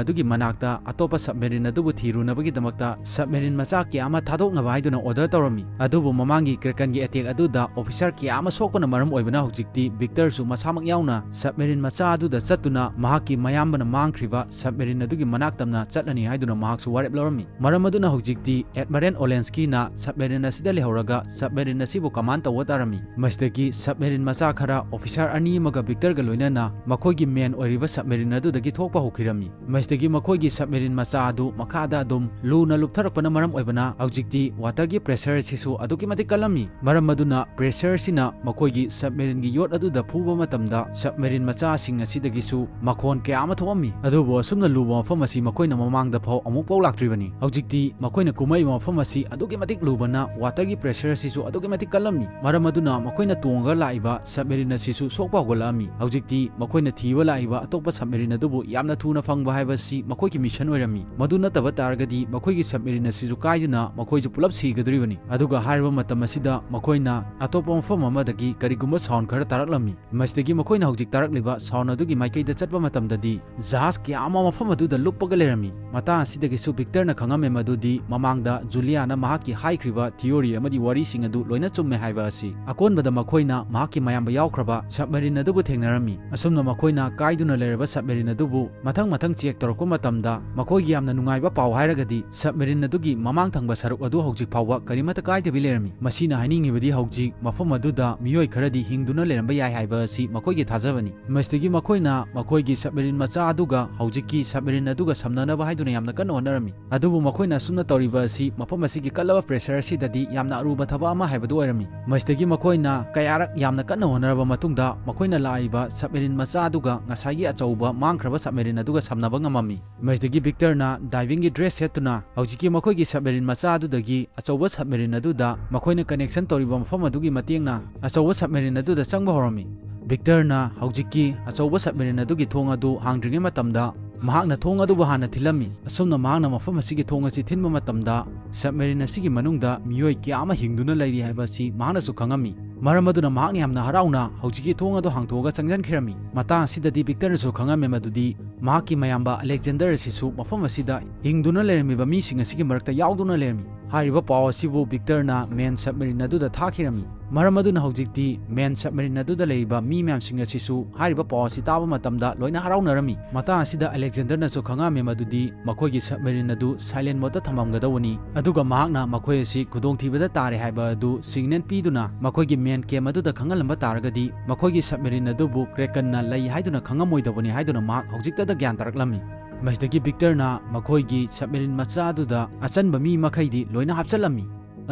ꯑꯗꯨꯒꯤ ꯃꯅꯥꯛꯇ ꯑꯇꯣꯞꯄ submarine ꯑꯗꯨꯕꯨ ꯊꯤꯔꯨꯅꯕꯒꯤꯗꯃꯛꯇ submarine ꯃꯆꯥ ꯀꯌꯥ ꯑꯃ ꯊꯥꯗꯣꯛꯅꯕ ꯍꯥꯏꯗꯨꯅ order ꯇꯧꯔꯝꯃꯤ꯫ ꯑꯗꯨꯕꯨ ꯃꯃꯥꯡꯒꯤ Krakenꯒꯤ attack ꯑꯗꯨꯗ officer ꯀꯌꯥ ꯑꯃ ꯁꯣꯛꯄꯅ ꯃꯔꯝ ꯑꯣꯏꯕꯅ ꯍꯧꯖꯤꯛꯇꯤ ꯚꯤꯛꯇꯔꯁꯨ ꯃꯁꯥꯃꯛ ꯌꯥꯎꯅ submarine ꯃꯆꯥ ꯑꯗꯨꯗ ꯆꯠꯇꯨꯅ ꯃꯍꯥꯛꯀꯤ ꯃꯌꯥꯝꯕꯅ ꯃꯥꯡꯈ꯭ꯔꯤꯕ submarine ꯑꯗꯨꯒꯤ ꯃꯅꯥꯛ ꯇꯝꯅ ꯆꯠꯂꯅꯤ ꯍꯥꯏꯗꯨꯅ ꯃꯍꯥꯛꯁꯨ ꯋꯥꯔꯦꯞ ꯂꯧꯔꯝꯃꯤ꯫ ꯃꯔꯝ ꯑꯗꯨꯅ ꯍꯧꯖꯤꯛꯇꯤ Admiral Olenskyꯅ submarine ꯑꯁꯤꯗ ꯂꯩꯍꯧꯔꯒ submarine ꯑꯁꯤꯕꯨ command ꯇꯧꯕ ꯇꯥꯔꯝꯃꯤ꯫ ꯃꯁꯤꯗꯒꯤ submarine ꯃꯆꯥ ꯈꯔ officer ꯑꯅꯤ ꯑꯃꯒ ꯚꯤꯛꯇꯔꯒ ꯂꯣꯏꯅꯅ ꯃꯈꯣꯏꯒꯤ main ꯑꯣꯏꯔꯤꯕ submarine ꯑꯗꯨꯗꯒꯤ ꯊꯣꯛꯄ ꯍꯧꯈꯤꯔꯝꯃꯤ꯫ ꯃꯁꯤꯗꯒꯤ ꯃꯈꯣꯏꯒꯤ submarine ꯃꯆꯥ ꯑꯗꯨ ꯃꯈꯥꯗ ꯑꯗꯨꯝ ꯂꯨꯅ ꯂꯨꯞꯊꯔꯛꯄꯅ ꯃꯔꯝ ꯑꯣꯏꯕꯅ ꯍꯧꯖꯤꯛꯇꯤ waterꯒꯤ pressure ꯑꯁꯤꯁꯨ ꯑꯗꯨꯛꯀꯤ ꯃꯇꯤꯛ ꯀꯜꯂꯝꯃꯤ꯫ ꯃꯔꯝ ꯑꯗꯨꯅ pressure ꯑꯁꯤꯅ ꯃꯈꯣꯏꯒꯤ submarineꯒꯤ ꯌꯣꯠ ꯑꯗꯨꯗ ꯐꯨꯕ ꯃꯇꯝꯗ submarine ꯃꯆꯥꯁꯤꯡ ꯑꯁꯤꯗꯒꯤꯁꯨ ꯃꯈꯣꯟ ꯀꯌꯥ ꯑꯃ ꯊꯣꯛꯑꯝꯃꯤ꯫ ꯑꯗꯨꯕꯨ ꯑꯁꯨꯝꯅ ꯂꯨꯕ ꯃꯐꯝ ꯑꯁꯤ ꯃꯈꯣꯏꯅ ꯃꯃꯥꯡꯗ ꯗꯐꯥꯎ ꯑꯃꯨꯛꯐꯥꯎ ꯂꯥꯛꯇ꯭ꯔꯤꯕꯅꯤ꯫ ꯍꯧꯖꯤꯛꯇꯤ ꯃꯈꯣꯏꯅ ꯀꯨꯝꯃꯛꯏꯕ ꯃꯐꯝ ꯑꯁꯤ ꯑꯗꯨꯛꯀꯤ ꯃꯇꯤꯛ ꯂꯨꯕꯅ water ꯒꯤ pressure ꯑꯁꯤꯁꯨ ꯑꯗꯨꯛꯀꯤ ꯃꯇꯤꯛ ꯀꯜꯂꯝꯃꯤ꯫ ꯃꯔꯝ ꯑꯗꯨꯅ ꯃꯈꯣꯏꯅ ꯇꯣꯡꯉꯒ ꯂꯥꯛꯏꯕ submarine ꯑꯁꯤꯁꯨ ꯁꯣꯛꯄ ꯍꯧꯒꯠꯂꯛꯂꯝꯃꯤ꯫ ꯍꯧꯖꯤꯛꯇꯤ ꯃꯈꯣꯏꯅ ꯊꯤꯕ ꯂꯥꯛꯏꯕ ꯑꯇꯣꯞꯄ submarine ꯑꯗꯨꯕꯨ ꯌꯥꯝꯅ ꯊꯨꯅ ꯐꯪꯕ ꯍꯥꯏꯕꯁꯤ ꯃꯈꯣꯏꯒꯤ mission ꯑꯣꯏꯔꯝꯃꯤ꯫ ꯃꯗꯨ ꯅꯠꯇꯕ ꯇꯥꯔꯒꯗꯤ ꯃꯈꯣꯏꯒꯤ submarine ꯑꯁꯤꯁꯨ ꯀꯥꯏꯗꯨꯅ ꯃꯈꯣꯏꯁꯨ ꯄꯨꯂꯞ ꯁꯤꯒꯗꯧꯔꯤꯕꯅꯤ꯫ ꯑꯗꯨꯒ ꯍꯥꯏꯔꯤꯕ ꯃꯇꯝ ꯑꯁꯤꯗ ꯃꯈꯣꯏꯅ ꯑꯇꯣꯞꯄ ꯃꯐꯝ ꯑꯃꯗꯒꯤ ꯀꯔꯤꯒꯨꯝꯕ sound ꯈꯔ ꯇꯥꯔꯛꯂꯝꯃꯤ꯫ ꯃꯁꯤꯗꯒꯤ ꯃꯈꯣꯏꯅ ꯍꯧꯖꯤꯛ ꯇꯥꯔꯛꯂꯤꯕ sound ꯑꯗꯨꯒꯤ ꯃꯥꯏꯀꯩꯗ ꯆꯠꯄ ꯃꯇꯝꯗꯗꯤ ꯖꯍꯥꯖ ꯀꯌꯥ ꯑꯃ ꯃꯐꯝ ꯑꯗꯨꯗ ꯂꯨꯞꯄꯒ ꯂꯩꯔꯝꯃꯤ꯫ ꯃꯇꯥꯡ ꯑꯁꯤꯗꯒꯤꯁꯨ ꯚꯤꯛꯇꯔꯅ ꯈꯪꯉꯝꯃꯦ ꯃꯗꯨꯗꯤ ꯃꯃꯥꯡꯗ ꯖꯨꯂꯤꯌꯥꯅ ꯃꯍꯥꯛꯀꯤ ꯍꯥꯏꯈ꯭ꯔꯤꯕ theory ꯑꯃꯗꯤ ꯋꯥꯔꯤꯁꯤꯡ ꯑꯗꯨ ꯂꯣꯏꯅ ꯆꯨꯝꯃꯦ ꯍꯥꯏꯕ ꯑꯁꯤ꯫ ꯑꯀꯣꯟꯕꯗ ꯃꯈꯣꯏꯅ ꯃꯍꯥꯛꯀꯤ ꯃꯌꯥꯝꯕ ꯌꯥꯎꯈ꯭ꯔꯕ submarine ꯑꯗꯨꯕꯨ ꯊꯦꯡꯅꯔꯝꯃꯤ꯫ ꯑꯁꯨꯝꯅ ꯃꯈꯣꯏꯅ ꯀꯥꯏꯗꯨꯅ ꯂꯩꯔꯕ submarine ꯑꯗꯨꯕꯨ ꯃꯊꯪ ꯃꯊꯪ check ꯇꯧꯔꯛꯄ ꯃꯇꯝꯗ ꯃꯈꯣꯏꯒꯤ ꯌꯥꯝꯅ ꯅꯨꯡꯉꯥꯏꯕ ꯄꯥꯎ ꯍꯥꯏꯔꯒꯗꯤ submarine ꯑꯗꯨꯒꯤ ꯃꯃꯥꯡ ꯊꯪꯕ ꯁꯔꯨꯛ ꯑꯗꯨ ꯍꯧꯖꯤꯛ ꯐꯥꯎꯕ ꯀꯔꯤꯃꯠꯇ ꯀꯥꯏꯗꯕꯤ ꯂꯩꯔꯝꯃꯤ꯫ ꯃꯁꯤꯅ ꯍꯥꯏꯅꯤꯡꯉꯤꯕꯗꯤ ꯍꯧꯖꯤꯛ ꯃꯐꯝ ꯑꯗꯨꯗ ꯃꯤꯑꯣꯏ ꯈꯔꯗꯤ ꯍꯤꯡꯗꯨꯅ ꯂꯩꯔꯝꯕ ꯌꯥꯏ ꯍꯥꯏꯕ ꯑꯁꯤ ꯃꯈꯣꯏꯒꯤ ꯊꯥꯖꯕꯅꯤ꯫ ꯃꯁꯤꯗꯒꯤ ꯃꯈꯣꯏꯅ ꯃꯈꯣꯏꯒꯤ submarine ꯃꯆꯥ ꯑꯗꯨꯒ ꯍꯧꯖꯤꯛꯀꯤ submarine ꯑꯗꯨꯒ ꯁꯝꯅꯅꯕ ꯍꯥꯏꯗꯨꯅ ꯌꯥꯝꯅ ꯀꯟꯅ ꯍꯣꯠꯅꯔꯝꯃꯤ꯫ ꯑꯗꯨꯕꯨ ꯃꯈꯣꯏꯅ ꯑꯁꯨꯝꯅ ꯇꯧꯔꯤꯕ ꯑꯁꯤ ꯃꯐꯝ ꯑꯁꯤꯒꯤ ꯀꯜꯂꯕ pressure ꯑꯁꯤꯗꯗꯤ ꯌꯥꯝꯅ ꯑꯔꯨꯕ ꯊꯕꯛ ꯑꯃ ꯍꯥꯏꯕꯗꯨ ꯑꯣꯏꯔꯝꯃꯤ꯫ ꯃꯁꯤꯗꯒꯤ ꯃꯈꯣꯏꯅ ꯀꯌꯥꯔꯛ ꯌꯥꯝꯅ ꯀꯟꯅ ꯍꯣꯠꯅꯔꯕ ꯃꯇꯨꯡꯗ ꯃꯈꯣꯏꯅ ꯂꯥꯛꯏꯕ submarine ꯃꯆꯥ ꯑꯗꯨꯒ ꯉꯁꯥꯏꯒꯤ ꯑꯆꯧꯕ ꯃꯥꯡꯈ꯭ꯔꯕ submarine ꯑꯗꯨꯒ ꯁꯝꯅꯕ ꯉꯝꯃꯝꯃꯤ꯫ ꯃꯁꯤꯗꯒꯤ ꯚꯤꯛꯇꯔꯅ diving ꯒꯤ dress ꯁꯦꯠꯇꯨꯅ ꯍꯧꯖꯤꯛꯀꯤ ꯃꯈꯣꯏꯒꯤ submarine ꯃꯆꯥ ꯑꯗꯨꯗꯒꯤ ꯑꯆꯧꯕ submarine ꯑꯗꯨꯗ ꯃꯈꯣꯏꯅ connection ꯇꯧꯔꯤꯕ ꯃꯐꯝ ꯑꯗꯨꯒꯤ ꯃꯇꯦꯡꯅ ꯑꯆꯧꯕ submarine ꯑꯗꯨꯗ ꯆꯪꯕ ꯍꯧꯔꯝꯃꯤ꯫ ꯚꯤꯛꯇꯔꯅ ꯍꯧꯖꯤꯛꯀꯤ ꯑꯆꯧꯕ submarine ꯑꯗꯨꯒꯤ ꯊꯣꯡ ꯑꯗꯨ ꯍꯥꯡꯗ꯭ꯔꯤꯉꯩ ꯃꯇꯝꯗ ꯃꯍꯥꯛꯅ ꯊꯣꯡ ꯑꯗꯨꯕꯨ ꯍꯥꯟꯅ ꯊꯤꯜꯂꯝꯃꯤ꯫ ꯑꯁꯨꯝꯅ ꯃꯍꯥꯛꯅ ꯃꯐꯝ ꯑꯁꯤꯒꯤ ꯊꯣꯡ ꯑꯁꯤ ꯊꯤꯟꯕ ꯃꯇꯝꯗ submarine ꯑꯁꯤꯒꯤ ꯃꯅꯨꯡꯗ ꯃꯤꯑꯣꯏ ꯀꯌꯥ ꯑꯃ ꯍꯤꯡꯗꯨꯅ ꯂꯩꯔꯤ ꯍꯥꯏꯕ ꯑꯁꯤ ꯃꯍꯥꯛꯅꯁꯨ ꯈꯪꯉꯝꯃꯤ꯫ ꯃꯔꯝ ꯑꯗꯨꯅ ꯃꯍꯥꯛꯅ ꯌꯥꯝꯅ ꯍꯔꯥꯎꯅ ꯍꯧꯖꯤꯛꯀꯤ ꯊꯣꯡ ꯑꯗꯨ ꯍꯥꯡꯗꯣꯛꯑꯒ ꯆꯪꯁꯤꯟꯈꯤꯔꯝꯃꯤ꯫ ꯃꯇꯥꯡ ꯑꯁꯤꯗꯗꯤ ꯚꯤꯛꯇꯔꯅꯁꯨ ꯈꯪꯉꯝꯃꯤ ꯃꯗꯨꯗꯤ ꯃꯍꯥꯛꯀꯤ ꯃꯌꯥꯝꯕ ꯑꯂꯦꯛꯖꯦꯟꯗꯔ ꯑꯁꯤꯁꯨ ꯃꯐꯝ ꯑꯁꯤꯗ ꯍꯤꯡꯗꯨꯅ ꯂꯩꯔꯝꯃꯤꯕ ꯃꯤꯁꯤꯡ ꯑꯁꯤꯒꯤ ꯃꯔꯛꯇ ꯌꯥꯎꯗꯨꯅ ꯂꯩꯔꯝꯃꯤ꯫ ꯍꯥꯏꯔꯤꯕ ꯄꯥꯎ ꯑꯁꯤꯕꯨ ꯚꯤꯛꯇꯔꯅ main submarine ꯑꯗꯨꯗ ꯊꯥꯈꯤꯔꯝꯃꯤ꯫ ꯃꯔꯝ ꯑꯗꯨꯅ ꯍꯧꯖꯤꯛꯇꯤ main submarine ꯑꯗꯨꯗ ꯂꯩꯔꯤꯕ ꯃꯤ ꯃꯌꯥꯝꯁꯤꯡ ꯑꯁꯤꯁꯨ ꯍꯥꯏꯔꯤꯕ ꯄꯥꯎ ꯑꯁꯤ ꯇꯥꯕ ꯃꯇꯝꯗ ꯂꯣꯏꯅ ꯍꯔꯥꯎꯅꯔꯝꯃꯤ꯫ ꯃꯇꯥꯡ ꯑꯁꯤꯗ ꯑꯂꯦꯛꯖꯦꯟꯗꯔꯅꯁꯨ ꯈꯪꯉꯝꯃꯤ ꯃꯗꯨꯗꯤ ꯃꯈꯣꯏꯒꯤ submarine ꯑꯗꯨ silent mode ꯇ ꯊꯝꯃꯝꯒꯗꯧꯕꯅꯤ, ꯑꯗꯨꯒ ꯃꯍꯥꯛꯅ ꯃꯈꯣꯏ ꯑꯁꯤ ꯈꯨꯗꯣꯡꯊꯤꯕꯗ ꯇꯥꯔꯦ ꯍꯥꯏꯕ ꯑꯗꯨ signal ꯄꯤꯗꯨꯅ ꯃꯈꯣꯏꯒꯤ main camp ꯑꯗꯨꯗ ꯈꯪꯍꯜꯂꯝꯕ ꯇꯥꯔꯒꯗꯤ ꯃꯈꯣꯏꯒꯤ submarine ꯑꯗꯨꯕꯨ Kraken ꯅ ꯂꯩ ꯍꯥꯏꯗꯨꯅ ꯈꯪꯉꯝꯃꯣꯏꯗꯧꯕꯅꯤ ꯍꯥꯏꯗꯨꯅ ꯃꯍꯥꯛ ꯍꯧꯖꯤꯛꯇꯗ ꯒ꯭ꯌꯥꯟ ꯇꯥꯔꯛꯂꯝꯃꯤ꯫ ꯃꯁꯤꯗꯒꯤ ꯚꯤꯛꯇꯔꯅ ꯃꯈꯣꯏꯒꯤ submarine ꯃꯆꯥ ꯑꯗꯨꯗ ꯑꯆꯟꯕ ꯃꯤ ꯃꯈꯩꯗꯤ ꯂꯣꯏꯅ ꯍꯥꯞꯆꯜꯂꯝꯃꯤ꯫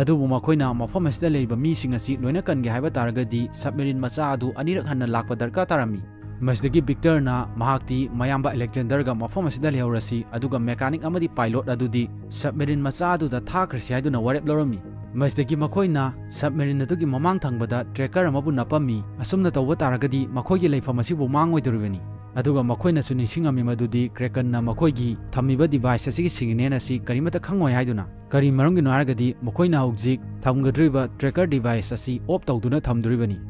ꯑꯗꯨꯕꯨ ꯃꯈꯣꯏꯅ ꯃꯐꯝ ꯑꯁꯤꯗ ꯂꯩꯔꯤꯕ ꯃꯤꯁꯤꯡ ꯑꯁꯤ ꯂꯣꯏꯅ ꯀꯟꯒꯦ ꯍꯥꯏꯕ ꯇꯥꯔꯒꯗꯤ submarine ꯃꯆꯥ ꯑꯗꯨ ꯑꯅꯤꯔꯛ ꯍꯟꯅ ꯂꯥꯛꯄ ꯗꯔꯀꯥꯔ ꯇꯥꯔꯝꯃꯤ꯫ ꯃꯁꯤꯗꯒꯤ ꯕꯤꯛꯇꯔꯅ ꯃꯍꯥꯛꯇꯤ ꯃꯌꯥꯝꯕ ꯑꯂꯦꯛꯖꯦꯟꯗꯔꯒ ꯃꯐꯝ ꯑꯁꯤꯗ ꯂꯩꯍꯧꯔꯁꯤ, ꯑꯗꯨꯒ ꯃꯦꯀꯥꯅꯤꯛ ꯑꯃꯗꯤ ꯄꯥꯏꯂꯣꯠ ꯑꯗꯨꯗꯤ ꯁꯕꯃꯦꯔꯤꯟ ꯃꯆꯥ ꯑꯗꯨꯗ ꯊꯥꯈ꯭ꯔꯁꯤ ꯍꯥꯏꯗꯨꯅ ꯋꯥꯔꯦꯞ ꯂꯧꯔꯝꯃꯤ꯫ ꯃꯁꯤꯗꯒꯤ ꯃꯈꯣꯏꯅ ꯁꯕꯃꯦꯔꯤꯟ ꯑꯗꯨꯒꯤ ꯃꯃꯥꯡ ꯊꯪꯕꯗ ꯇ꯭ꯔꯦꯀꯔ ꯑꯃꯕꯨ ꯅꯞꯄꯝꯃꯤ꯫ ꯑꯁꯨꯝꯅ ꯇꯧꯕ ꯇꯥꯔꯒꯗꯤ ꯃꯈꯣꯏꯒꯤ ꯂꯩꯐꯝ ꯑꯁꯤꯕꯨ ꯃꯥꯡꯉꯣꯏꯗꯧꯔꯤꯕꯅꯤ꯫ ꯑꯗꯨꯒ ꯃꯈꯣꯏꯅꯁꯨ ꯅꯤꯡꯁꯤꯡꯉꯝꯃꯤ ꯃꯗꯨꯗꯤ ꯀ꯭ꯔꯦꯀꯟꯅ ꯃꯈꯣꯏꯒꯤ ꯊꯝꯃꯤꯕ ꯗꯤꯚꯥꯏꯁ ꯑꯁꯤꯒꯤ ꯁꯤꯒꯅꯦꯜ ꯑꯁꯤ ꯀꯔꯤꯃꯠꯇ ꯈꯪꯉꯣꯏ ꯍꯥꯏꯗꯨꯅ꯫ ꯀꯔꯤ ꯃꯔꯝꯒꯤꯅꯣ ꯍꯥꯏꯔꯒꯗꯤ ꯃꯈꯣꯏꯅ ꯍꯧꯖꯤꯛ ꯊꯝꯒꯗꯧꯔꯤꯕ ꯇ꯭ꯔꯦꯀꯔ ꯗꯤꯚꯥꯏꯁ ꯑꯁꯤ ꯑꯣꯐ ꯇꯧꯗꯨꯅ ꯊꯝꯗꯣꯔꯤꯕꯅꯤ꯫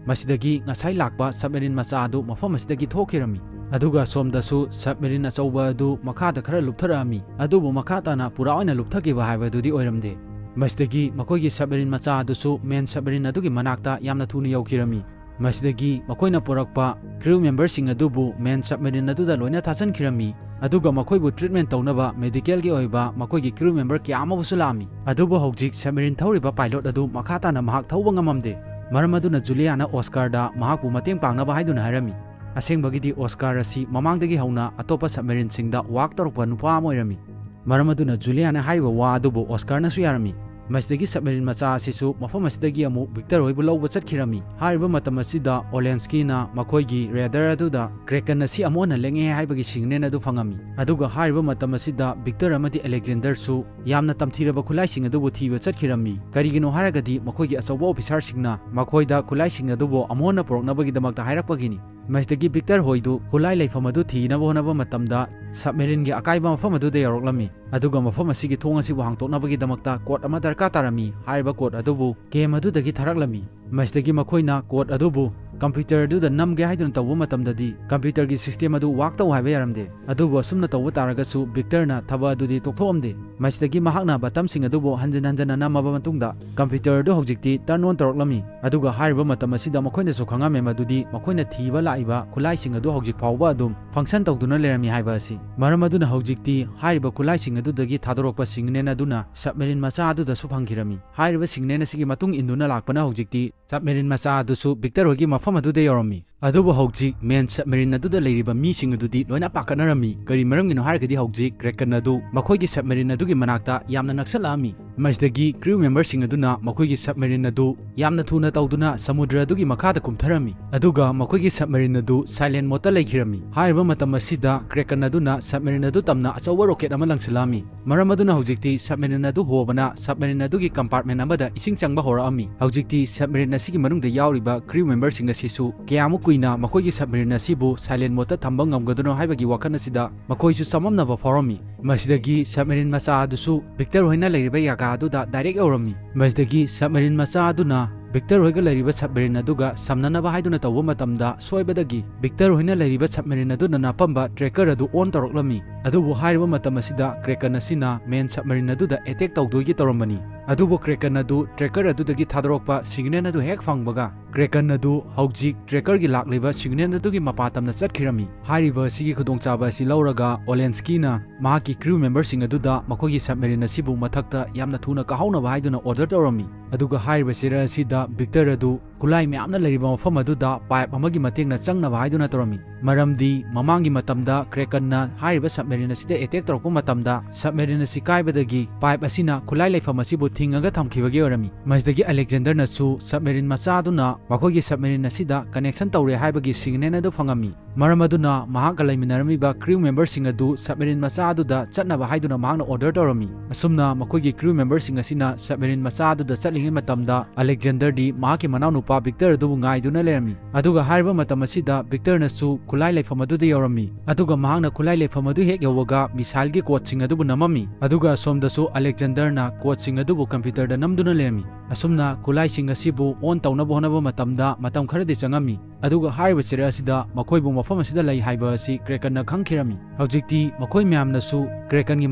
ꯃꯁꯤꯗꯒꯤ ꯉꯁꯥꯏ ꯂꯥꯛꯄ ꯁꯕꯃꯦꯔꯤꯟ ꯃꯆꯥ ꯑꯗꯨ ꯃꯐꯝ ꯑꯁꯤꯗꯒꯤ ꯊꯣꯛꯈꯤꯔꯝꯃꯤ꯫ ꯑꯗꯨꯒ ꯁꯣꯝꯗꯁꯨ ꯁꯕꯃꯦꯔꯤꯟ ꯑꯆꯧꯕ ꯑꯗꯨ ꯃꯈꯥꯗ ꯈꯔ ꯂꯨꯞꯊꯔꯛꯑꯝꯃꯤ, ꯑꯗꯨꯕꯨ ꯃꯈꯥ ꯇꯥꯅ ꯄꯨꯔꯥ ꯑꯣꯏꯅ ꯂꯨꯞꯊꯈꯤꯕ ꯍꯥꯏꯕꯗꯨꯗꯤ ꯑꯣꯏꯔꯝꯗꯦ꯫ ꯃꯁꯤꯗꯒꯤ ꯃꯈꯣꯏꯒꯤ ꯁꯕꯃꯦꯔꯤꯟ ꯃꯆꯥ ꯑꯗꯨꯁꯨ ꯃꯦꯟ ꯁꯕꯃꯦꯔꯤꯟ ꯑꯗꯨꯒꯤ ꯃꯅꯥꯛꯇ ꯌꯥꯝꯅ ꯊꯨꯅ ꯌꯧꯈꯤꯔꯝꯃꯤ꯫ ꯃꯁꯤꯗꯒꯤ ꯃꯈꯣꯏꯅ ꯄꯨꯔꯛꯄ ꯀ꯭ꯔꯤꯎ ꯃꯦꯝꯕꯔꯁꯤꯡ ꯑꯗꯨꯕꯨ ꯃꯦꯟ ꯁꯕꯃꯦꯔꯤꯟ ꯑꯗꯨꯗ ꯂꯣꯏꯅ ꯊꯥꯖꯤꯟꯈꯤꯔꯝꯃꯤ, ꯑꯗꯨꯒ ꯃꯈꯣꯏꯕꯨ ꯇ꯭ꯔꯤꯠꯃꯦꯟ ꯇꯧꯅꯕ ꯃꯦꯗꯤꯀꯦꯜꯒꯤ ꯑꯣꯏꯕ ꯃꯈꯣꯏꯒꯤ ꯀ꯭ꯔꯤꯎ ꯃꯦꯝꯕꯔ ꯀꯌꯥ ꯑꯃꯕꯨꯁꯨ ꯂꯥꯛꯑꯝꯃꯤ꯫ ꯑꯗꯨꯕꯨ ꯍꯧꯖꯤꯛ ꯁꯕꯃꯦꯔꯤꯟ ꯊꯧꯔꯤꯕ ꯄꯥꯏꯂꯣꯠ ꯑꯗꯨ ꯃꯈꯥ ꯇꯥꯅ ꯃꯍꯥꯛ ꯊꯧꯕ ꯉꯝꯃꯝꯗꯦ꯫ ꯃꯔꯝ ꯑꯗꯨꯅ ꯖꯨꯂꯤꯌꯥꯅ ꯑꯣꯁꯀꯥꯔꯗ ꯃꯍꯥꯛꯄꯨ ꯃꯇꯦꯡ ꯄꯥꯡꯅꯕ ꯍꯥꯏꯗꯨꯅ ꯍꯥꯏꯔꯝꯃꯤ꯫ ꯑꯁꯦꯡꯕꯒꯤꯗꯤ ꯑꯣꯁꯀꯥꯔ ꯑꯁꯤ ꯃꯃꯥꯡꯗꯒꯤ ꯍꯧꯅ ꯑꯇꯣꯞꯄ ꯁꯕꯃꯦꯔꯤꯟꯁꯤꯡꯗ ꯋꯥꯛ ꯇꯧꯔꯛꯄ ꯅꯨꯄꯥ ꯑꯃ ꯑꯣꯏꯔꯝꯃꯤ꯫ ꯃꯔꯝ ꯑꯗꯨꯅ ꯖꯨꯂꯤꯌꯥꯅ ꯍꯥꯏꯔꯤꯕ ꯋꯥ ꯑꯗꯨꯕꯨ ꯑꯣꯁꯀꯥꯔꯅꯁꯨ ꯌꯥꯔꯝꯃꯤ꯫ ꯃꯁꯤꯗꯒꯤ ꯁꯕꯃꯦꯔꯤꯟ ꯃꯆꯥ ꯑꯁꯤꯁꯨ ꯃꯐꯝ ꯑꯁꯤꯗꯒꯤ ꯑꯃꯨꯛ ꯕꯤꯛꯇꯔ ꯍꯣꯏꯕꯨ ꯂꯧꯕ ꯆꯠꯈꯤꯔꯝꯃꯤ꯫ ꯍꯥꯏꯔꯤꯕ ꯃꯇꯝ ꯑꯁꯤꯗ ꯑꯣꯂꯦꯟꯁꯀꯤꯅ ꯃꯈꯣꯏꯒꯤ ꯔꯦꯗꯥꯔ ꯑꯗꯨꯗ ꯀ꯭ꯔꯦꯀꯟ ꯑꯁꯤ ꯑꯃꯨꯛ ꯍꯟꯅ ꯂꯦꯡꯉꯛꯑꯦ ꯍꯥꯏꯕꯒꯤ ꯁꯤꯒꯅꯦꯜ ꯑꯗꯨ ꯐꯪꯉꯝꯃꯤ꯫ ꯑꯗꯨꯒ ꯍꯥꯏꯔꯤꯕ ꯃꯇꯝ ꯑꯁꯤꯗ ꯕꯤꯛꯇꯔ ꯑꯃꯗꯤ ꯑꯂꯦꯛꯖꯦꯟꯗꯔꯁꯨ ꯌꯥꯝꯅ ꯇꯝꯊꯤꯔꯕ ꯈꯨꯠꯂꯥꯏꯁꯤꯡ ꯑꯗꯨꯕꯨ ꯊꯤꯕ ꯆꯠꯈꯤꯔꯝꯃꯤ꯫ ꯀꯔꯤꯒꯤꯅꯣ ꯍꯥꯏꯔꯒꯗꯤ ꯃꯈꯣꯏꯒꯤ ꯑꯆꯧꯕ ꯑꯣꯐꯤꯁꯥꯔꯁꯤꯡꯅ ꯃꯈꯣꯏꯗ ꯈꯨꯠꯂꯥꯏꯁꯤꯡ ꯑꯗꯨꯕꯨ ꯑꯃꯨꯛ ꯍꯟꯅ ꯄꯨꯔꯛꯅꯕꯒꯤꯗꯃꯛꯇ ꯍꯥꯏꯔꯛꯄꯒꯤꯅꯤ꯫ ꯃꯁꯤꯗꯒꯤ ꯕꯤꯛꯇꯔ ꯍꯣꯏꯗꯨ ꯈꯨꯠꯂꯥꯏ ꯂꯩꯐꯝ ꯑꯗꯨ ꯊꯤꯅꯕ ꯍꯣꯠꯅꯕ ꯃꯇꯝꯗ ꯁꯕꯃꯦꯔꯤꯟꯒꯤ ꯑꯀꯥꯏꯕ ꯃꯐꯝ ꯑꯗꯨꯗ ꯌꯧꯔꯛꯂꯝꯃꯤ꯫ ꯑꯗꯨꯒ ꯃꯐꯝ ꯑꯁꯤꯒꯤ ꯊꯣꯡ ꯑꯁꯤꯕꯨ ꯍꯥꯡꯗꯣꯛꯅꯕꯒꯤꯗꯃꯛꯇ ꯀꯣꯗ ꯑꯃ ꯗꯔꯀꯥꯔ ꯇꯥꯔꯝꯃꯤ꯫ ꯍꯥꯏꯔꯤꯕ ꯀꯣꯗ ꯑꯗꯨꯕꯨ ꯀꯦꯝ ꯑꯗꯨꯗꯒꯤ ꯊꯥꯔꯛꯂꯝꯃꯤ꯫ ꯃꯁꯤꯗꯒꯤ ꯃꯈꯣꯏꯅ ꯀꯣꯗ ꯑꯗꯨꯕꯨ ꯀꯝꯄ꯭ꯌꯨꯇꯔ ꯑꯗꯨꯗ ꯅꯝꯒꯦ ꯍꯥꯏꯗꯨꯅ ꯇꯧꯕ ꯃꯇꯝꯗꯗꯤ ꯀꯝꯄ꯭ꯌꯨꯇꯔꯒꯤ ꯁꯤꯁꯇꯦꯝ ꯑꯗꯨ ꯋꯥꯛ ꯇꯧ ꯍꯥꯏꯕ ꯌꯥꯔꯝꯗꯦ꯫ ꯑꯗꯨꯕꯨ ꯑꯁꯨꯝꯅ ꯇꯧꯕ ꯇꯥꯔꯒꯁꯨ ꯕꯤꯛꯇꯔꯅ ꯊꯕꯛ ꯑꯗꯨꯗꯤ ꯇꯣꯛꯊꯣꯛꯑꯝꯗꯦ꯫ ꯃꯁꯤꯗꯒꯤ ꯃꯍꯥꯛꯅ ꯕꯇꯝꯁꯤꯡ ꯑꯗꯨꯕꯨ ꯍꯟꯖꯤꯟ ꯍꯟꯖꯤꯟꯅ ꯅꯝꯃꯕ ꯃꯇꯨꯡꯗ ꯀꯝꯄ꯭ꯌꯨꯇꯔ ꯑꯗꯨ ꯍꯧꯖꯤꯛꯇꯤ ꯇꯔꯟ ꯑꯣꯟ ꯇꯧꯔꯛꯂꯝꯃꯤ꯫ ꯑꯗꯨꯒ ꯍꯥꯏꯔꯤꯕ ꯃꯇꯝ ꯑꯁꯤꯗ ꯃꯈꯣꯏꯅꯁꯨ ꯈꯪꯉꯝꯃꯦ ꯃꯗꯨꯗꯤ ꯃꯈꯣꯏꯅ ꯊꯤꯕ ꯂꯥꯛꯏꯕ ꯈꯨꯠꯂꯥꯏꯁꯤꯡ ꯑꯗꯨ ꯍꯧꯖꯤꯛ ꯐꯥꯎꯕ ꯑꯗꯨꯝ ꯐꯪꯁꯟ ꯇꯧꯗꯨꯅ ꯂꯩꯔꯝꯃꯤ ꯍꯥꯏꯕ ꯑꯁꯤ꯫ ꯃꯔꯝ ꯑꯗꯨꯅ ꯍꯧꯖꯤꯛꯇꯤ ꯍꯥꯏꯔꯤꯕ ꯈꯨꯠꯂꯥꯏꯁꯤꯡ ꯑꯗꯨꯗꯒꯤ ꯊꯥꯗꯣꯔꯛꯄ ꯁꯤꯒꯅꯦꯜ ꯑꯗꯨꯅ ꯁꯕꯃꯦꯔꯤꯟ ꯃꯆꯥ ꯑꯗꯨꯗꯁꯨ ꯐꯪꯈꯤꯔꯝꯃꯤ꯫ ꯍꯥꯏꯔꯤꯕ ꯁꯤꯒꯅꯦꯜ ꯑꯁꯤꯒꯤ ꯃꯇꯨꯡ ꯏꯟꯗꯨꯅ ꯂꯥꯛꯄꯅ ꯍꯧꯖꯤꯛꯇꯤ ꯁꯕꯃꯦꯔꯤꯟ ꯃꯆꯥ ꯑꯗꯨꯁꯨ ꯕꯤꯛꯇꯔ ꯍꯣꯏꯒꯤ ꯃꯐꯝ ꯑꯗꯨꯗ ꯌꯧꯔꯝꯃꯤ꯫ ꯑꯗꯨꯕꯨ ꯍꯧꯖꯤꯛ ꯃꯦꯟ ꯁꯕꯃꯦꯔꯤꯟ ꯑꯗꯨꯗ ꯂꯩꯔꯤꯕ ꯃꯤꯁꯤꯡ ꯑꯗꯨꯗꯤ ꯂꯣꯏꯅ ꯄꯥꯈꯠꯅꯔꯝꯃꯤ꯫ ꯀꯔꯤ ꯃꯔꯝꯒꯤꯅꯣ ꯍꯥꯏꯔꯒꯗꯤ ꯍꯧꯖꯤꯛ ꯀ꯭ꯔꯦꯀꯟ ꯑꯗꯨ ꯃꯈꯣꯏꯒꯤ ꯁꯕꯃꯦꯔꯤꯟ ꯑꯗꯨꯒꯤ ꯃꯅꯥꯛꯇ ꯌꯥꯝꯅ ꯅꯛꯁꯜꯂꯛꯑꯝꯃꯤ꯫ ꯃꯁꯤꯗꯒꯤ ꯀ꯭ꯔꯤꯎ ꯃꯦꯝꯕꯔꯁꯤꯡ ꯑꯗꯨꯅ ꯃꯈꯣꯏꯒꯤ ꯁꯕꯃꯦꯔꯤꯟ ꯑꯗꯨ ꯌꯥꯝꯅ ꯊꯨꯅ ꯇꯧꯗꯨꯅ ꯁꯃꯨꯗ꯭ꯔ ꯑꯗꯨꯒꯤ ꯃꯈꯥꯗ ꯀꯨꯝꯊꯔꯝꯃꯤ, ꯑꯗꯨꯒ ꯃꯈꯣꯏꯒꯤ ꯁꯕꯃꯦꯔꯤꯟ ꯑꯗꯨ ꯁꯥꯏꯂꯦꯟ ꯃꯣꯗꯇ ꯂꯩꯈꯤꯔꯝꯃꯤ꯫ ꯍꯥꯏꯔꯤꯕ ꯃꯇꯝ ꯑꯁꯤꯗ ꯀ꯭ꯔꯦꯀꯟ ꯑꯗꯨꯅ ꯁꯕꯃꯦꯔꯤꯟ ꯑꯗꯨ ꯇꯝꯅ ꯑꯆꯧꯕ ꯔꯣꯀꯦꯠ ꯑꯃ ꯂꯪꯁꯤꯜꯂꯛꯑꯝꯃꯤ꯫ ꯃꯔꯝ ꯑꯗꯨꯅ ꯍꯧꯖꯤꯛꯇꯤ ꯁꯕꯃꯦꯔꯤꯟ ꯑꯗꯨ ꯍꯣꯕꯅ ꯁꯕꯃꯦꯔꯤꯟ ꯑꯗꯨꯒꯤ ꯀꯝꯄꯥꯔꯠꯃꯦꯟ ꯑꯃꯗ ꯏꯁꯤꯡ ꯆꯪꯕ ꯍꯧꯔꯛꯑꯝꯃꯤ꯫ ꯍꯧꯖꯤꯛꯇꯤ ꯁꯕꯃꯦꯔꯤꯟ ꯑꯁꯤꯒꯤ ꯃꯅꯨꯡꯗ ꯌꯥꯎꯔꯤꯕ ꯀ꯭ꯔꯤꯎ ꯃꯦꯝꯕꯔꯁꯤꯡ ꯑꯁꯤꯁꯨ ꯀꯌꯥꯃꯨꯛ ꯀꯨꯏꯅ ꯃꯈꯣꯏꯒꯤ ꯁꯕꯃꯦꯔꯤꯟ ꯑꯁꯤꯕꯨ ꯁꯥꯏꯂꯦꯟ ꯃꯣꯗꯇ ꯊꯝꯕ ꯉꯝꯒꯗꯣꯏꯅꯣ ꯍꯥꯏꯕꯒꯤ ꯋꯥꯈꯜ ꯑꯁꯤꯗ ꯃꯈꯣꯏꯁꯨ ꯆꯃꯝꯅꯕ ꯐꯥꯎꯔꯝꯃꯤ꯫ ꯃꯁꯤꯗꯒꯤ ꯁꯕꯃꯦꯔꯤꯟ ꯃꯆꯥ ꯑꯗꯨꯁꯨ ꯚꯤꯛꯇꯔ ꯍꯣꯏꯅ ꯂꯩꯔꯤꯕ ꯖꯒꯥ ꯑꯗꯨꯗ ꯗꯥꯏꯔꯦꯛ ꯌꯧꯔꯝꯃꯤ꯫ ꯃꯁꯤꯗꯒꯤ ꯁꯕꯃꯦꯔꯤꯟ ꯃꯆꯥ ꯑꯗꯨꯅ ꯚꯤꯛꯇꯔ ꯍꯣꯏꯒ ꯂꯩꯔꯤꯕ ꯁꯕꯃꯦꯔꯤꯟ ꯑꯗꯨꯒ ꯁꯝꯅꯅꯕ ꯍꯥꯏꯗꯨꯅ ꯇꯧꯕ ꯃꯇꯝꯗ, ꯁꯣꯏꯕꯗꯒꯤ ꯚꯤꯛꯇꯔ ꯍꯣꯏꯅ ꯂꯩꯔꯤꯕ ꯁꯕꯃꯦꯔꯤꯟ ꯑꯗꯨꯅ ꯅꯥꯄꯝꯕ ꯇ꯭ꯔꯦꯀꯔ ꯑꯗꯨ ꯑꯣꯟ ꯇꯧꯔꯛꯂꯝꯃꯤ꯫ ꯑꯗꯨꯕꯨ ꯍꯥꯏꯔꯤꯕ ꯃꯇꯝ ꯑꯁꯤꯗ ꯀ꯭ꯔꯦꯀꯟ ꯑꯁꯤꯅ ꯃꯦꯟ ꯁꯕꯃꯦꯔꯤꯟ ꯑꯗꯨꯗ ꯑꯦꯇꯦꯛ ꯇꯧꯗꯣꯏꯒꯤ ꯇꯧꯔꯝꯕꯅꯤ꯫ ꯑꯗꯨꯕꯨ ꯀ꯭ꯔꯦꯀꯟ ꯑꯗꯨ ꯇ꯭ꯔꯦꯀꯔ ꯑꯗꯨꯗꯒꯤ ꯊꯥꯗꯣꯔꯛꯄ ꯁꯤꯒꯅꯦꯜ ꯑꯗꯨ ꯍꯦꯛ ꯐꯪꯕꯒ, ꯀ꯭ꯔꯦꯀꯟ ꯑꯗꯨ ꯍꯧꯖꯤꯛ ꯇ꯭ꯔꯦꯀꯔꯒꯤ ꯂꯥꯛꯂꯤꯕ ꯁꯤꯒꯅꯦꯜ ꯑꯗꯨꯒꯤ ꯃꯄꯥ ꯇꯝꯅ ꯆꯠꯈꯤꯔꯝꯃꯤ꯫ ꯍꯥꯏꯔꯤꯕ ꯑꯁꯤꯒꯤ ꯈꯨꯗꯣꯡꯆꯥꯕ ꯑꯁꯤ ꯂꯧꯔꯒ, ꯑꯣꯂꯦꯟꯁꯀꯤꯅ ꯃꯍꯥꯛꯀꯤ ꯀ꯭ꯔꯤꯎ ꯃꯦꯝꯕꯔꯁꯤꯡ ꯑꯗꯨꯗ ꯃꯈꯣꯏꯒꯤ ꯁꯕꯃꯦꯔꯤꯟ ꯑꯁꯤꯕꯨ ꯃꯊꯛꯇ ꯌꯥꯝꯅ ꯊꯨꯅ ꯀꯥꯍꯧꯅꯕ ꯍꯥꯏꯗꯨꯅ ꯑꯣꯔꯗꯔ ꯇꯧꯔꯝꯃꯤ꯫ ꯑꯗꯨꯒ ꯍꯥꯏꯔꯤꯕ ꯆꯦꯔꯦꯜ ꯑꯁꯤꯗ ꯚꯤꯛꯇꯔ ꯑꯗꯨ ꯈꯨꯠꯂꯥꯏ ꯃꯌꯥꯝꯅ ꯂꯩꯔꯤꯕ ꯃꯐꯝ ꯑꯗꯨꯗ ꯄꯥꯏꯞ ꯑꯃꯒꯤ ꯃꯇꯦꯡꯅ ꯆꯪꯅꯕ ꯍꯥꯏꯗꯨꯅ ꯇꯧꯔꯝꯃꯤ꯫ ꯃꯔꯝꯗꯤ ꯃꯃꯥꯡꯒꯤ ꯃꯇꯝꯗ ꯀ꯭ꯔꯦꯀꯟꯅ ꯍꯥꯏꯔꯤꯕ ꯁꯕꯃꯦꯔꯤꯟ ꯑꯁꯤꯗ ꯑꯦꯇꯦꯛ ꯇꯧꯔꯛꯄ ꯃꯇꯝꯗ, ꯁꯕꯃꯦꯔꯤꯟ ꯑꯁꯤ ꯀꯥꯏꯕꯗꯒꯤ ꯄꯥꯏꯞ ꯑꯁꯤꯅ ꯈꯨꯠꯂꯥꯏ ꯂꯩꯐꯝ ꯑꯁꯤꯕꯨ ꯊꯤꯡꯉꯒ ꯊꯝꯈꯤꯕꯒꯤ ꯑꯣꯏꯔꯝꯃꯤ꯫ ꯃꯁꯤꯗꯒꯤ ꯑꯂꯦꯛꯖꯦꯟꯗꯔꯅꯁꯨ ꯁꯕꯃꯦꯔꯤꯟ ꯃꯆꯥ ꯑꯗꯨꯅ ꯃꯈꯣꯏꯒꯤ ꯁꯕꯃꯦꯔꯤꯟ ꯑꯁꯤꯗ ꯀꯅꯦꯛꯁꯟ ꯇꯧꯔꯦ ꯍꯥꯏꯕꯒꯤ ꯁꯤꯒꯅꯦꯜ ꯑꯗꯨ ꯐꯪꯉꯝꯃꯤ꯫ ꯃꯔꯝ ꯑꯗꯨꯅ ꯃꯍꯥꯛꯀ ꯂꯩꯃꯤꯟꯅꯔꯝꯃꯤꯕ ꯀ꯭ꯔꯤꯎ ꯃꯦꯝꯕꯔꯁꯤꯡ ꯑꯗꯨ ꯁꯕꯃꯦꯔꯤꯟ ꯃꯆꯥ ꯑꯗꯨꯗ ꯆꯠꯅꯕ ꯍꯥꯏꯗꯨꯅ ꯃꯍꯥꯛꯅ ꯑꯣꯔꯗꯔ ꯇꯧꯔꯝꯃꯤ꯫ ꯑꯁꯨꯝꯅ ꯃꯈꯣꯏꯒꯤ ꯀ꯭ꯔꯤꯎ ꯃꯦꯝꯕꯔꯁꯤꯡ ꯑꯁꯤꯅ ꯁꯕꯃꯦꯔꯤꯟ ꯃꯆꯥ ꯑꯗꯨꯗ ꯆꯠꯂꯤꯉꯩ ꯃꯇꯝꯗ, ꯑꯂꯦꯛꯖꯦꯟꯗꯔꯗꯤ ꯃꯍꯥꯛꯀꯤ ꯃꯅꯥꯎꯅꯨꯄꯥ ꯚꯤꯛꯇꯔ ꯑꯗꯨꯕꯨ ꯉꯥꯏꯗꯨꯅ ꯂꯩꯔꯝꯃꯤ꯫ ꯑꯗꯨꯒ ꯍꯥꯏꯔꯤꯕ ꯃꯇꯝ ꯑꯁꯤꯗ ꯚꯤꯛꯇꯔꯅꯁꯨ ꯈꯨꯠꯂꯥꯏ ꯂꯩꯐꯝ ꯑꯗꯨꯗ ꯌꯧꯔꯝꯃꯤ꯫ ꯑꯗꯨꯒ ꯃꯍꯥꯛꯅ ꯈꯨꯠꯂꯥꯏ ꯂꯩꯐꯝ ꯑꯗꯨ ꯍꯦꯛ ꯌꯧꯕꯒ ꯃꯤꯁꯥꯏꯜꯒꯤ ꯀꯣꯗꯁꯤꯡ ꯑꯗꯨꯕꯨ ꯅꯝꯃꯝꯃꯤ꯫ ꯑꯗꯨꯒ ꯑꯁꯣꯝꯗꯁꯨ ꯑꯂꯦꯛꯖꯦꯟꯗꯔꯅ ꯀꯣꯗꯁꯤꯡ ꯑꯗꯨꯕꯨ ꯀꯝꯄ꯭ꯌꯨꯇꯔꯗ ꯅꯝꯗꯨꯅ ꯂꯩꯔꯝꯃꯤ꯫ ꯑꯁꯨꯝꯅ ꯈꯨꯠꯂꯥꯏꯁꯤꯡ ꯑꯁꯤꯕꯨ ꯑꯣꯟ ꯇꯧꯅꯕ ꯍꯣꯠꯅꯕ ꯃꯇꯝꯗ ꯃꯇꯝ ꯈꯔꯗꯤ ꯆꯪꯉꯝꯃꯤ꯫ ꯑꯗꯨꯒ ꯍꯥꯏꯔꯤꯕ ꯆꯦꯔꯦꯜ ꯑꯁꯤꯗ ꯃꯈꯣꯏꯕꯨ ꯃꯐꯝ ꯑꯁꯤꯗ ꯂꯩ ꯍꯥꯏꯕ ꯑꯁꯤ ꯀ꯭ꯔꯦꯀꯟꯅ ꯈꯪꯈꯤꯔꯝꯃꯤ꯫ ꯍꯧꯖꯤꯛꯇꯤ ꯃꯈꯣꯏ ꯃꯌꯥꯝꯅꯁꯨ ꯀ꯭ꯔꯦꯀꯟꯒꯤ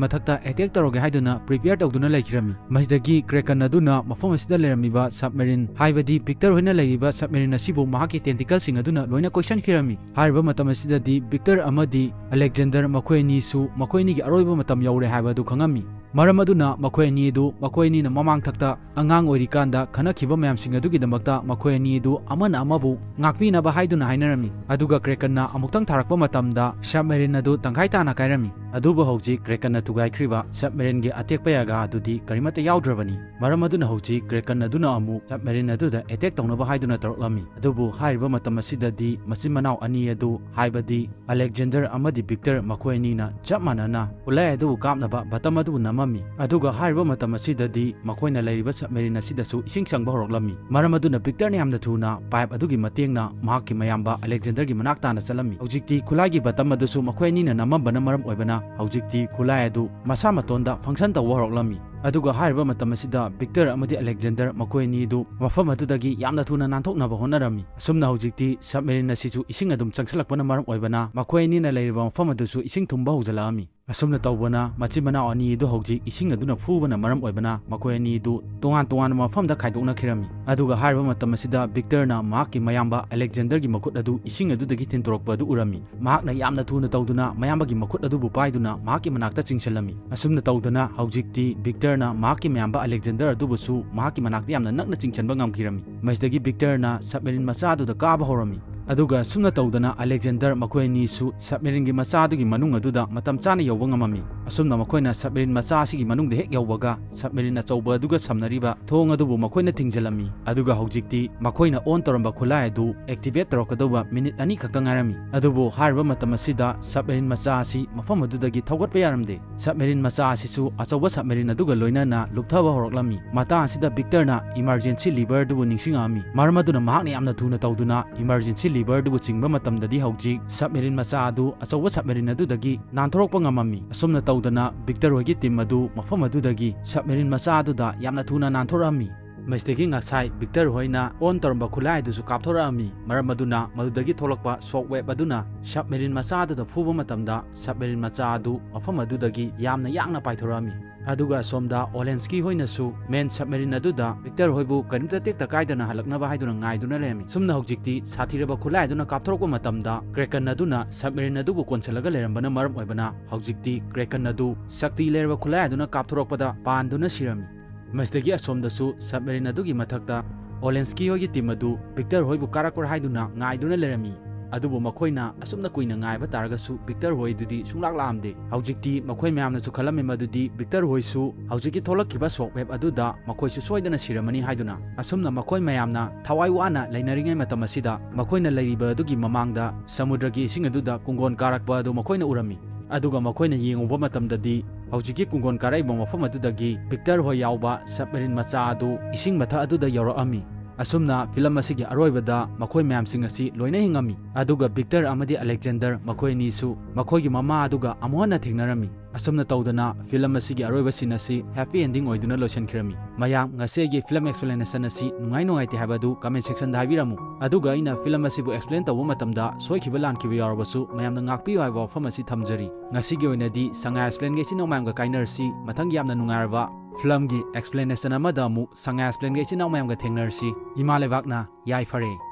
ꯃꯊꯛꯇ ꯑꯦꯇꯦꯛ ꯇꯧꯔꯒꯦ ꯍꯥꯏꯗꯨꯅ ꯄ꯭ꯔꯤꯄꯦꯌꯔ ꯇꯧꯗꯨꯅ ꯂꯩꯈꯤꯔꯝꯃꯤ꯫ ꯃꯁꯤꯗꯒꯤ ꯀ꯭ꯔꯦꯀꯟ ꯑꯗꯨꯅ ꯃꯐꯝ ꯑꯁꯤꯗ ꯂꯩꯔꯝꯃꯤꯕ ꯁꯕꯃꯦꯔꯤꯟ, ꯍꯥꯏꯕꯗꯤ ꯚꯤꯛꯇꯔ ꯍꯣꯏꯅ ꯂꯩꯔꯤꯕ ꯁꯕꯃꯦꯔꯤꯟ ꯑꯁꯤꯕꯨ ꯃꯍꯥꯛꯀꯤ ꯇꯦꯟꯇꯤꯀꯜꯁꯤꯡ ꯑꯗꯨꯅ ꯂꯣꯏꯅ ꯀꯣꯏꯁꯟꯈꯤꯔꯝꯃꯤ꯫ ꯍꯥꯏꯔꯤꯕ ꯃꯇꯝ ꯑꯁꯤꯗꯗꯤ ꯚꯤꯛꯇꯔ ꯑꯃꯗꯤ ꯑꯂꯦꯛꯖꯦꯟꯗꯔ ꯃꯈꯣꯏ ꯑꯅꯤꯁꯨ ꯃꯈꯣꯏ ꯑꯅꯤꯒꯤ ꯑꯔꯣꯏꯕ ꯃꯇꯝ ꯌꯧꯔꯦ ꯍꯥꯏꯕ ꯑꯗꯨ ꯈꯪꯉꯝꯃꯤ꯫ ꯃꯔꯝ ꯑꯗꯨꯅ ꯃꯈꯣꯏ ꯑꯅꯤ ꯑꯗꯨ ꯃꯈꯣꯏ ꯑꯅꯤꯅ ꯃꯃꯥꯡꯊꯛꯇ ꯑꯉꯥꯡ ꯑꯣꯏꯔꯤꯀꯥꯟꯗ ꯈꯟꯅꯈꯤꯕ ꯃꯌꯥꯝꯁꯤꯡ ꯑꯗꯨꯒꯤꯗꯃꯛꯇ ꯃꯈꯣꯏ ꯑꯅꯤ ꯑꯗꯨ ꯑꯃꯅ ꯑꯃꯕꯨ ꯉꯥꯛꯄꯤꯅꯕ ꯍꯥꯏꯗꯨꯅ ꯍꯥꯏꯅꯔꯝꯃꯤ꯫ ꯑꯗꯨꯒ ꯀ꯭ꯔꯦꯀꯟꯅ ꯑꯃꯨꯛꯇꯪ ꯊꯥꯔꯛꯄ ꯃꯇꯝꯗ ꯁꯕꯃꯦꯔꯤꯟ ꯑꯗꯨ ꯇꯪꯈꯥꯏ ꯇꯥꯅ ꯀꯥꯏꯔꯝꯃꯤ꯫ ꯑꯗꯨꯕꯨ ꯍꯧꯖꯤꯛ ꯀ꯭ꯔꯦꯀꯟꯅ ꯊꯨꯒꯥꯏꯈ꯭ꯔꯤꯕ ꯁꯕꯃꯦꯔꯤꯟꯒꯤ ꯑꯇꯦꯛꯄ ꯌꯥꯒꯥ ꯑꯗꯨꯗꯤ ꯀꯔꯤꯃꯠꯇ ꯌꯥꯎꯗ꯭ꯔꯕꯅꯤ꯫ ꯃꯔꯝ ꯑꯗꯨꯅ ꯍꯧꯖꯤꯛ ꯀ꯭ꯔꯦꯀꯟ ꯑꯗꯨꯅ ꯑꯃꯨꯛ ꯁꯕꯃꯦꯔꯤꯟ ꯑꯗꯨꯗ ꯑꯦꯇꯦꯛ ꯇꯧꯅꯕ ꯍꯥꯏꯗꯨꯅ ꯇꯧꯔꯛꯂꯝꯃꯤ꯫ ꯑꯗꯨꯕꯨ ꯍꯥꯏꯔꯤꯕ ꯃꯇꯝ ꯑꯁꯤꯗꯗꯤ ꯃꯆꯤꯟ ꯃꯅꯥꯎ ꯑꯅꯤ ꯑꯗꯨ, ꯍꯥꯏꯕꯗꯤ ꯑꯂꯦꯛꯖꯦꯟꯗꯔ ꯑꯃꯗꯤ ꯚꯤꯛꯇꯔ, ꯃꯈꯣꯏ ꯑꯅꯤꯅ ꯆꯞ ꯃꯥꯟꯅꯅ ꯈꯨꯠꯂꯥꯏ ꯑꯗꯨꯕꯨ ꯀꯥꯞꯅꯕ ꯕꯇꯝ ꯑꯗꯨꯕꯨ ꯅꯝꯃꯝꯃꯤ꯫ ꯑꯗꯨꯒ ꯍꯥꯏꯔꯤꯕ ꯃꯇꯝ ꯑꯁꯤꯗꯗꯤ ꯃꯈꯣꯏꯅ ꯂꯩꯔꯤꯕ ꯁꯕꯃꯦꯔꯤꯟ ꯑꯁꯤꯗꯁꯨ ꯏꯁꯤꯡ ꯆꯪꯕ ꯍꯧꯔꯛꯂꯝꯃꯤ꯫ ꯃꯔꯝ ꯑꯗꯨꯅ ꯚꯤꯛꯇꯔꯅ ꯌꯥꯝꯅ ꯊꯨꯅ ꯄꯥꯏꯞ ꯑꯗꯨꯒꯤ ꯃꯇꯦꯡꯅ ꯃꯍꯥꯛꯀꯤ ꯃꯌꯥꯝꯕ ꯑꯂꯦꯛꯖꯦꯟꯗꯔꯒꯤ ꯃꯅꯥꯛ ꯇꯥꯅ ꯆꯠꯂꯝꯃꯤ꯫ ꯍꯧꯖꯤꯛꯇꯤ ꯈꯨꯠꯂꯥꯏꯒꯤ ꯕꯇꯝ ꯑꯗꯨꯁꯨ ꯃꯈꯣꯏ ꯑꯅꯤꯅ ꯅꯝꯃꯝꯕꯅ ꯃꯔꯝ ꯑꯣꯏꯕꯅ ꯍꯧꯖꯤꯛꯇꯤ ꯈꯨꯠꯂꯥꯏ ꯑꯗꯨ ꯃꯁꯥ ꯃꯇꯣꯟꯗ ꯐꯪꯁꯟ ꯇꯧꯕ ꯍꯧꯔꯛꯂꯝꯃꯤ꯫ ꯑꯗꯨꯒ ꯍꯥꯏꯔꯤꯕ ꯃꯇꯝ ꯑꯁꯤꯗ ꯚꯤꯛꯇꯔ ꯑꯃꯗꯤ ꯑꯂꯦꯛꯖꯦꯟꯗꯔ ꯃꯈꯣꯏ ꯑꯅꯤ ꯑꯗꯨ ꯃꯐꯝ ꯑꯗꯨꯗꯒꯤ ꯌꯥꯝꯅ ꯊꯨꯅ ꯅꯥꯟꯊꯣꯛꯅꯕ ꯍꯣꯠꯅꯔꯝꯃꯤ꯫ ꯑꯁꯨꯝꯅ ꯍꯧꯖꯤꯛꯇꯤ ꯁꯕꯃꯦꯔꯤꯟ ꯑꯁꯤꯁꯨ ꯏꯁꯤꯡ ꯑꯗꯨꯝ ꯆꯪꯁꯤꯜꯂꯛꯄꯅ ꯃꯔꯝ ꯑꯣꯏꯕꯅ ꯃꯈꯣꯏ ꯑꯅꯤꯅ ꯂꯩꯔꯤꯕ ꯃꯐꯝ ꯑꯗꯨꯁꯨ ꯏꯁꯤꯡ ꯊꯨꯝꯕ ꯍꯧꯖꯤꯜꯂꯛꯂꯝꯃꯤ꯫ ꯑꯁꯨꯝꯅ ꯇꯧꯕꯅ ꯃꯆꯤꯟ ꯃꯅꯥꯎ ꯑꯅꯤ ꯑꯗꯨ ꯍꯧꯖꯤꯛ ꯏꯁꯤꯡ ꯑꯗꯨꯅ ꯐꯨꯕꯅ ꯃꯔꯝ ꯑꯣꯏꯕꯅ ꯃꯈꯣꯏ ꯑꯅꯤ ꯑꯗꯨ ꯇꯣꯉꯥꯟ ꯇꯣꯉꯥꯟꯕ ꯃꯐꯝꯗ ꯈꯥꯏꯗꯣꯛꯅꯈꯤꯔꯝꯃꯤ꯫ ꯑꯗꯨꯒ ꯍꯥꯏꯔꯤꯕ ꯃꯇꯝ ꯑꯁꯤꯗ ꯚꯤꯛꯇꯔꯅ ꯃꯍꯥꯛꯀꯤ ꯃꯌꯥꯝꯕ ꯑꯂꯦꯛꯖꯦꯟꯗꯔꯒꯤ ꯃꯈꯨꯠ ꯑꯗꯨ ꯏꯁꯤꯡ ꯑꯗꯨꯗꯒꯤ ꯊꯤꯟꯗꯣꯔꯛꯄ ꯑꯗꯨ ꯎꯔꯝꯃꯤ꯫ ꯃꯍꯥꯛꯅ ꯌꯥꯝꯅ ꯊꯨꯅ ꯇꯧꯗꯨꯅ ꯃꯌꯥꯝꯕꯒꯤ ꯃꯈꯨꯠ ꯑꯗꯨꯕꯨ ꯄꯥꯏꯗꯨꯅ ꯃꯍꯥꯛꯀꯤ ꯃꯅꯥꯛꯇ ꯆꯤꯡꯁꯤꯜꯂꯝꯃꯤ꯫ ꯑꯁꯨꯝꯅ ꯇꯧꯗꯅ ꯍꯧꯖꯤꯛꯇꯤ ꯚꯤꯛꯇꯔꯅ ꯃꯍꯥꯛꯀꯤ ꯃꯌꯥꯝꯕ ꯑꯂꯦꯛꯖꯦꯟꯗꯔ ꯑꯗꯨꯕꯨꯁꯨ ꯃꯍꯥꯛꯀꯤ ꯃꯅꯥꯛꯇ ꯌꯥꯝꯅ ꯅꯛꯅ ꯆꯤꯡꯁꯤꯟꯕ ꯉꯝꯈꯤꯔꯝꯃꯤ꯫ ꯃꯁꯤꯗꯒꯤ ꯚꯤꯛꯇꯔꯅ ꯁꯕꯃꯦꯔꯤꯟ ꯃꯆꯥ ꯑꯗꯨꯗ ꯀꯥꯕ ꯍꯧꯔꯝꯃꯤ꯫ ꯑꯗꯨꯒ ꯑꯁꯨꯝꯅ ꯇꯧꯗꯅ ꯑꯂꯦꯛꯖꯦꯟꯗꯔ ꯃꯈꯣꯏ ꯑꯅꯤꯁꯨ ꯁꯕꯃꯦꯔꯤꯟꯒꯤ ꯃꯆꯥ ꯑꯗꯨꯒꯤ ꯃꯅꯨꯡ ꯑꯗꯨꯗ ꯃꯇꯝ ꯆꯥꯅ ꯌꯧꯕ ꯉꯝꯃꯝꯃꯤ꯫ ꯑꯁꯨꯝꯅ ꯃꯈꯣꯏꯅ ꯁꯕꯃꯦꯔꯤꯟ ꯃꯆꯥ ꯑꯁꯤꯒꯤ ꯃꯅꯨꯡꯗ ꯍꯦꯛ ꯌꯧꯕꯒ ꯁꯕꯃꯦꯔꯤꯟ ꯑꯆꯧꯕ ꯑꯗꯨꯒ ꯁꯝꯅꯔꯤꯕ ꯊꯣꯡ ꯑꯗꯨꯕꯨ ꯃꯈꯣꯏꯅ ꯊꯤꯡꯖꯤꯜꯂꯝꯃꯤ꯫ ꯑꯗꯨꯒ ꯍꯧꯖꯤꯛꯇꯤ ꯃꯈꯣꯏꯅ ꯑꯣꯟ ꯇꯧꯔꯝꯕ ꯈꯨꯠꯂꯥꯏ ꯑꯗꯨ ꯑꯦꯛꯇꯤꯚꯦꯠ ꯇꯧꯔꯛꯀꯗꯧꯕ ꯃꯤꯅꯤꯠ ꯑꯅꯤ ꯈꯛꯇ ꯉꯥꯏꯔꯝꯃꯤ꯫ ꯑꯗꯨꯕꯨ ꯍꯥꯏꯔꯤꯕ ꯃꯇꯝ ꯑꯁꯤꯗ ꯁꯕꯃꯦꯔꯤꯟ ꯃꯆꯥ ꯑꯁꯤ ꯃꯐꯝ ꯑꯗꯨꯗꯒꯤ ꯊꯧꯒꯠꯄ ꯌꯥꯔꯝꯗꯦ꯫ ꯁꯕꯃꯦꯔꯤꯟ ꯃꯆꯥ ꯑꯁꯤꯁꯨ ꯑꯆꯧꯕ ꯁꯕꯃꯦꯔꯤꯟ ꯑꯗꯨꯒ ꯂꯣꯏꯅꯅ ꯂꯨꯞꯊꯕ ꯍꯧꯔꯛꯂꯝꯃꯤ꯫ ꯃꯇꯥꯡ ꯑꯁꯤꯗ ꯚꯤꯛꯇꯔꯅ ꯏꯃꯔꯖꯦꯟꯁꯤ ꯂꯤꯚꯔ ꯑꯗꯨꯕꯨ ꯅꯤꯡꯁꯤꯡꯉꯛꯑꯝꯃꯤ꯫ ꯃꯔꯝ ꯑꯗꯨꯅ ꯃꯍꯥꯛꯅ ꯌꯥꯝꯅ ꯊꯨꯅ ꯇꯧꯗꯨꯅ ꯏꯃꯔꯖꯦꯟꯁꯤ ꯂꯤꯚꯔ ꯑꯗꯨꯕꯨ ꯆꯤꯡꯕ ꯃꯇꯝꯗꯗꯤ ꯍꯧꯖꯤꯛ ꯁꯕꯃꯦꯔꯤꯟ ꯃꯆꯥ ꯑꯗꯨ ꯑꯆꯧꯕ ꯁꯕꯃꯦꯔꯤꯟ ꯑꯗꯨꯗꯒꯤ ꯅꯥꯟꯊꯣꯔꯛꯄ ꯉꯝꯃꯝꯃꯤ꯫ ꯑꯁꯨꯝꯅ ꯇꯧꯗꯅ ꯚꯤꯛꯇꯔ ꯍꯣꯏꯒꯤ ꯇꯤꯝ ꯑꯗꯨ ꯃꯐꯝ ꯑꯗꯨꯗꯒꯤ ꯁꯕꯃꯦꯔꯤꯟ ꯃꯆꯥ ꯑꯗꯨꯗ ꯌꯥꯝꯅ ꯊꯨꯅ ꯅꯥꯟꯊꯣꯔꯛꯑꯝꯃꯤ꯫ ꯃꯁꯤꯗꯒꯤ ꯉꯁꯥꯏ ꯚꯤꯛꯇꯔ ꯍꯣꯏꯅ ꯑꯣꯟ ꯇꯧꯔꯝꯕ ꯈꯨꯠꯂꯥꯏ ꯑꯗꯨꯁꯨ ꯀꯥꯞꯊꯣꯔꯛꯑꯝꯃꯤ꯫ ꯃꯔꯝ ꯑꯗꯨꯅ ꯃꯗꯨꯗꯒꯤ ꯊꯣꯛꯂꯛꯄ ꯁꯣꯛ ꯋꯦꯕ ꯑꯗꯨꯅ ꯁꯕꯃꯦꯔꯤꯟ ꯃꯆꯥ ꯑꯗꯨꯗ ꯐꯨꯕ ꯃꯇꯝꯗ ꯁꯕꯃꯦꯔꯤꯟ ꯃꯆꯥ ꯑꯗꯨ ꯃꯐꯝ ꯑꯗꯨꯗꯒꯤ ꯌꯥꯝꯅ ꯌꯥꯡꯅ ꯄꯥꯏꯊꯣꯔꯛꯑꯝꯃꯤ꯫ ꯑꯗꯨꯒ ꯑꯁꯣꯝꯗ ꯑꯣꯂꯦꯟꯁꯀꯤ ꯍꯣꯏꯅꯁꯨ ꯃꯦꯟ ꯁꯕꯃꯦꯔꯤꯟ ꯑꯗꯨꯗ ꯚꯤꯛꯇꯔ ꯍꯣꯏꯕꯨ ꯀꯔꯤꯝꯇ ꯇꯦꯛꯇ ꯀꯥꯏꯗꯅ ꯍꯜꯂꯛꯅꯕ ꯍꯥꯏꯗꯨꯅ ꯉꯥꯏꯗꯨꯅ ꯂꯩꯔꯝꯃꯤ꯫ ꯁꯨꯝꯅ ꯍꯧꯖꯤꯛꯇꯤ ꯁꯥꯊꯤꯔꯕ ꯈꯨꯠꯂꯥꯏ ꯑꯗꯨꯅ ꯀꯥꯞꯊꯣꯔꯛꯄ ꯃꯇꯝꯗ ꯀ꯭ꯔꯦꯀꯟ ꯑꯗꯨꯅ ꯁꯕꯃꯦꯔꯤꯟ ꯑꯗꯨꯕꯨ ꯀꯣꯟꯁꯤꯜꯂꯒ ꯂꯩꯔꯝꯕꯅ ꯃꯔꯝ ꯑꯣꯏꯕꯅ ꯍꯧꯖꯤꯛꯇꯤ ꯀ꯭ꯔꯦꯀꯟ ꯑꯗꯨ ꯁꯛꯇꯤ ꯂꯩꯔꯕ ꯈꯨꯠꯂꯥꯏ ꯑꯗꯨꯅ ꯀꯥꯞꯊꯣꯔꯛꯄꯗ ꯄꯥꯟꯗꯨꯅ ꯁꯤꯔꯝꯃꯤ꯫ ꯃꯁꯤꯗꯒꯤ ꯑꯁꯣꯝꯗꯁꯨ ꯁꯕꯃꯦꯔꯤꯟ ꯑꯗꯨꯒꯤ ꯃꯊꯛꯇ ꯑꯣꯂꯦꯟꯁꯀꯤ ꯍꯣꯏꯒꯤ ꯇꯤꯝ ꯑꯗꯨ ꯚꯤꯛꯇꯔ ꯍꯣꯏꯕꯨ ꯀꯥꯔꯛꯄ꯭ꯔꯥ ꯍꯥꯏꯗꯨꯅ ꯉꯥꯏꯗꯨꯅ ꯂꯩꯔꯝꯃꯤ꯫ ꯑꯗꯨꯕꯨ ꯃꯈꯣꯏꯅ ꯑꯁꯨꯝꯅ ꯀꯨꯏꯅ ꯉꯥꯏꯕ ꯇꯥꯔꯒꯁꯨ ꯚꯤꯛꯇꯔ ꯍꯣꯏ ꯑꯗꯨꯗꯤ ꯁꯨꯡꯂꯥꯛ ꯂꯥꯛꯑꯝꯗꯦ꯫ ꯍꯧꯖꯤꯛꯇꯤ ꯃꯈꯣꯏ ꯃꯌꯥꯝꯅꯁꯨ ꯈꯜꯂꯝꯃꯤ ꯃꯗꯨꯗꯤ ꯚꯤꯛꯇꯔ ꯍꯣꯏꯁꯨ ꯍꯧꯖꯤꯛꯀꯤ ꯊꯣꯛꯂꯛꯈꯤꯕ ꯁꯣꯛ ꯋꯦꯕ ꯑꯗꯨꯗ ꯃꯈꯣꯏꯁꯨ ꯁꯣꯏꯗꯅ ꯁꯤꯔꯝꯃꯅꯤ ꯍꯥꯏꯗꯨꯅ꯫ ꯑꯁꯨꯝꯅ ꯃꯈꯣꯏ ꯃꯌꯥꯝꯅ ꯊꯋꯥꯏ ꯋꯥꯅ ꯂꯩꯅꯔꯤꯉꯩ ꯃꯇꯝ ꯑꯁꯤꯗ ꯃꯈꯣꯏꯅ ꯂꯩꯔꯤꯕ ꯑꯗꯨꯒꯤ ꯃꯃꯥꯡꯗ ꯁꯃꯨꯗ꯭ꯔꯒꯤ ꯏꯁꯤꯡ ꯑꯗꯨꯗ ꯀꯨꯡꯒꯣꯟ ꯀꯥꯔꯛꯄ ꯑꯗꯨ ꯃꯈꯣꯏꯅ ꯎꯔꯝꯃꯤ꯫ ꯑꯗꯨꯒ ꯃꯈꯣꯏꯅ ꯌꯦꯡꯉꯨꯕ ꯃꯇꯝꯗꯗꯤ ꯍꯧꯖꯤꯛꯀꯤ ꯀꯨꯡꯒꯣꯟ ꯀꯥꯔꯛꯏꯕ ꯃꯐꯝ ꯑꯗꯨꯗꯒꯤ ꯚꯤꯛꯇꯔ ꯍꯣꯏ ꯌꯥꯎꯕ ꯁꯕꯃꯦꯔꯤꯟ ꯃꯆꯥ ꯑꯗꯨ ꯏꯁꯤꯡ ꯃꯊꯛ ꯑꯗꯨꯗ ꯌꯧꯔꯛꯑꯝꯃꯤ꯫ ꯑꯁꯨꯝꯅ ꯐꯤꯂꯝ ꯑꯁꯤꯒꯤ ꯑꯔꯣꯏꯕꯗ ꯃꯈꯣꯏ ꯃꯌꯥꯝꯁꯤꯡ ꯑꯁꯤ ꯂꯣꯏꯅ ꯍꯤꯡꯉꯝꯃꯤ꯫ ꯑꯗꯨꯒ ꯚꯤꯛꯇꯔ ꯑꯃꯗꯤ ꯑꯂꯦꯛꯖꯦꯟꯗꯔ ꯃꯈꯣꯏ ꯑꯅꯤꯁꯨ ꯃꯈꯣꯏꯒꯤ ꯃꯃꯥ ꯑꯗꯨꯒ ꯑꯃꯨꯛ ꯍꯟꯅ ꯊꯦꯡꯅꯔꯝꯃꯤ꯫ ꯑꯁꯨꯝꯅ ꯇꯧꯗꯅ ꯐꯤꯂꯝ ꯑꯁꯤꯒꯤ ꯑꯔꯣꯏꯕ ꯁꯤꯟ ꯑꯁꯤ ꯍꯦꯄꯤ ꯑꯦꯟꯗꯤꯡ ꯑꯣꯏꯗꯨꯅ ꯂꯣꯏꯁꯤꯟꯈꯤꯔꯝꯃꯤ꯫ ꯃꯌꯥꯝ, ꯉꯁꯤ ꯑꯩꯒꯤ ꯐꯤꯂꯝ ꯑꯦꯛꯁꯄ꯭ꯂꯦꯅꯦꯁꯟ ꯑꯁꯤ ꯅꯨꯡꯉꯥꯏ ꯅꯨꯡꯉꯥꯏꯇꯦ ꯍꯥꯏꯕ ꯑꯗꯨ ꯀꯃꯦꯟ ꯁꯦꯛꯁꯟꯗ ꯍꯥꯏꯕꯤꯔꯝꯃꯨ꯫ ꯑꯗꯨꯒ ꯑꯩꯅ ꯐꯤꯂꯝ ꯑꯁꯤꯕꯨ ꯑꯦꯛꯁꯄ꯭ꯂꯦꯟ ꯇꯧꯕ ꯃꯇꯝꯗ ꯁꯣꯏꯈꯤꯕ ꯂꯥꯟꯈꯤꯕ ꯌꯥꯎꯔꯕꯁꯨ ꯃꯌꯥꯝꯅ ꯉꯥꯛꯄꯤꯌꯨ ꯍꯥꯏꯕ ꯋꯥꯐꯝ ꯑꯁꯤ ꯊꯝꯖꯔꯤ꯫ ꯉꯁꯤꯒꯤ ꯑꯣꯏꯅꯗꯤ ꯁꯉꯥꯏ ꯑꯦꯛꯁꯄ꯭ꯂꯦꯟꯒꯤ ꯏꯆꯤꯟ ꯏꯅꯥꯎ ꯃꯌꯥꯝꯒ ꯀꯥꯏꯅꯔꯁꯤ꯫ ꯃꯊꯪꯒꯤ ꯌꯥꯝꯅ ꯅꯨꯡꯉꯥꯏꯔꯕ ꯐꯤꯂꯝꯒꯤ ꯑꯦꯛꯁꯄ꯭ꯂꯦꯅꯦꯁꯟ ꯑꯃꯗ ꯑꯃꯨꯛ ꯁꯉꯥꯏ ꯑꯦꯛꯁꯄ꯭ꯂꯦꯟꯒꯤ ꯏꯆꯤꯟ ꯏꯅꯥꯎ ꯃꯌꯥꯝꯒ ꯊꯦꯡꯅꯔꯁꯤ꯫ ꯏꯃꯥ ꯂꯩꯕꯥꯛꯅ ꯌꯥꯏꯐꯔꯦ꯫